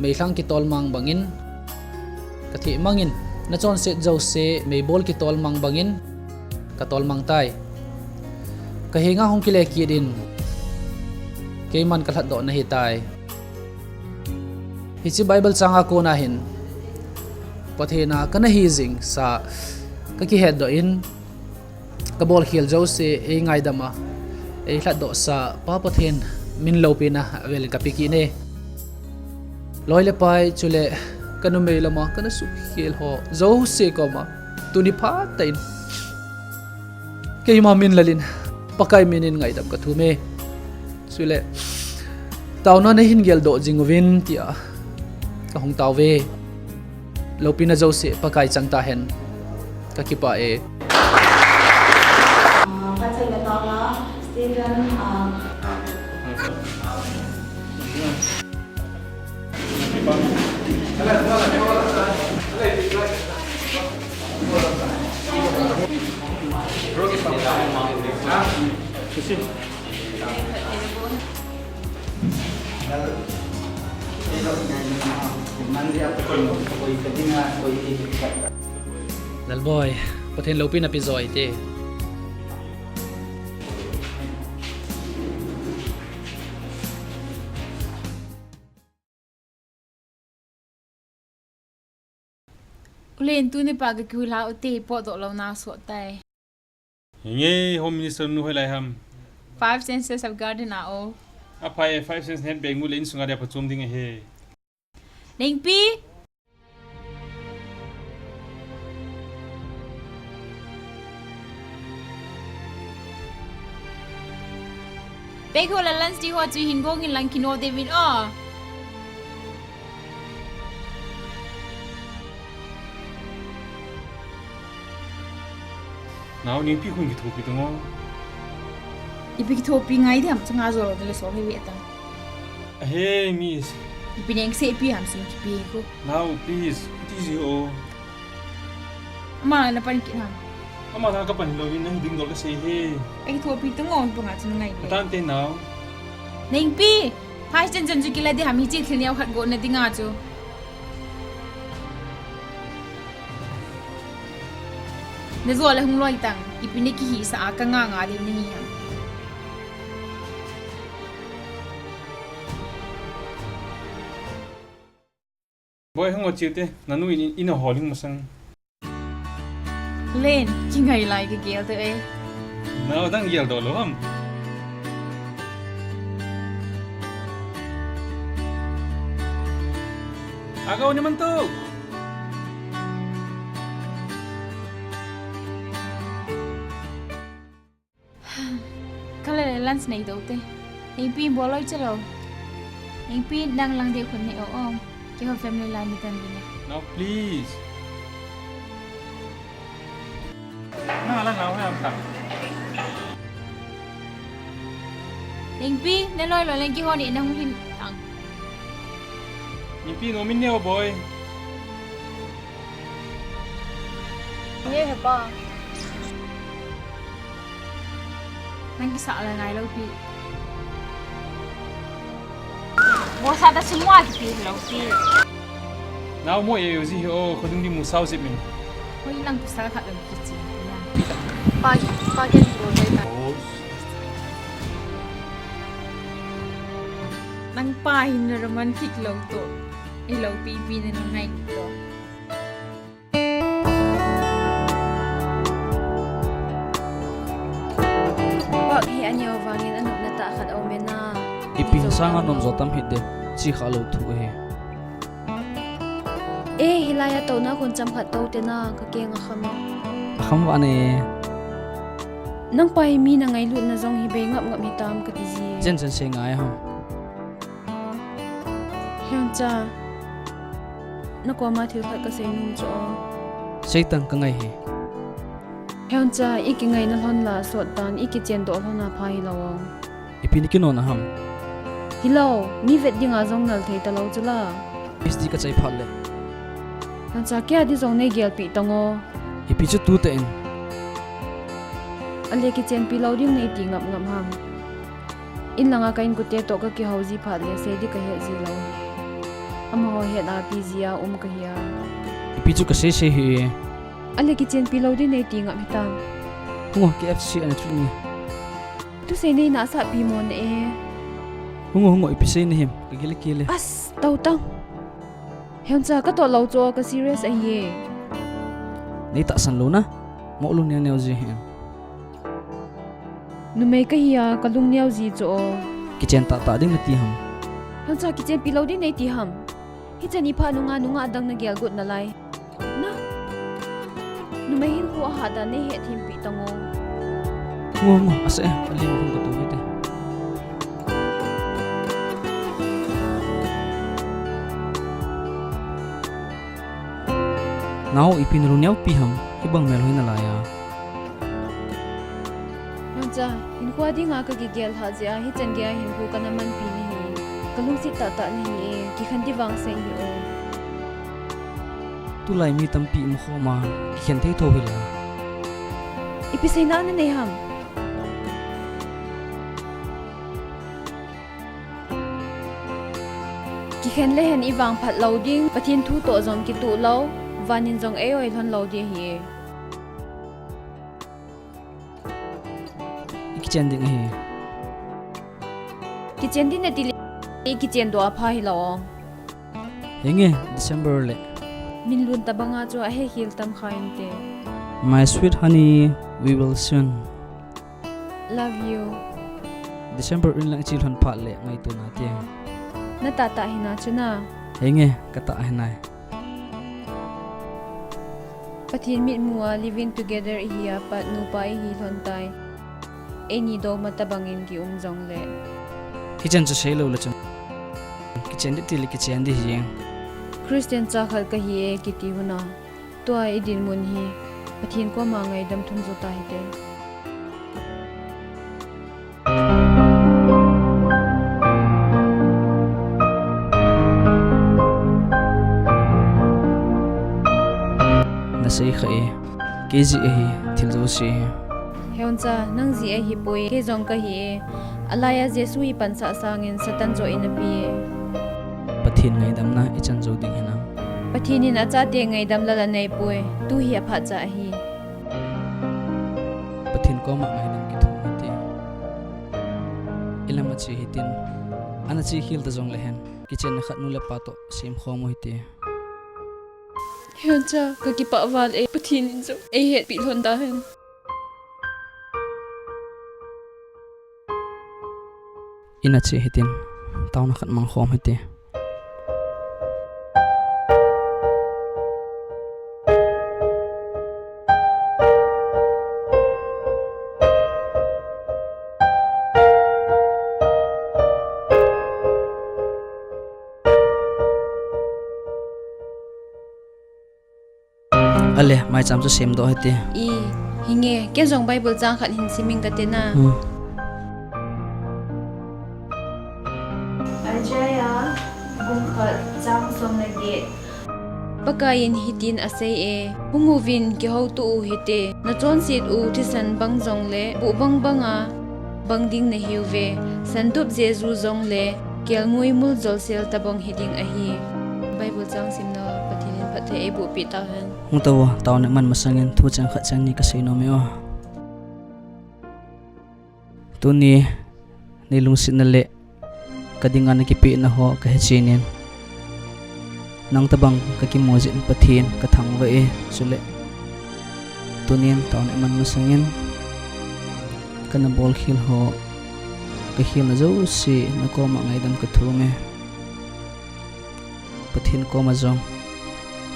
meilhang kitolmang bangin katheh mangin, nachonset jouse meibol kitolmang bangin katolmang tai. Kahenga hung kile kit in, keiman kalhatdoh nahitai. Hiche Bible changa kona hin Pathen a kana hijing sa kakihetdoh in, kabolkhel jouse eingaidam a, eilhatdoh sa Pa Pathen min loupina avel in kape kit e. Loi le pai chule kanumei lama kanasuhkhel ho jouse koma tuni phat tah in keima min lal in Pakai min in ngaidam kathum e. Chule, taona nahin geldoh jing uvin tia kahung tao ve. Loupina jouse Pakai chang tahen. Kakipah e. Ah, Pakai chang tahen. Stephen, ah, Lalboi, Pathen loupina pe jo hite. U Len, tuni pa kakihou lha ute, potdoh louna asoh tai. Hinge, Home Minister nu hoilai ham? Five senses of garden a o. Aphai, five senses het beng u le insunga dia phachom ding ahi. Nengpi! Pek ho la lunch ti ho chu hin gong in lang kino David o. Nao, Nengpi khun kithopi tung o. Ipi kithopi ngai diham, changa jolo dile so he ve ta. Hey, miss. Ipi neng se ipi ham sum kipi ko. Nao, please, kuti ji o. Ama na pan kit ham. Ama na kapan lo, nang ding dol kasei he. Ei thopi tung o, tung a chun ngai. Atan te nao. Nengpi, phai chen chen chu kila diham hiche thil neo khat go na dinga chu. Najo le hung loi tang, ipi nakihi sa a kanga nga ding nahi ham. Boi, hung o chete, nanu in, in a hol hung masang. Len, kingai lai kagel te e. Nao dang gel doh lou ham. Agou ni man tu. Kale le lunch nei dou te. Nengpi bol loi che lou. Nengpi nang lang deu khun nei o om. Keiho family line ni tan ding e. Now please. Nang lang nao ham ta. Nengpi, na loi loi leng keiho ni nahung hin tang. Nengpi, nomin neo boi. Nge he pa. Nang kisa la ngai lou pi. Mo sa ta sumwa kipi lou pi. Nao mo e o ji he o, khodung di mu sao jip min. Hoi lang kisa khat lou kichi. Pa, pa ken ko dai ta. Nang pa hin na romantic lou to. I lou pipi na nang ngai to. Pak hi aneo vangin anopna tah khat a um e na. Ipi hin sanga nom jo tam hih de, chi kha lou thu hi. E, hilai a touna khun cham khat tou te na, ka keng a kham e. A kham va ne. Nang pa hi mi na ngailutna jong hi bei ngap ngap hi tam ka ti ji. Jen jen sei ngai ham. Heoncha, na koma thil khat ka sei nom chu. Sei tan ka ngai hi. Heoncha, i kingaina lhon la sot tan, i kichen doh lhon a pha hi lo. Ipi ni kinona ham. Hilou, mi vet dinga jong nal thei ta lou chu la. Miss di ka chai phat le. Heoncha, kei a di jong nei gelpi tang o. Ipi chu tu te in. Ale kichenpi lou ding nei ti ngap ngap ham. In langa ka inkote toh ka kihou ji phat le sei di ka het ji lou hi. Amaho het a pi ji a um ka hi a. Ipi chu ka sei sei hi. Ale kichenpi lou ding nei ti ngap hi tam. Hung o, K F C ana treat ni. Tu sei nei na sa pi mo na e. Hung o, hung o, ipi sei na him. Ka gile kile. As, tau tang. Heoncha, ka toh lou chu ka serious ahi e. Nei tahsan lou na. Mo lung neo neo ji hi. Numei ka hi a, ka lung neo ji chu. Kichen tah tah ding na ti ham. Heoncha, kichenpi lou ding nei ti ham. Hichan i pha nunga, nunga dang na gel got na lai. Na. Numei hin khu a hat dan nei het thim pi tang o. Ngo, ngo, ase, a lim khun ka tu hi te. Nao, ipi na lung neo pi ham, hibang mel hoi na lai a. Heoncha, hinkho a dinga ka kigel lhah jeh a, hichan gei a hinkho ka na manpi na hi. Ka lungset tah tah na hi e, kikhen di vang sei hi o. Tulai mi tampi um khom a, kikhen thei tho hi la. Ipi seina na nei ham. Kikhen le hen i vangphat lou ding, Pathen thu toh jong kituh lou, van in jong ei oi lhon lou ding ahi. I kichen ding ahi. Kichen ding na ti le, i kichen doh a pha hi lou. Henge, December le. Min lun tabang a chu a he khel tam kha inte. My sweet honey, we will soon. Love you. December in lang i chi lhon phat le ngaito na te. Na tah tah hi na chu na. Henge, ka tah hi nai. Pathen mitmu a living together i hi a pat nupa i hi lhon tai. Eini doma tabang in ki um jong le. Kichen chu sei lou le chun. Kichen di ti le kichen di hi. Christian cha khat ka hi e kiti hun a. Tua i dinmun hi Pathen koma ngaidam thum jo ta hite. Na sei kha e, kei jeh ahi, thil jouse hi. Heoncha, nang jeh ahi poi, kei jong ka hi e. Alai a Jesu i pansah sangin Satan joh in a pi e. Pathen ngaidamna i chan jou ding hinam. Pathen in achate ngaidam lal anei poi, tu hi aphat cha ahi. Pathen koma ngaidam kithum hite. I lam a che hitin, ana che khel ta jong le hen, kichenna khat nu le pa toh sem khom u hite. Heoncha, ka kipah val e, Pathen in jong ei hetpi lhon da hen. I na che hitin, taona khat mang khom hite. Ale, maicham chu sem doh hite. I, hinge, ken jong Bible chang khat hin sim ing kate na. Hmm. Isaiah bung khat chang som le get. Pakai in hitin asei e, hung uvin kihouto u hite, na chonset u thisan bang jong le buh bang bang a bang ding na hiu ve, sandup jeju jong le kelngoi mul jolsel tabang hi ding ahi. Bible chang simna Pathen in phatthei eiboh peh tahen. Hung tao, taona man masangin thu chang khat chang ni ka sei nom e o. Tuni nei lungsetna le ka dinga na kipehna ho ka hechen in, nang tabang ka kimu jeh in Pathen ka thangvah e, chule tunin taona iman masang in ka na bolkhel ho, ka khelna jouse na koma ngaidam ka thum e. Pathen koma jong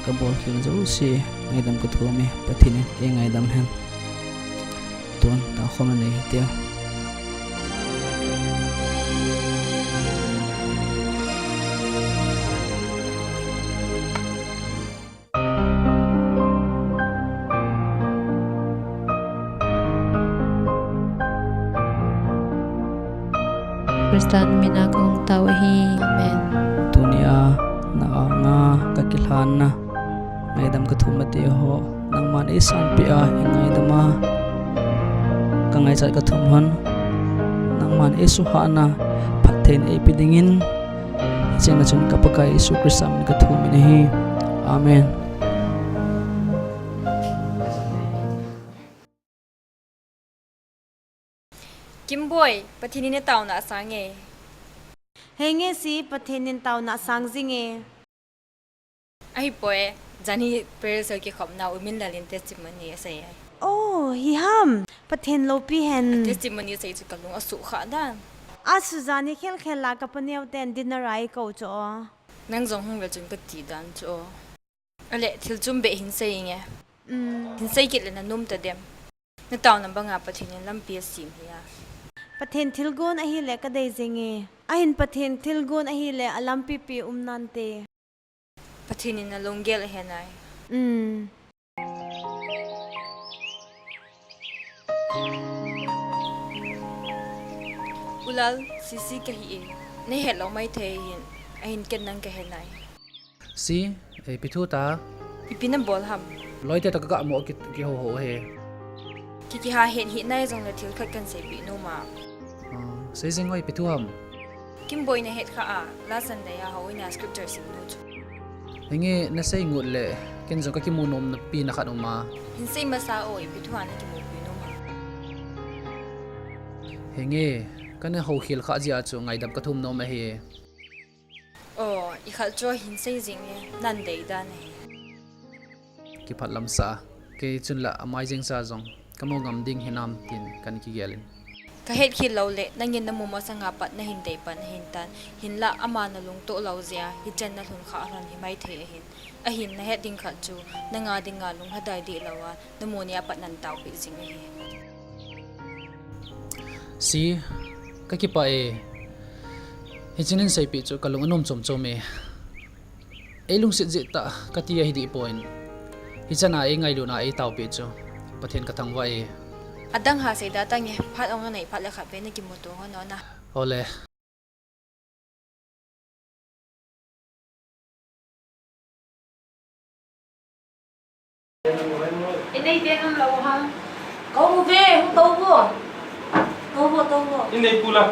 ka bolkhel jouse ngaidam ka thum e, Pathen in eingaidam hen. Tun takhomna nei hite. Christa min a kahung tao ahi. Amen. Tunia na anga ka kilhanna, ngaidam ka thum nate ho, nangman eisanpeh a eingaidam a, ka ngaichat ka thum hon, nangman eisuhahna phattheina eipe dingin, hichena chun ka Pakai Jesu Christa min ka thum in ahi. Amen. Kimboi, Pathen in taona asang e. Henge Si, Pathen in taona asang jing e. Ahipoi, janhi prayer cell kikhopna u Minlal in testimony asei e. Oh, hi ham. Pathen loupi hen. Testimony asei chu ka lung asukha dan. Asu janhi khelkhel a ka paneo ten dinner a eikou chu o. Nang jong hung ve chun kati dan chu o. Ale, thil chom beh hin sei inge. Mm. Hin sei kit le na nom tadem. Na taona banga Pathen in lampi asem hia? Pathen thilgon ahile ka dei jing e. Ahin Pathen thilgon ahile alampi pi um nante. Pathen in na lunggel ahe nai. Mm. U Lal, Sisi kahi e. Nei het lou maithei hin, ahin ken nang kahe nai. Si, eh, ipi thu ta? Ipi na bol ham? Loite toh ka gah mo ki, kiho ho he. Ki, kiha het hih nai jongle thil khat kan seipeh nom a. Ah, sei jing o, ipi thu ham? Kimboi na het kha a, last Sunday a houin a scripture simnu chu. Henge na sei ngut le, ken jong ka kimu nomna pi na khat um a. Hin sei masa o, ipi thu a na kimupi nom ham? Henge, ka na houkhel kha jeh a chu ngaidam ka thum nom ahi. O, i khat chu hin sei jing e, nan dei dan ahi. Kipah lamsah a, kei chun la amai jeng sa jong ka mu ngam ding hinam tin kan kigel in. Ka het khel lou le, nangin na mu masang a pat na hin dei pan ahin tan, hinlah ama na lungtoh lou jeh a, hichan na lhun kha lhon hi maithei ahin. Ahin na het ding khat chu, nanga dinga lunglhadai deh lou a, na mu ni a pat nan taopeh jing ahi. Si, ka kipah e. Hiche nei seipeh chu ka lung anom chom chom e. Ei lungset jeh tah kati ahi deh poi. Hichan a ei ngailutna ei taopeh chu Pathen ka thangvah e. Adang ha sei da tange, phat ong na nei phat le khat vei na kimuto hon o na. Ole. Inei te nam lou ha. Ka um uve, hung tou vo. Tou vo, tou vo. Inei pu la.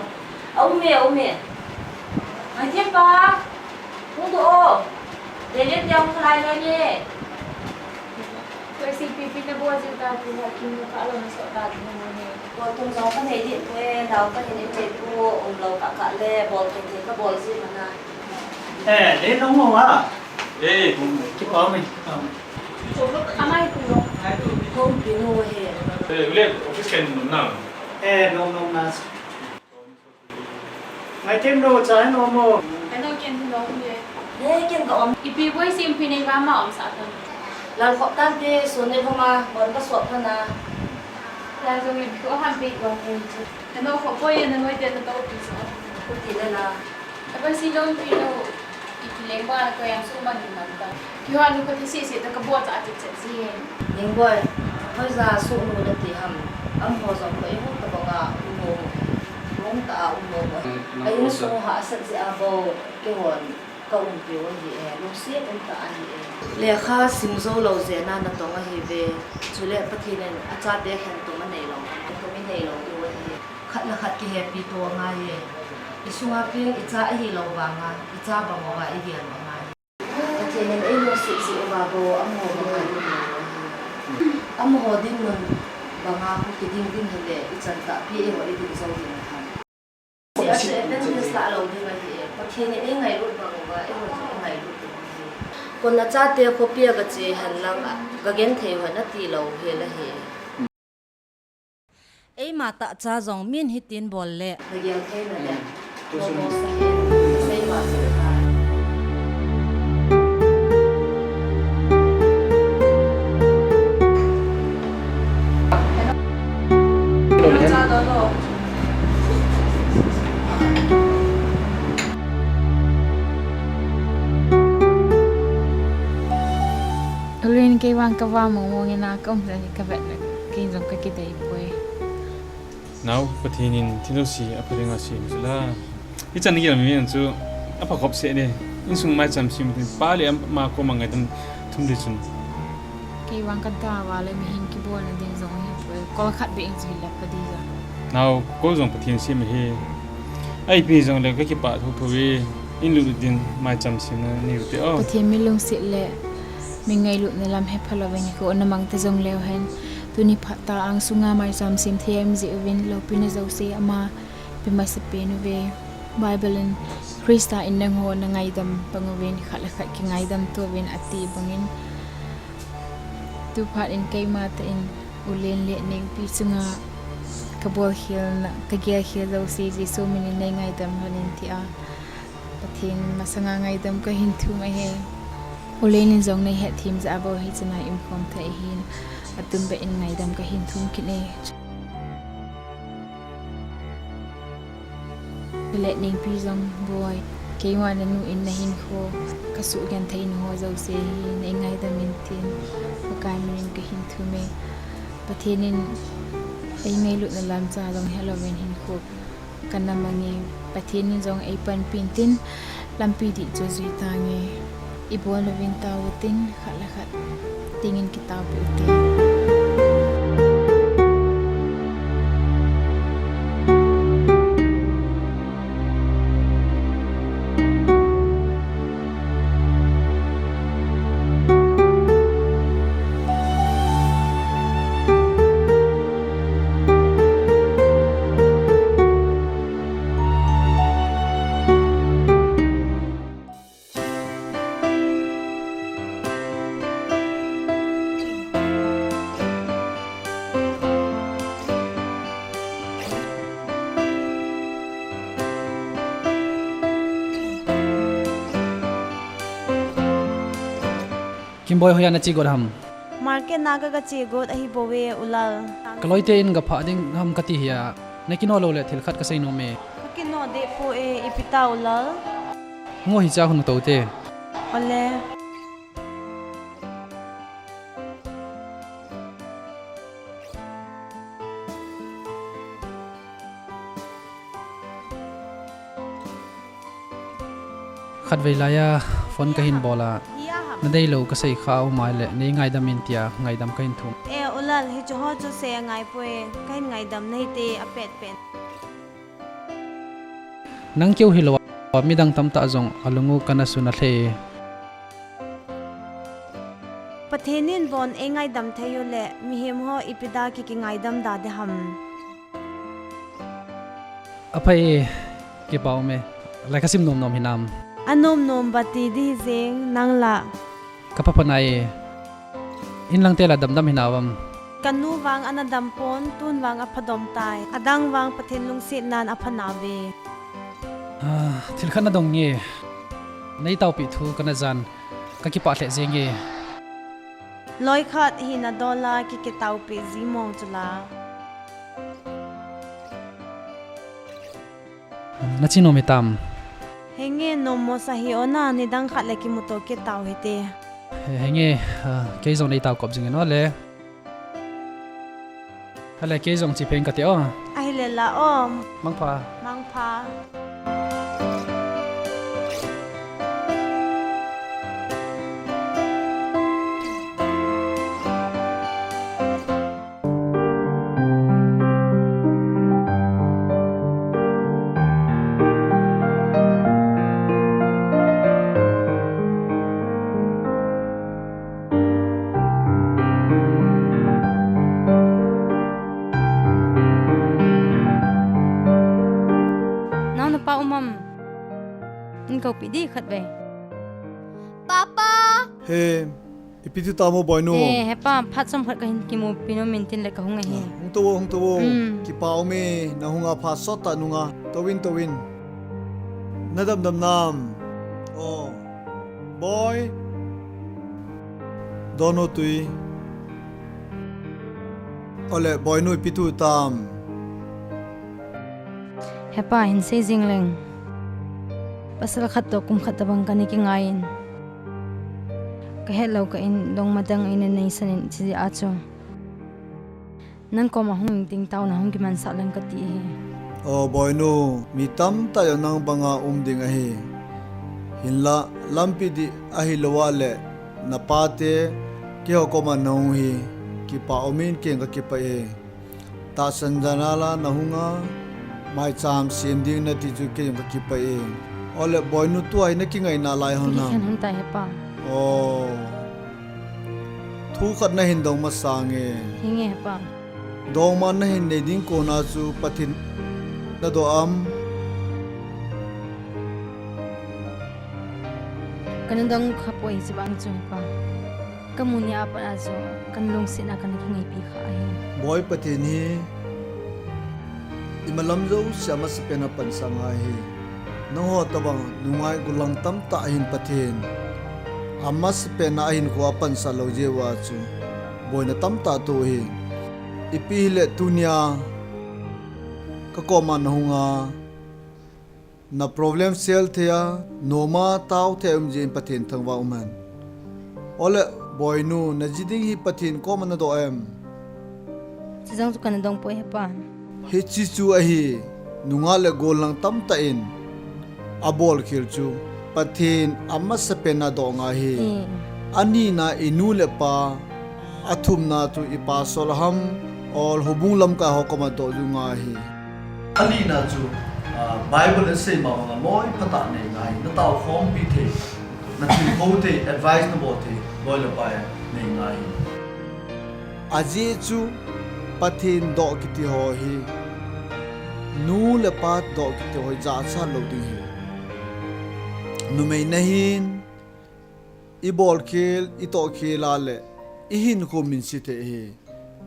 A um e, a um e. Ngaithem pa. Hung doh o. Lelen te hung khalai lai le. Koi si pipi na bol jing ta pu ha, kin na ka lo na so ta pu mo ne. Bol tum jong ka nei ding pu e, nao ka hin in chei pu, um lou ka ka le, bol thei thei ka bol ji mana. Eh, le nong mo ha. Eh, kipa me, kipa me. Amai pu lo. Home pi no he. Eh, le office ken nong na. Eh, nong nong na. Ngaithem lo, cha hin om o. Kano ken hin om e. He, ken ka om. Ipi boi sim pi nei ba ma om sa thon. Lal khop tan te, sun nei ba ma, bon ka sop thon a. Lal jong ipi ko ham pe ko he chu. Kano khop boi na noi te na to pi so. Ko ti le la. Ka boi si lo pi lo. Ipi leng ba ko yang su man ni man ta. Keiho nu ka thi seh seh toh ka bol cha chet chet ji. Ning boi, hoija sohnu nati ham, amaho jong koi hung tabanga um ho, hung tah a um ho. A insung hahsat jeh a bou, keihon ka umpiu ahi e, lungset um tah ahi e. Lekha sim jou lou jeh a natong ahi ve, chule Pathen in achate khentum anei lou, khentum inei lou diu ahi. Khat le khat kihepi to angai e. Isunga peng icha ahilou vanga, icha bang uva igel u angai. Pathen in eilungset jeh uva bou, amaho banga dinmun. Amaho dinmun. Banga hung kiding ding hile, ichan tahpi eiho iding jou ding ham? Sia se ten ni sa lo ding ahi e. Pathen in eingailut bang uva, eiho jong eingailut ding ahi. Kona chate khopi a kache hen lang a, kagenthei ho nati lou hel ahi. Eima tahcha jong min hitin bol le. Nagel theina le. Tusun. Momo sa hen. Sei ma sa le. Ulin, kei vang kava mong mong ina ka um le ka vet le kei jong ka kidei poi. Nao, Pathen in thil jouse apha dinga sem chu la. Ichan gel mi chu apha khop seh ne. Insung maicham sem tin pa le ama koma ngaidam thum le chun. Kei vang ka da va le mihem kibolna ding jong hi poi. Kol khat beh in chu hi la pha di ja. Nao, kol jong Pathen sem ahi. Ipi jong le ka kipah tho tho ve. In lut din maicham semna nei u te o. Pathen mi lungset le mi ngailutna lam hepha louvin ko na mang te jong leu hen. Tuni phat a angsunga maicham sem thei em ji uvin loupina jouse ama pe masapen uve. Bible in Christa in nangho na ngaidam bang uvin khat le khat kingaidam to uvin ati bangin. Tu phat in keima tah in Ulen le Nengpi chunga ka bolkhelna, ka gelkhel jouse Jesu min in nei ngaidam lhon in tia Pathen masanga ngaidam ka hin thum ahi. Ulen in jong nei hetthem jeh a bou hiche na i umkhom thei ahin, atum beh in ngaidam ka hin thum kit e. Chule Nengpi jong boi, keima nanu in na hinkho, ka suhgenthei na ho jouse hi nei ngaidam in tin, Pakai min in ka hin thum e. Pathen in ei ngailutna lamcha jong helouvin hinkho kana mang e. Pathen in jong ei panpi in tin, lampi dih chu jui tange. I bol uvin tao utin, khat le khat dingin kitao peh ute. Kimboi, hoiya na che got ham? Market na ka, ka che got ahi bouve, U Lal. Ka loite in ga phah ding ham ka ti hia. Na kino lou le thil khat ka sei nom e. Ka kino deh poi, ipi ta U Lal? Ngo hi cha hun to te. Ole. Khatvei laiya phone ka hin bol a, na deilou ka sei kha um a le, nei ngaidam in tia ngaidam ka hin thum. E U Lal, hiche ho chu sei angai poi, ka hin ngaidam nahi te apet pen. Nang keu hilou a, midang tamtah jong alung u kana sun a lhei. Pathen in bon ei ngaidam thei u le, mihem ho ipi da ki, kingaidam da ding ham? Aphai e, kipa um e. Lai ka sim nom nom hinam? Anom nom ba ti di hi jeng, nang la. Ka pha pha nai e. In lang te la damdam hinam? Ka nu vang ana dam pon, tun vang apha dom tai. Adang vang Pathen lungsetnan apha nauve. Ah, thil khat na dong nge. Nei taopi thu kana jan. Ka kipah lheh jenge. Loi khat hi na dol a ki, kitaopi ji mong chu la. Na che nom hitam? Henge, nom mo sa hi o na, nidang khat le kimuto kit tau hite. He, henge, ah, kei jong nei tao kop jing e no le. Hale, kei jong che pheng kate o. Ahile la o. Mangpha. Mangpha. Pa um am? Nei koupi ding khat ve. Papa! He, ipi thu tam o boinu? He, hepa, phat chomkhat kahin kimupi nom in tin le kahung ahi. Hung tou o, hung tou o. Hmm. Kipa um e, nahung a phat sot tah nunga. Tou in, tou in. Nadam dam nam? O. Boi. Don o tui. Ole, boinu ipi thu tam? Hepa, hin sei jing leng. Pasal khat toh kum khat tabang kana kingai in. Kahet lou kah in dongma dang in nei san in chi a chu. Nang koma hung ding taona hung kimansah leng kati ahi. O boinu, mi tamtah jong nang banga um ding ahi. Hinla, lampi dih ahilou a le, na pate, keiho koma nahung hi, kipa um in ken kakipah e. Tahsan jan a la nahung a, maicham sem ding nati chu kei jong kakipah e. Ole boinu tua hi nakingaina lai hon ham? Kikhen hon tai hepa. O. Thu khat nahin dong masang e. Hinge hepa. Dongma nahin nei ding kona chu Pathen nadoh am? Kana dong kha poi hiche vang chu hepa. Kamu ni a pat a chu kana lungsetna kana kingaipi kha ahi. Boi Pathen hi imalam jouse a amasapen a pansa ngai ahi. Nangho tabang nungai gollhang tamtah ahin Pathen amasapen a ahinkho a pansa lou jeh uva chu boina tamtah atoh ahi. Ipi hile tunia kakoma nahung a, na problem sel thei a, noma tao thei a um jeh in Pathen thangvah um hen. Ole, boinu, naji ding hi Pathen koma nadoh em? Chujong chu kana dong poi hepa. Hiche chu ahi, nungah le gollhang tamtah in abolkhel chu Pathen amasapen a doh ngai ahi. Hmm. Anina inu le pa, athumna chu i pastor ham, or houbung lamkai ho koma doh ju ngai ahi. Alina chu, ah, Bible in asei ma banga moi phatah nei ngai, natao khompi thei, nathilbol thei, advice nabol thei, boi le pai nei ngai ahi. Ajeh chu Pathen doh kiti ho hi, nu le pa doh kiti ho hi jachat lou ding ahi. Numei nahin, ibolkhel, itohkhel a le, ihinkho min se thei ahi.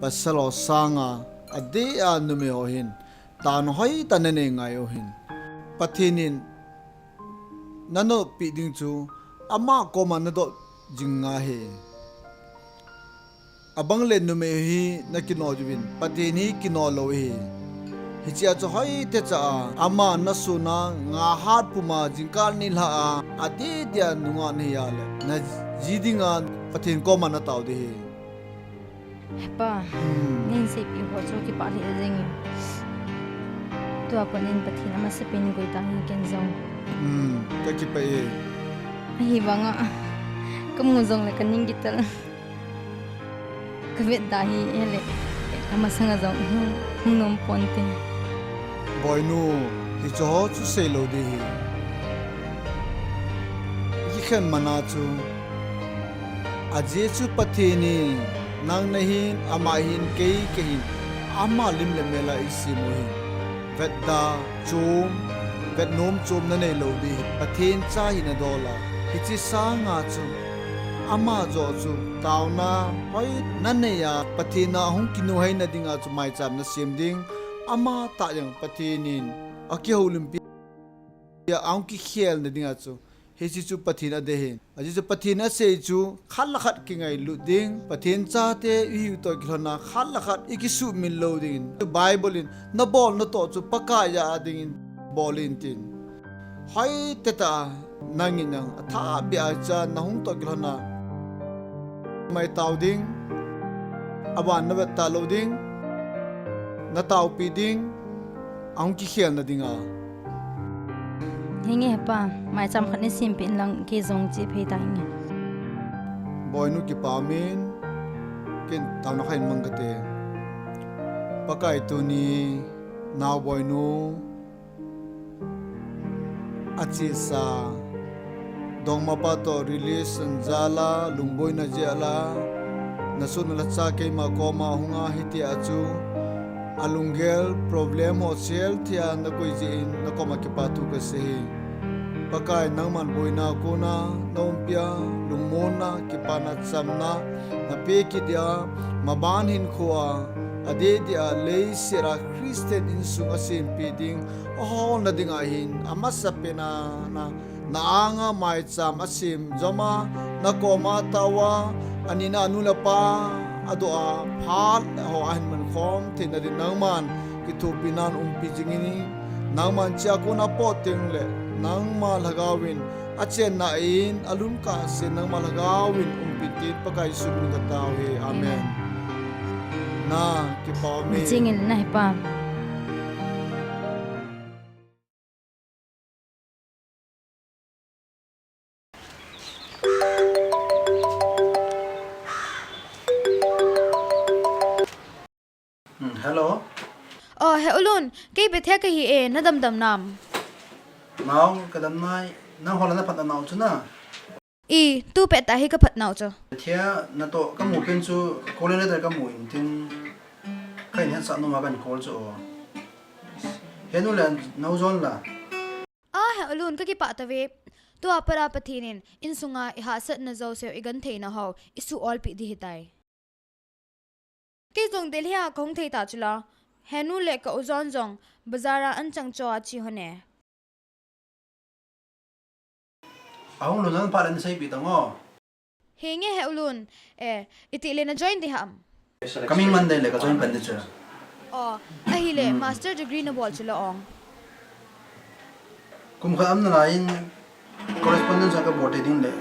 Pasal ho sanga, adeh a numei ho hin, taona hoitah nanei ngai u hin. Pathen in nanoppi ding chu, ama koma nadoh jing ngai ahi. Abang le numei hi nakino uvin, Pathen hi kino lou ahi. Hichea chu hoitah cha a, ama nasun a, nga hat puma, jingkah nilhah a, adeh dia nungah nahi a le, naji dinga Pathen koma natao ding ahi. Hepa, hmm, neihin seipi ho chu kipah lheh jeng e. Tua pat in Pathen amasapen in koi tang hi ken jong. Hmm, kakipah e. Ahivanga, kamu jongle kaning kitel. Kavetda hi, ahile, kamasanga jong, hung, hung nom ponte. Boinu, hiche ho chu seilou ding ahi. Ikikhen man a chu, ajeh chu Pathen in, nang nahin, ama hin, kei kahin, ama lim le mel a eisem u ahi. Vetda chom, vetnom chom nanei lou ding ahi, Pathen cha hina dol a. Hiche sanga chu, ama joh chu, taona hoi nanei a, Pathen a hung kinuhei na dinga chu maicham nasem ding, ama tah jong Pathen in, akihoulimpi a, ahung kikhel na dinga chu, hiche chu Pathen adei ahi. Ajeh chu Pathen asei chu khat le khat kingailut ding, Pathen chate ihiu toh kilhon a khat le khat ikisuhmil lou dingin. Bible in nabol natoh chu Pakai a dingin bol in tin. Hoitah tah a nangin jong athahbeh a cha nahung toh kilhon a maitao ding, aban navet talou ding, nataopi ding, ahung kikhel na dinga. Hinge hepa, maicham khat neisempeh in lang kei jong che phei tange. Boinu kipa min, ken taona khat hin mang kate. Pakai tuni, nao boinu, achesa, dongmapa toh relation jal a, lungboina jal a, nasoh nalhacha keima koma hunga hitia chu, Alunggel problem ho sel thia nakoi jeh in nakoma kipathu kasei. Pakai nangman boina kona naumpi a, lungmonna, kipana, chamna napeh kit dia, maban hinkhoa, adeh dia leiset a Christian insung asempi ding, aholna dinga hin amasa pena na, na anga maicham asem joma, nakoma taova, anina anu le apa adoh a, phat ho ahin mankhom theina din nangman kithopi nan umpi jing in, nangman chea kona pot tengle, nangma lhagao in achenna in alungkah sen nangma lhagao in umpi tin Pakai Jesu min in katao e. Amen. Na, kipa ume. Jing in nahi pa. Hmm, hello. Oh, he U Lun, kei Bethia kahi e, nadam dam nam? Nao, kadam nai, nangho la naphat nau chu na? I, tu pet a hi kaphat nau chu. Bethia, natoh kamu pen chu, calling letter kamu in tin, kahin hetsah nom a kahin call chu o. Henu le, nao jon la. A, he U Lun, kakipah tave. Tua pat a Pathen in, insunga ihahsatna jouse u igentheina ho, isuh olpeh ding ahitai. Kei jong Delhi a kahung thei ta chula. Henu le ka u jon jong, bazar a anchang cho a che hon e. Ahung lhun lhon phat le naseipeh tan o. Henge he U Lun, eh, itih le na join ding ham? Coming Monday le ka join pan ding chu. Oh, ahile, hmm, master degree nabol chu la ong. Kum khat um nalai in correspondence a kabol thei ding le,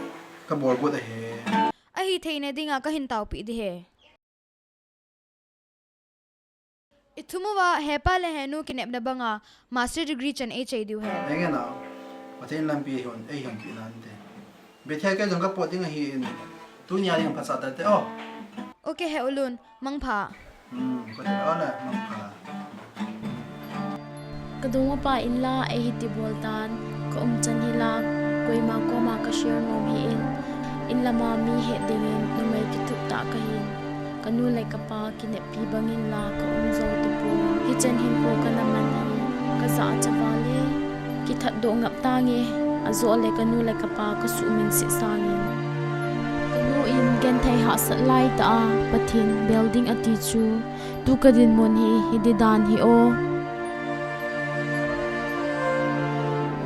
kabol got ahi. Ahi theina dinga kahin taopeh ding ahi. Ithum uva hepa le henu kinepna banga master degree chan eichai diu ahi. Henge nao, Pathen lampi hon, eihon pi nante. Bethia kei jong kapot ding ahin, tunia ding phatsah tate o. Okay he U Lun, mangpha. Hmm, kote o le, mangpha. Kadongmapa in la eihiti bol tan, kaum chan hi la, koima koma kashare nom hih in, in lama mi het dingin, numei kithup tah kahin, kanu le kapa kineppi bangin la, kaum jou tapon. Hichan hinkho kana man hi, kajah a chavale, kithat doh ngap tange, ajoh le kanu le kapa kasuhminset sangin. Kanu in genthei hahsat laitah a, Pathen bel ding ati chu, tu kadinmun hi, hiti dan hi o.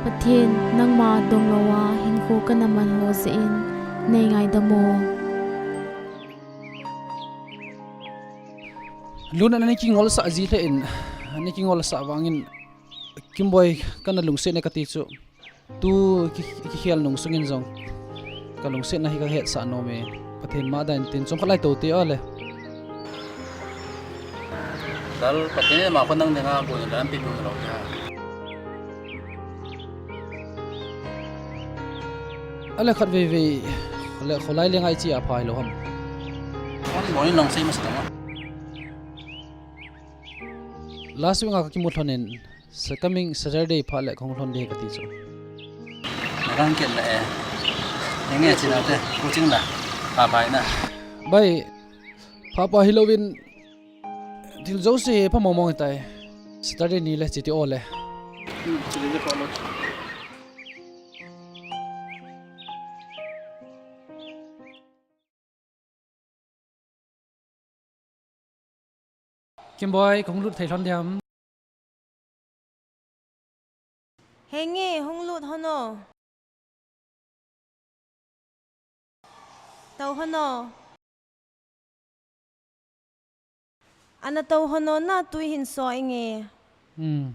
Pathen, nangma donglouva hinkho kana man ho jeh in, neingaidam o. Lun, ana kingolsah ji lheh in, ana kingolsah vangin, Kimboi, kana lungset e kati chu. Tu ki, kikhel nung sungin jong kalungsetna hi kahetsah nom e. Pathen ma dan tin chomkhat lai tou te o le. Lal, Pathen in ama khonung dinga gollhang lampi peh lou dia. Ale khatvei vei, kholai le ngai chi a phai lou ham? Kholai nung sei masa tama. Last week a kakimu lhon in, sa coming Saturday phat le kahung lhon ding kati chu. Nakang ken na e. Henge chinate, coaching la. Pha phai na. Bai, pha pa hilouvin, thil jouse hi pha mong mong tai. Saturday ni le chiti o le. Hmm, chiti le pha mo. Kimboi, kahung lut thei lhon diam? Henge, hung lut lhon o. Tou lhon o. Ana tou lhon o na tui hin so inge. Hmm.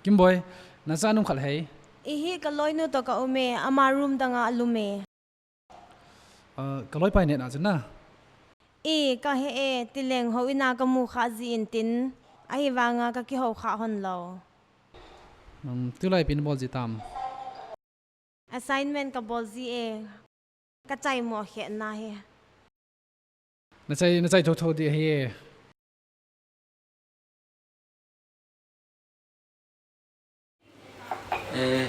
Kimboi, nacha nung khat hei. Ihi kaloinu toh kaum e, ama room danga alum e. Ah, kaloipa in neh na chu na. I, kahe e, tileng houin a kamu kha jin tin, ahivanga kakihou kha lhon lou. Um, tulai pi nabol ji tam? Assignment kabol ji e, kachaimo khe na hi. Nachai, nachai thotho di ahi e. Eh,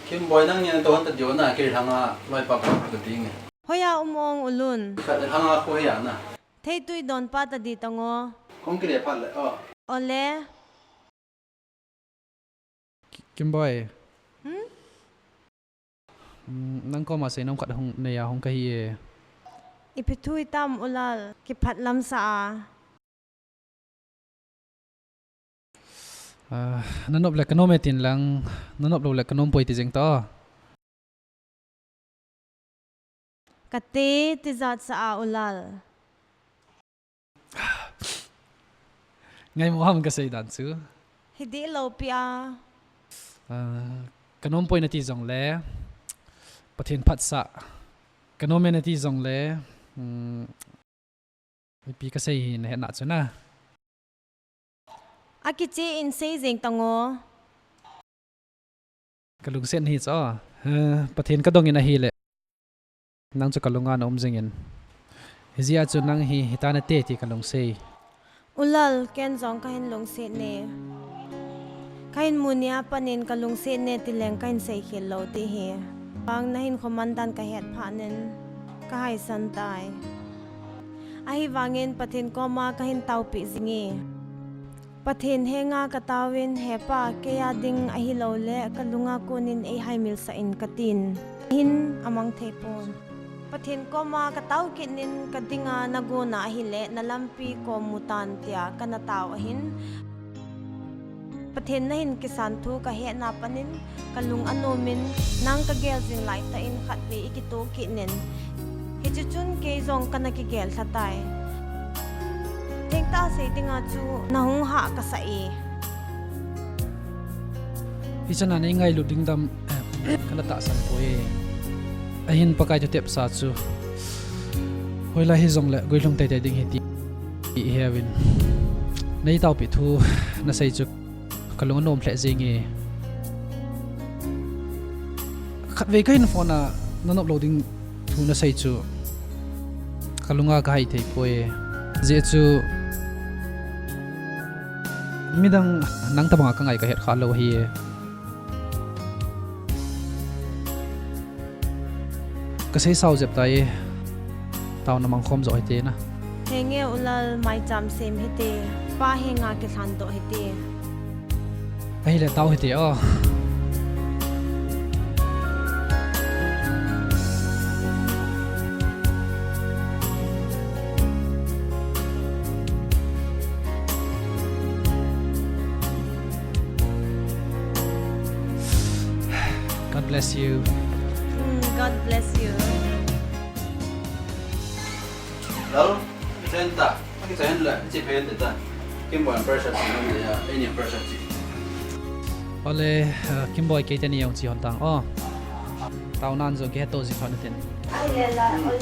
Kimboi nang ni natou lhon ta diu na, kei lhanga loipa pa ka ding e. Hoiya um ong u Lun? Khat le hanga ko hoiya na. Theitui don pa ta di tang o. Kong kile phat le, o. Ole. Ki-, Kimboi. Hmm? Hmm, nang koma seinom khat hung neiya hung kahi e. Ipi thu itam u Lal, kiphatlam sa a. Ah, nanop le kanom e tin lang, nanop lou le kanom poi ti jeng ta. Kati tijat sa a u Lal. Ngaimo ham kasei dan chu. Hidih lou pi a. Ah, kanom poi nati jongle, Pathen phatsah. Kanom e nati jongle, hmm, ipi kasei hi nahet na chu na. Akiche in sei jeng tang o. Kalungset hi chu, eh, Pathen kadong in ahile. Nang chu kalunga na um jing in. Hijeh a chu nang hi, hita nate ti kalungset. U Lal, ken jong kahin lungset ne. Kahin mu nia panin kalungset ne tileng kahin seikhel lou ti hi. Bang nahin khoman dan kahet phat nin, kahaisan tai. Ahivangin Pathen koma kahin taopi jing e. Pathen henga kataovin, He Pa, keiya ding ahilouleh kalunga konin eihaimil sah in katin. Hin amang thei pon. Pathen koma katao kit nin kadinga nagona ahileh nalampi kom mutan tia kana tao ahin. Pathen nahin kisan thu kahetna panin, kalung anomin, nang kagel jing laitah in khatvei ikitoh kit nin. Hiche chun kei jong kana kigel lha tai. Thengtah sei dinga chu nahung hah kasah e. Hichan a neingailut ding dam, eh, kana tahsan poi. Ahin Pakai thutepsa chu hoilai hijongle guilhung teitei ding ahi ti iheuvin. Neitaopi thu nasei chu kalung anom lheh jenge. Khatvei kahin phone a nanop lou ding thu nasei chu kalunga kahai thei poi. Ajeh chu midang nang tabanga kangai kahet kha lou ahi. Kasei sao jep tai. Taona mangkhom jo hite na. Henge u Lal, maicham sem hite. Pa henga kilhan doh hite. Ahile tao hite o. God bless you. Mm, God bless you. Lal, chen ta, ki chen le, chi pen ta. Kim wan pressure chi, ya, any pressure chi. Ole, uh, Kimboi kei teni jong chi hon tang. Oh. Taonan jong kiheto ji thon tin.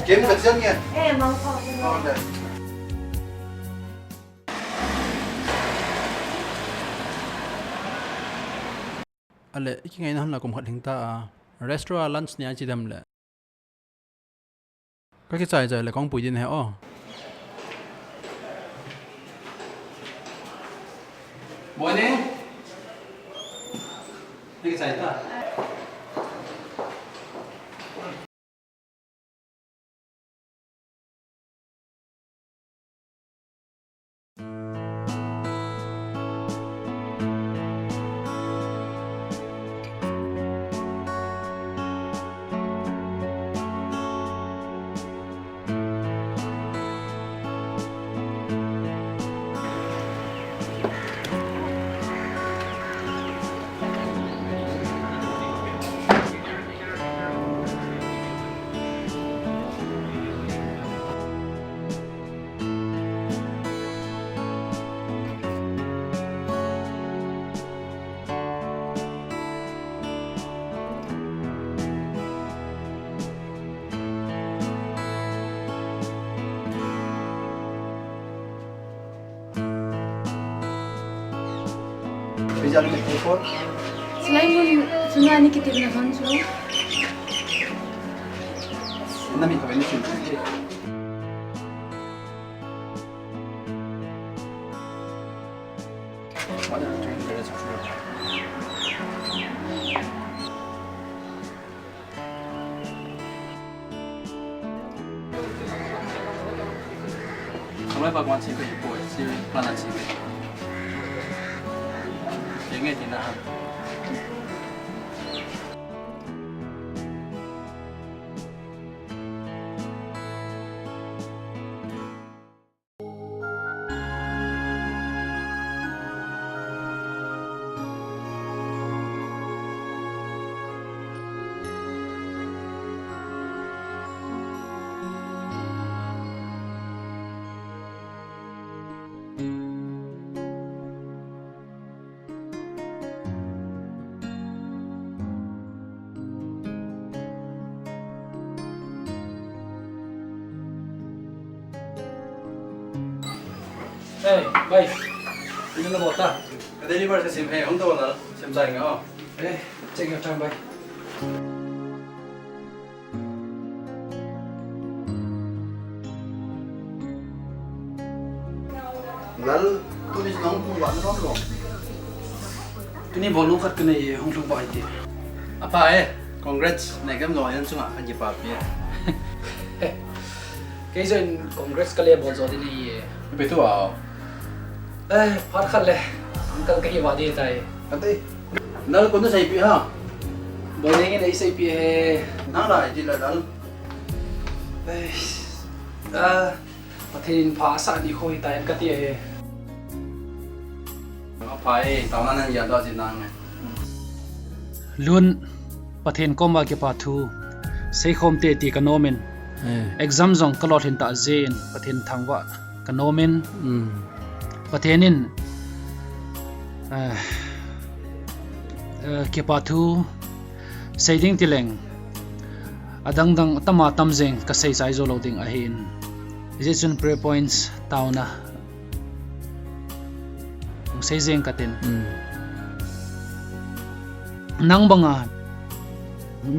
Kim ka chen nge. Eh, mang phong. Okay. Ale, ikingaina hon la kum khat lhing ta a. Restaurant lunch nia chi dem le. Ka kichai chai le kong pui din he o. Morning. Ni kichai ta. Chulai mun chunga ni kitepna hon chu. Bhagwan chi ko hi po, chi plan chi ko. Ye nge ti na ha. Hey, bhai. Ina na bota. Ka deliver sa sim hai, hung to na, sim sa nga, oh. Hey, take your time, bhai. Lal, tuni nang hung wan ron ron. Tuni bol nung khat ka nei e, hung lhung ba iti. Apa e, congrats, nei kam lo yan chunga, a ji pa pi. Kei jong congrats ka le bol jo di nei e. Be tu a. Eh, phat khat le. Uncle ka hi va di tai. Ate. Lal ko na sei pi ha. Bol nei nge nei sei pi he. Nang lai di la lal. Eh. Ah. Pathen in pha asah ni kho hitai ka ti ahi. Apha e, taona nan ya da ji nang e. Lun, Pathen koma kipa thu seikhom te ti ka nom in. Eh. Exam jong ka lolhin ta jin, Pathen thangvah ka nom in. Mm. Pathen in, eh, eh, kipa thu sei ding ti leng, adang dang tam a tam jeng ka sei chai jou lou ding ahin. Hijeh chun prayer points taona hung sei jeng ka tin. Mm. Nang banga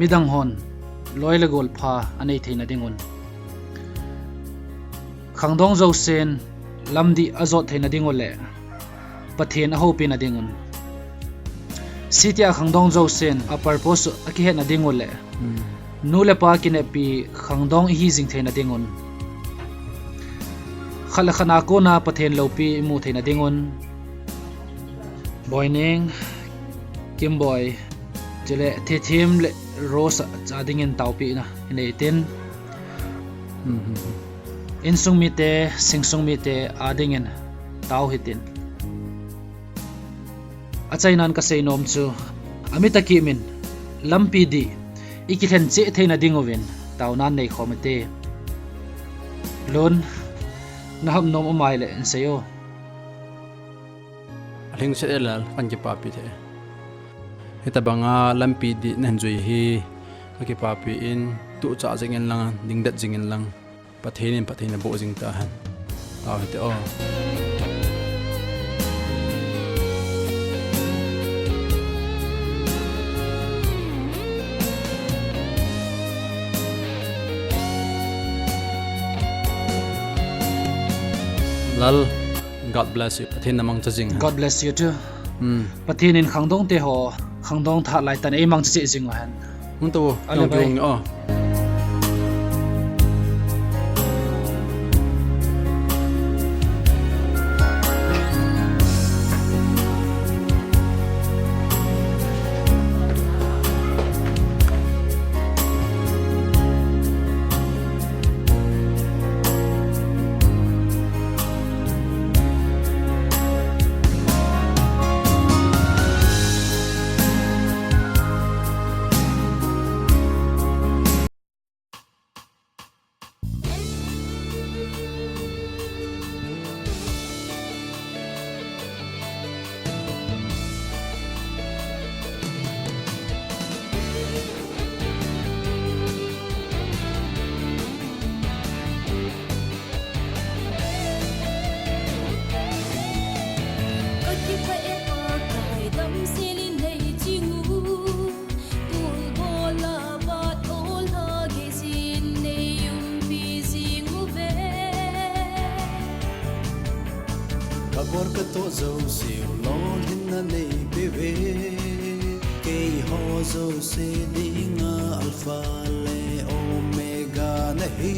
midang hon loi le gol pha anei theina ding un, khangdong jousen lamdih ajot theina ding u le Pathen a houpi na ding un. Sitia khangdong jousen a purpose a kihet na ding u le. Hmm. Nu le pa kinepi khangdong ihi jing thei na ding un. Khat le khat a kona Pathen loupi imu thei na ding un. Boineng, Kimboi, chule Thethim le Rose a cha dingin taopi na inei tin. Hmm. Insung mite, singsung mite a dingin tao hitin. Achainan ka seinom chu, amit a kimin, lampi dih, i kilhen cheh theina ding uvin, taonan nei khom ite. Lun, na hap nom umai le, in sei o. Alhingset e lal, kan kipapi thei. Hitabanga lampi dih nahin jui hi, ka kipapi in, tuchah jingin lang, dingdet jingin lang. Pathen in phattheina boh jing tahen. Tao hite o. Lal, God bless you. Pathen na mangcha jing hen. God bless you too. Hmm. Pathen in khangdong te ho, khangdong tha lai tan ei mangcha jing hen. Hung to, ale yong bai. Yong, oh. Ka bor ka toh jouse u lolhinna nei peuve. Keiho jouse dinga Alpha le Omega nahi.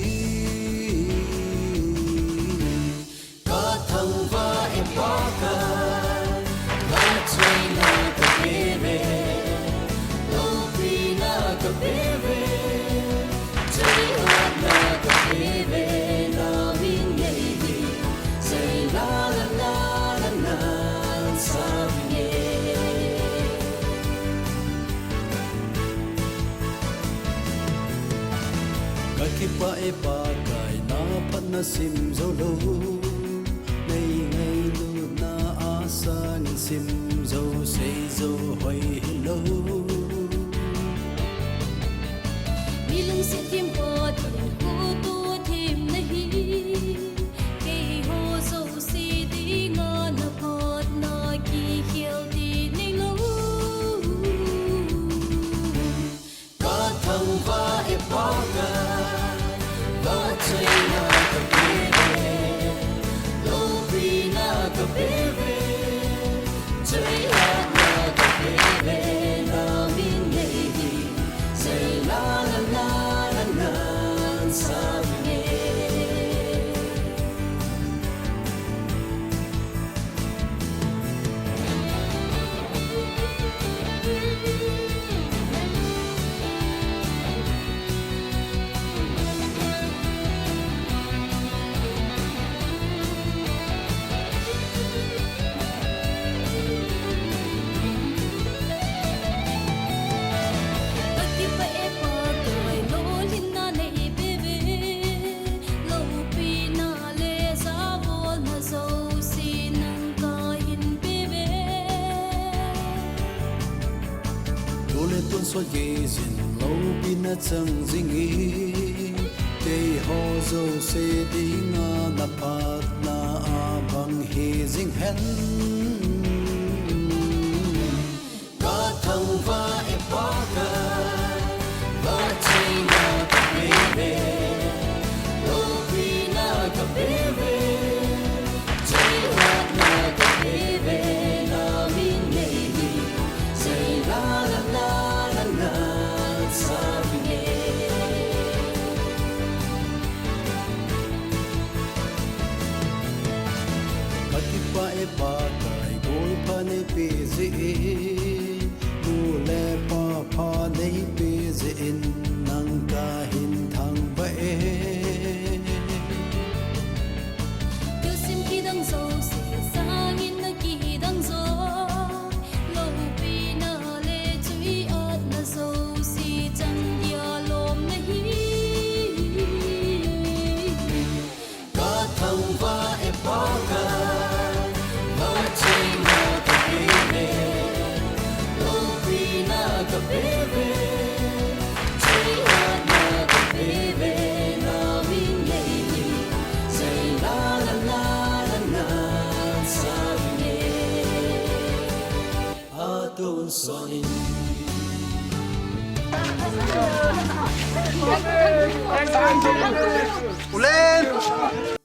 Pakai na phatna sim jou lou, nei ngailutna a sangin sim jou, sei jou hoi hilou. Mi lungset thim pa ding kho to thim nahi, keiho jouse dinga na phatna kikhel ding neilou. Ka thangvah e Pakai, vahchoina kapeuve, loupina kapeuve, cheihatna kapeuve, na min nei hi, sei la la la la la, sa vinge. Ka kipah e Pakai, lolhinna nei peuve, loupina le jabolna jouse nang kahin peuve. Tule tonsot geiyin loupina chang jingin, keiho jouse dinga na phatna abang hi jing hen. Ka thangvah e Pakai, vahchoina kapeuve, loupina kapeuve, cheihatna kapeuve, na min nei hi, sei la la la la la, sa vinge. Ka kipah e Pakai, golpha nei peh jeh in, nu le pa pha nei peh jeh in, nang kahin thangvah e. Thilsem kidang jouse sangin na kidang jo, loupina le chuiatna jouse chang dia lom nahi. Ka thangvah e Pakai, vahchoina kapeuve, loupina kapeuve, cheihatna kapeuve, na min nei hi, sei la la la la la, sa vinge. Atonsot in. Ulen!